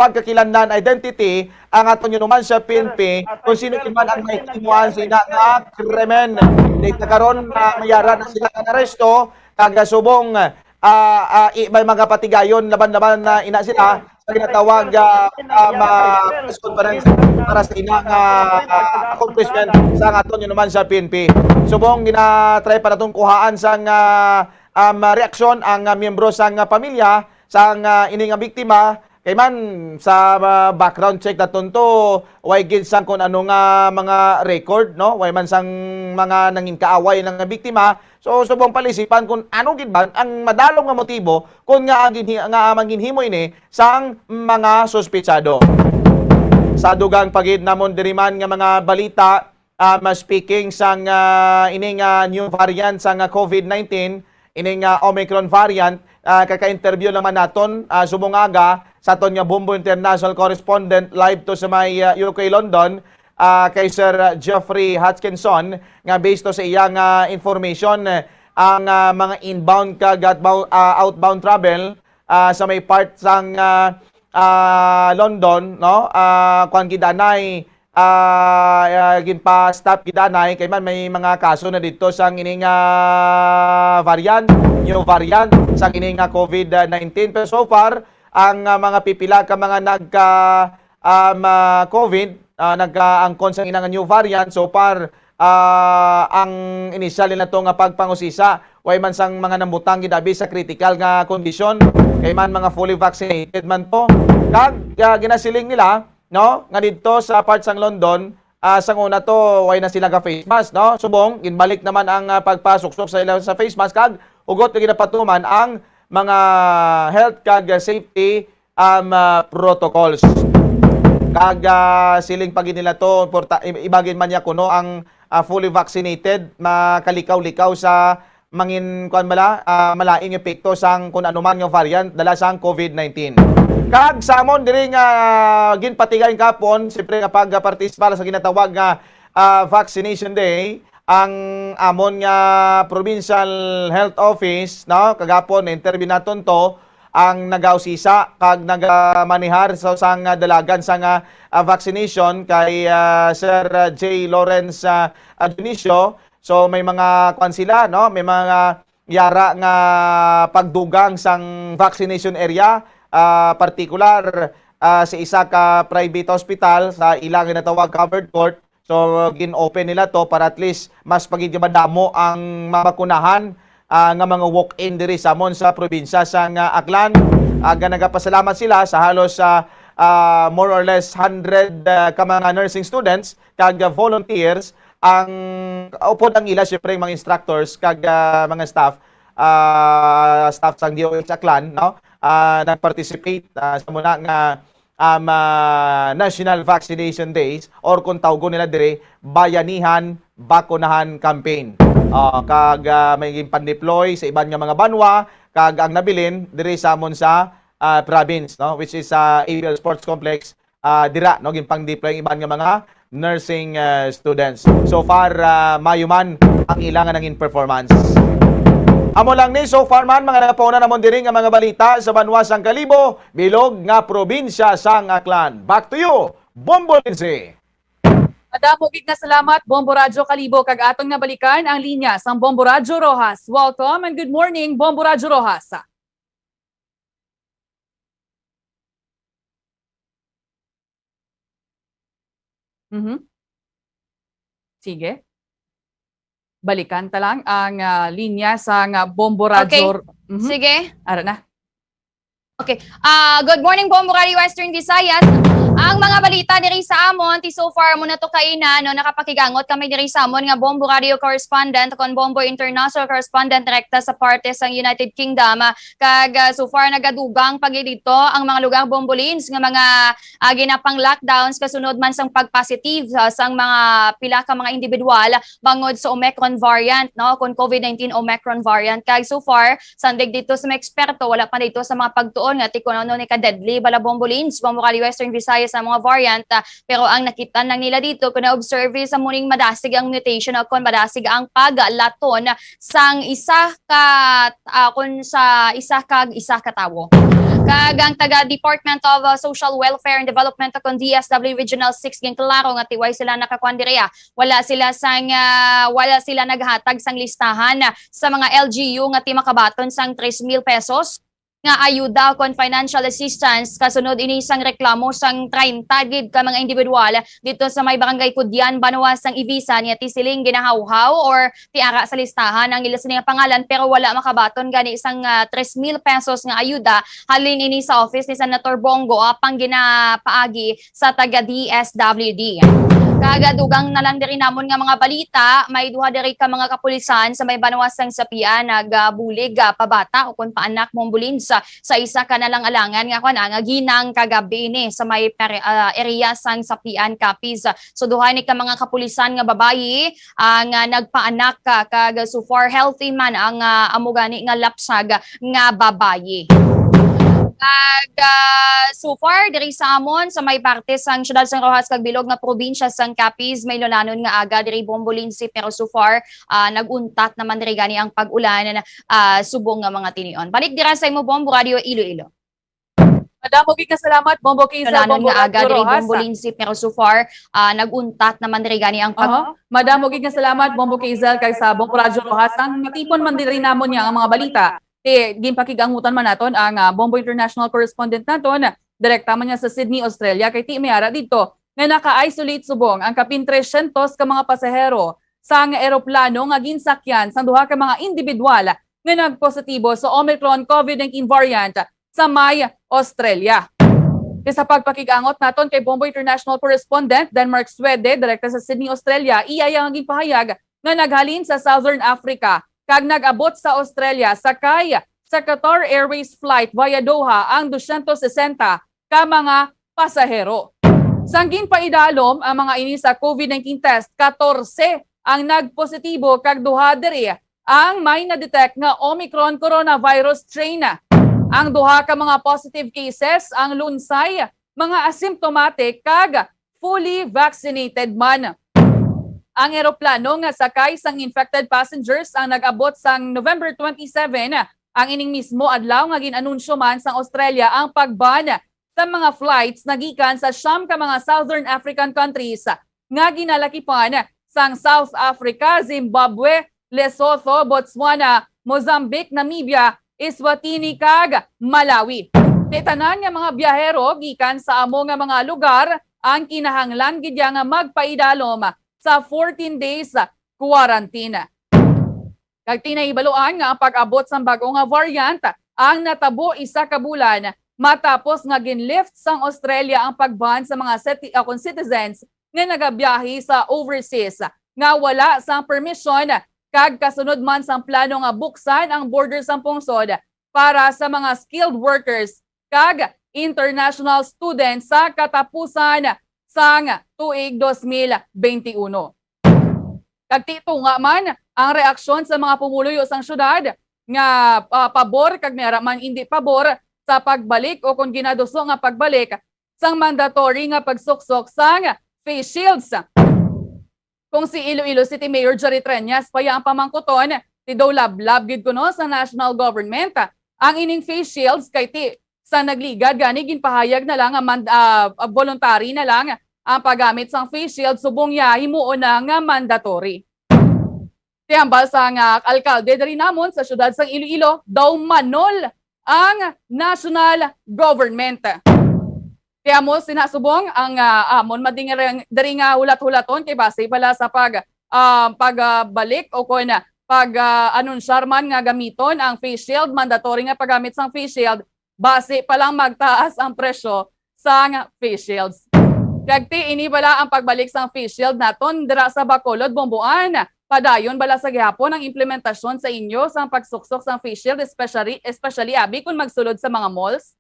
pagkakilanlan, identity, ang aton nga Numancia P N P kung sino gid man ang may timuan sa ina nga krimen. Data karon, ah, may yara na sila nga aresto kag subong, ah, ah, i-, may mga patigayon laban-laban na ina sila sa ginatawag, ah, um, ah, press conference para sa ina nga, ah, accomplishment sa aton nga Numancia P N P. Subong gina-try pa naton kuhaan sang, ah, um, reaksyon ang, ah, miyembro sang, ah, pamilya sang, ah, ini nga biktima. Kay man sa, ah, background check naton to, way gid sang kun ano nga mga record, no? Way man sang mga nangin kaaway nga biktima. So, subong palisipan kung ano gid man ang madalom nga motibo kung nga ang ginhi-, nga ang ginhimo ini sang mga suspetsado. Sa dugang pa gid namon diri man nga mga balita, ah, mas speaking sang, ah, ining, ah, new variant sang, ah, COVID nineteen, ining, ah, Omicron variant, ah, kaka-interview naman naton, ah, subong aga sa aton nga Bombo International Correspondent live to sa may, ah, U K London, ah, kay Sir, ah, Jeffrey Hutchinson, nga based to sa iyang, ah, information, eh, ang, ah, mga inbound kag outbound, ah, outbound travel, ah, sa may part sang, ah, ah, London, no? Ah, kuan gid anay, ah, ah, ginpa-stop gid anay kay man may mga kaso na dito sang ining, ah, variant, new variant sang ining, ah, COVID nineteen. Pero so far, ang, ah, mga pipila ka mga nagka, um, ah, COVID, ah, nagkaangkon sang ina nga new variant, so far, ah, ang inisyal nila to nga pagpangusisa, way man sang mga nambutang gid abi sa critical nga kondisyon, kay man mga fully vaccinated man to. Kag, ah, ginasiling nila, no, nga didto sa part sang London, Ah, sa una to, way na sila ka face mask, no? Subong, ginbalik naman ang, ah, pagpasuksok sa ila sa face mask, kag hugot nga ginapatuman ang mga health kag safety, um, ah, protocols. Kag, ah, siling pa gid nila to, importa-, i-, iba gid man niya kuno ang, ah, fully vaccinated, makalikaw-likaw sa mangin, kuwan bala, ah, malaing epekto sang kun ano man nga variant dala sang COVID nineteen. Kag sa amon diri nga ginpatigay kapon, siyempre nga pagpartisipar sa ginatawag nga, ah, Vaccination Day, ang amon nga Provincial Health Office, no, kagapon na-interview naton to, ang nagausisa kag nagamanihar sa sang dalagan sang, ah, vaccination kay, ah, Sir, ah, J Lawrence, ah, ah, Dionisio. So, may mga kwan sila, no? May mga yara nga pagdugang sang vaccination area, ah, partikular, ah, sa isa ka private hospital sa ilang ginatawag covered court. So, gin-open nila to para at least mas pa gid madamo ang mabakunahan, ah, nga mga walk-in diri sa amon sa probinsya sang, ah, Aklan. Ah, nga nagapasalamat sila sa halos, ah, ah, more or less hundred, ah, ka mga nursing students kag, ah, volunteers ang upod ang ila, syempre, mga instructors kag, ah, mga staff, ah, staff sang D O H Aklan, no? Ah, nag-participate, ah, sa muna nga, um, ah, National Vaccination Days, or kung tawgon nila diri, Bayanihan Bakunahan Campaign. Ah, kag, ah, may ginpan-deploy sa iban nga mga banwa, kag ang nabilin diri sa amon sa, ah, province, no, which is sa A B L Sports Complex, ah, dira, no, ginpang-deploy ang iban nga mga nursing, ah, students. So far, ah, mayo man ang ila nga nangin performance. Amo lang ni, so far man, mga nagapauna namon diri nga mga balita sa banwa sang Kalibo, bilog nga probinsya sang Aklan. Back to you, Bombo Lindsay. Madamo gid nga salamat, Bombo Radyo Kalibo, kag aton nga balikan ang linya sang Bombo Radyo Roxas. Welcome and good morning, Bombo Radyo Roxas. Mhm. Sige. Balikan ta lang ang, ah, linya sang, ah, Bombo Okay. Radyo. Mhm. Sige. Ara na. Okay. Ah, good morning, Bombo Radio Western Visayas. Ang mga balita diri sa amon, ti so far mo na to kaina, no, nakapakigangot kami diri sa amon nga Bombo Radio correspondent kon Bombo International correspondent direkta sa parte sang United Kingdom. Ah, kag, ah, so far nagadugang pa gid dito ang mga lugar, Bombo Lins, nga mga, ah, ginapang lockdowns kasunod man sang pag-positive, ah, sang mga pila ka mga individual bangod sa Omicron variant, no, kon COVID nineteen Omicron variant. Kag so far, sandig dito sa mga eksperto, wala pa dito sa mga pagtuon nga ti kuno ni ka-deadly bala, Bombo Lins, Bombo Kali Western Visayas ang mga variant, ah, pero ang nakita lang nila dito, kung na-observe sa muning madasig ang mutation o kon madasig ang paglaton sang isa ka, ah, kon sa isa kag isa ka tawo. Kag ang taga Department of, ah, Social Welfare and Development o kon D S W Regional six ginklaro nga ti way sila nakakuan diri, ah, wala sila sang, ah, wala sila naghatag sang listahan sa mga L G U nga ti makabaton sang tres mil pesos nga ayuda kon financial assistance kasunod ini sang reklamo sang treinta gid ka mga individual dito sa may Barangay Kudian, Banwa sang Ivisan, nga ti siling ginahawhaw or ti ara sa listahan ang ila sini nga pangalan, pero wala makabaton gani sang, ah, tres mil pesos nga ayuda. Halin ini sa office ni Senator Bong Go, ah, pang ginapaagi sa taga D S W D. Kag dugang na lang diri namon nga mga balita, may duha diri ka mga kapulisan sa may banwa sang Sapian nagabulig, ah, pabata o kon paanak, Bombo Lins, sa, sa isa ka nalang-alangan nga kuan, ah, nga ginang kagabi ini sa may pere-, ah, area sang Sapian, Capiz. So, duha ni ka mga kapulisan nga babayi, ah, nga nagpaanak, ah, kag so far healthy man ang, ah, amo gani nga lapsag nga babayi. Kag, ah, so far, diri sa amon, sa may parte sang siyudad sang Roxas kag bilog nga probinsya sang Capiz, may lulanon nga aga diri, Bombo Lins, pero so far, ah, nag-untat naman diri gani ang pag-ulan, ah, subong nga mga tinion. Balik dira sa imo, Bombo Radio Iloilo. Madamo gid nga salamat, Bombo Kiza, Lulanon Bombo nga aga Radyo diri, Roxas. Bombo Lins, pero so far, ah, nag-untat naman diri gani ang pag- Aha. Madamo gid nga salamat, Bombo Kiza, kag sa Bombo Radyo Roxas. Ang matipon man diri namon niya ang mga balita. Ti, ginpakigangutan man naton ang, ah, Bombo International correspondent naton, direkta man niya sa Sydney, Australia, kay ti may ara didto nga naka-isolate subong ang kapin tresyentos ka mga pasahero sang eroplano nga ginsakyan sang duha ka mga individual nga nagpositibo sa Omicron COVID nineteen variant sa may Australia. Sa pagpakig-angot naton kay Bombo International Correspondent Denmark Swede, direkta sa Sydney, Australia, iya iya nga ginpahayag nga naghalin sa Southern Africa kag nag-abot sa Australia sakay sa Qatar Airways flight via Doha ang dusyentos sesenta ka mga pasahero. Sang ginpaidalom ang mga ini sa COVID nineteen test, katorse ang nagpositibo kag duha diri ang may na-detect nga Omicron coronavirus strain. Ang duha ka mga positive cases, ang lunsay, mga asymptomatic kag fully vaccinated man. Ang eroplano nga sakay sang infected passengers ang nag-abot sang November twenty-seven. Ang ining mismo adlaw nga gin-anunsyo man sang Australia ang pag-ban sa mga flights nagikan sa siyam ka mga Southern African countries nga ginalakipan sang South Africa, Zimbabwe, Lesotho, Botswana, Mozambique, Namibia, Eswatini, kag Malawi. Ti tanan nga mga biyahero gikan sa amo nga mga lugar ang kinahanglan gid ya nga magpaidalom sa fourteen days quarantine. Kag ti nahibaluan nga ang pag-abot sang bag-o nga variant ang natabo isa ka bulan matapos nga gin-lift sang Australia ang pag-ban sa mga citi-, ah, kon citizens nga nagabiyahe sa overseas nga wala sang permisyon, kag kasunod man sang plano nga buksan ang border sang pungsod para sa mga skilled workers kag international students sa katapusan sang tuig dos mil benti uno. Kag ti tunga man ang reaksyon sa mga pumuluyo sang syudad nga, ah, pabor kag may ara man indi pabor sa pagbalik o kon ginaduso nga pagbalik sang mandatory nga pagsuksok sang face shields. Kung si Iloilo City Mayor Jerry Treñas pa ya ang pamangkuton, ti daw lablab gid kuno sa national government ang ining face shields, kay ti sa nagligad gani ginpahayag na lang nga man-, ah, voluntary na lang ang paggamit sang face shield, subong ya himuon na nga mandatory. Ti hambal sang alkalde diri namon sa siyudad sang Iloilo, daw manol ang national government. Kaya mo, sina subong ang, ah, amon madingirang diri nga hulat-hulaton kay base pala sa pag, ah, pagbalik o kon pag, ah, anunsyar man nga gamiton ang face shield, mandatory nga paggamit sang face shield, base pa lang magtaas ang presyo sang face shields. Kag ti ini bala ang pagbalik sang face shield naton dira sa Bacolod, Bomboan. Padayon bala sa gihapon ang implementasyon sa inyo sang pagsuksok sang face shield, especially, especially abi kung magsulod sa mga malls?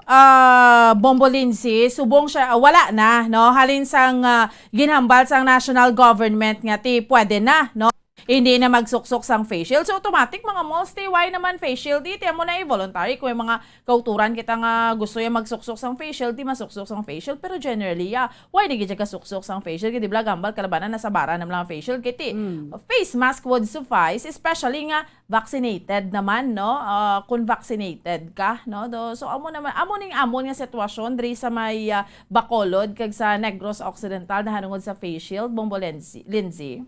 Ah, Bombo Lindsay, subong siya, ah, wala na, no? Halin sang, ah, ginhambal sang national government nga ti pwede na, no? Hindi na magsuksok sang face shield. So, automatic, mga malls, ti, why naman face shield? Di, ti, amo na, eh, voluntary. Kung may mga kauturan kita nga gusto yung magsuksok sang face shield, di masuksok sang face shield. Pero generally, yeah, why na gid kasuksok sang face shield? Kay di bala gambal kalabanan na sa bara na lang face shield. Kay ti, Mm. face mask would suffice, especially nga vaccinated naman, no? Ah, kung vaccinated ka, no? Do, so, amo naman, amo ning amon nga sitwasyon diri sa may, ah, Bacolod kag sa Negros Occidental nahanungod sa face shield, Bombo Lindsay. Lindsay.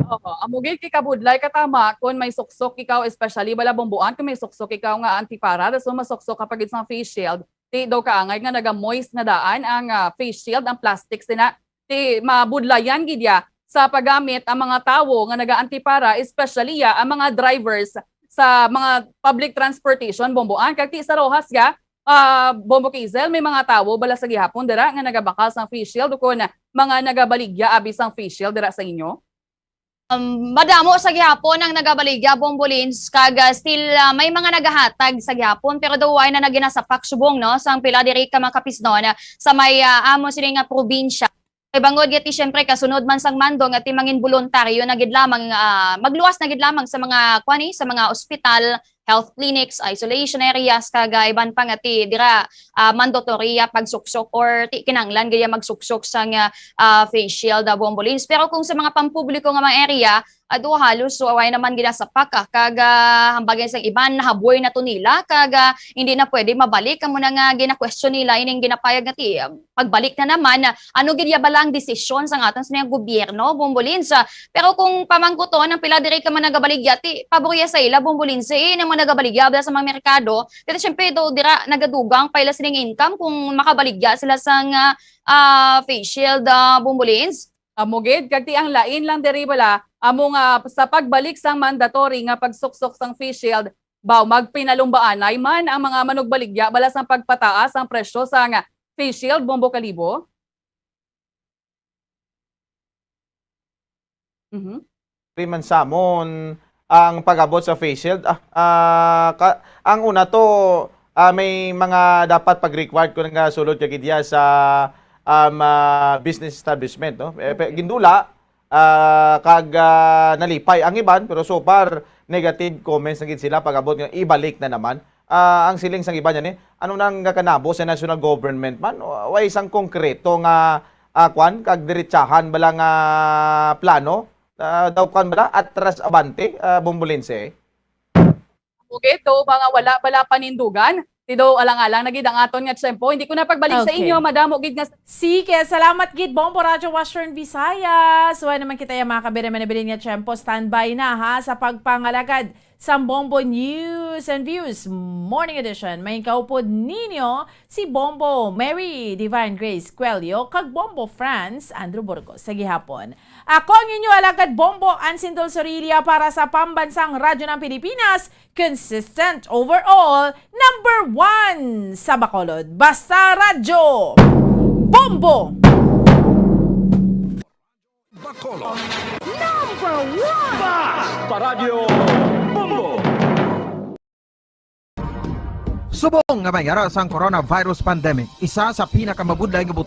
Oo, amo gid kay kabudlay ka tama kung may suksok ikaw, especially bala Bomboan, kung may suksok ikaw nga antipara, dason masuksok ka pa gid sang face shield, ti daw kaangay nga naga-moist na daan ang, ah, face shield, ang plastic sina, ti mabudlayan gid ya sa paggamit ang mga tawo nga naga-antipara, especially ya ang mga drivers sa mga public transportation, Bomboan. Kag ti sa Roxas ya, ah, Bombo Kizel, may mga tawo bala sa gihapon dira nga nagabakal sang face shield ukon mga nagabaligya abi sang face shield dira sa inyo? Um, madamo sa gihapon ang nagabaligya, Bombo Lins, kag, ah, still, ah, may mga nagahatag sa gihapon, pero daw wala na ginasapak subong, no, sang pila diri ka mga kapisnon, ah, sa may, ah, amo sini nga probinsya. Kay bangod nga ti, siyempre, kasunod man sang mando nga ti mangin boluntaryo na gid lamang, ah, magluwas na gid lamang sa mga, kuan, eh, sa mga ospital, health clinics, isolation areas, kag, ah, iban pa nga ti dira, ah, mandatory ya pagsuksok or ti kinahanglan gid ya magsuksok sang, ah, ah, face shield, ah, Bombo Lins. Pero kung sa mga pampubliko nga mga area, ato halos so, wala naman ginasapak, ah, kag, ah, hambal sang iban, nahaboy na to nila, kag, ah, hindi na pwede mabalik. Amo na nga gina-question nila ining ginapayag nga ti, ah, pagbalik na naman, ah, ano gid ya bala ang desisyon sang aton sa mga gobyerno, Bombo Lins? Ah, pero kung pamangkuton ang pila diri ka man nagabaligya, ti pabor ya sa ila, Bombo Lins, eh, nang mga nagabaligya bala sa mga merkado, pero siyempre do dira nagadugang pa ila sining income kung makabaligya sila sang, ah, ah, face shield, ah, Bombo Lins. Amo gid, kag ti ang lain lang diri bala, amo nga sa pagbalik sang mandatory nga pagsuksok sang face shield, Baw, magpinalumbaanay man ang mga manugbaligya bala sang pagpataas sang presyo sang face shield, Bombo Kalibo? Mhm. Free man samon ang pag-abot sa face shield. Ah, ah, ka, ang una to, ah, may mga dapat pag-required ko nga sulod kag ideya sa um, ah, business establishment, no? Eh, pe- gindula ah, kag ah, nalipay ang iban, pero so far negative comments na gid sila pag-abot nga ibalik na naman. Ah, ang siling sang iban yan eh, ano nang kanabo sa national government man? Way sang konkreto nga ah, kwan, kag diretsahan bala nga plano? Ah, daw kwan bala, atras abante, ah, Bombolense? Bukid, do mga wala bala panindugan, ti do alang-alang na gid ang aton nga tiyempo. Hindi ko na pagbalik sa Okay. inyo, madamo gid nga Sige, salamat gid, Bombo Radyo Western Visayas. Wala naman kita yung mga kabirin-manibirin nga tiyempo. Standby na ha sa pagpangalagad sa Bombo News and Views Morning Edition. May kaupod ninyo si Bombo Mary Divine Grace Cuello kag Bombo Franz Andrew Burgos. Sa gihapon, ako ang inyo alagad Bombo Ansindol Sorilla para sa Pambansang Radyo ng Pilipinas, consistent overall, number one sa Bacolod. Basta Radyo, Bombo! Bacolod. Number one! Basta Radyo Bombo! Subong nga may ara sang coronavirus pandemic, isa sa pinakamabudlay nga butang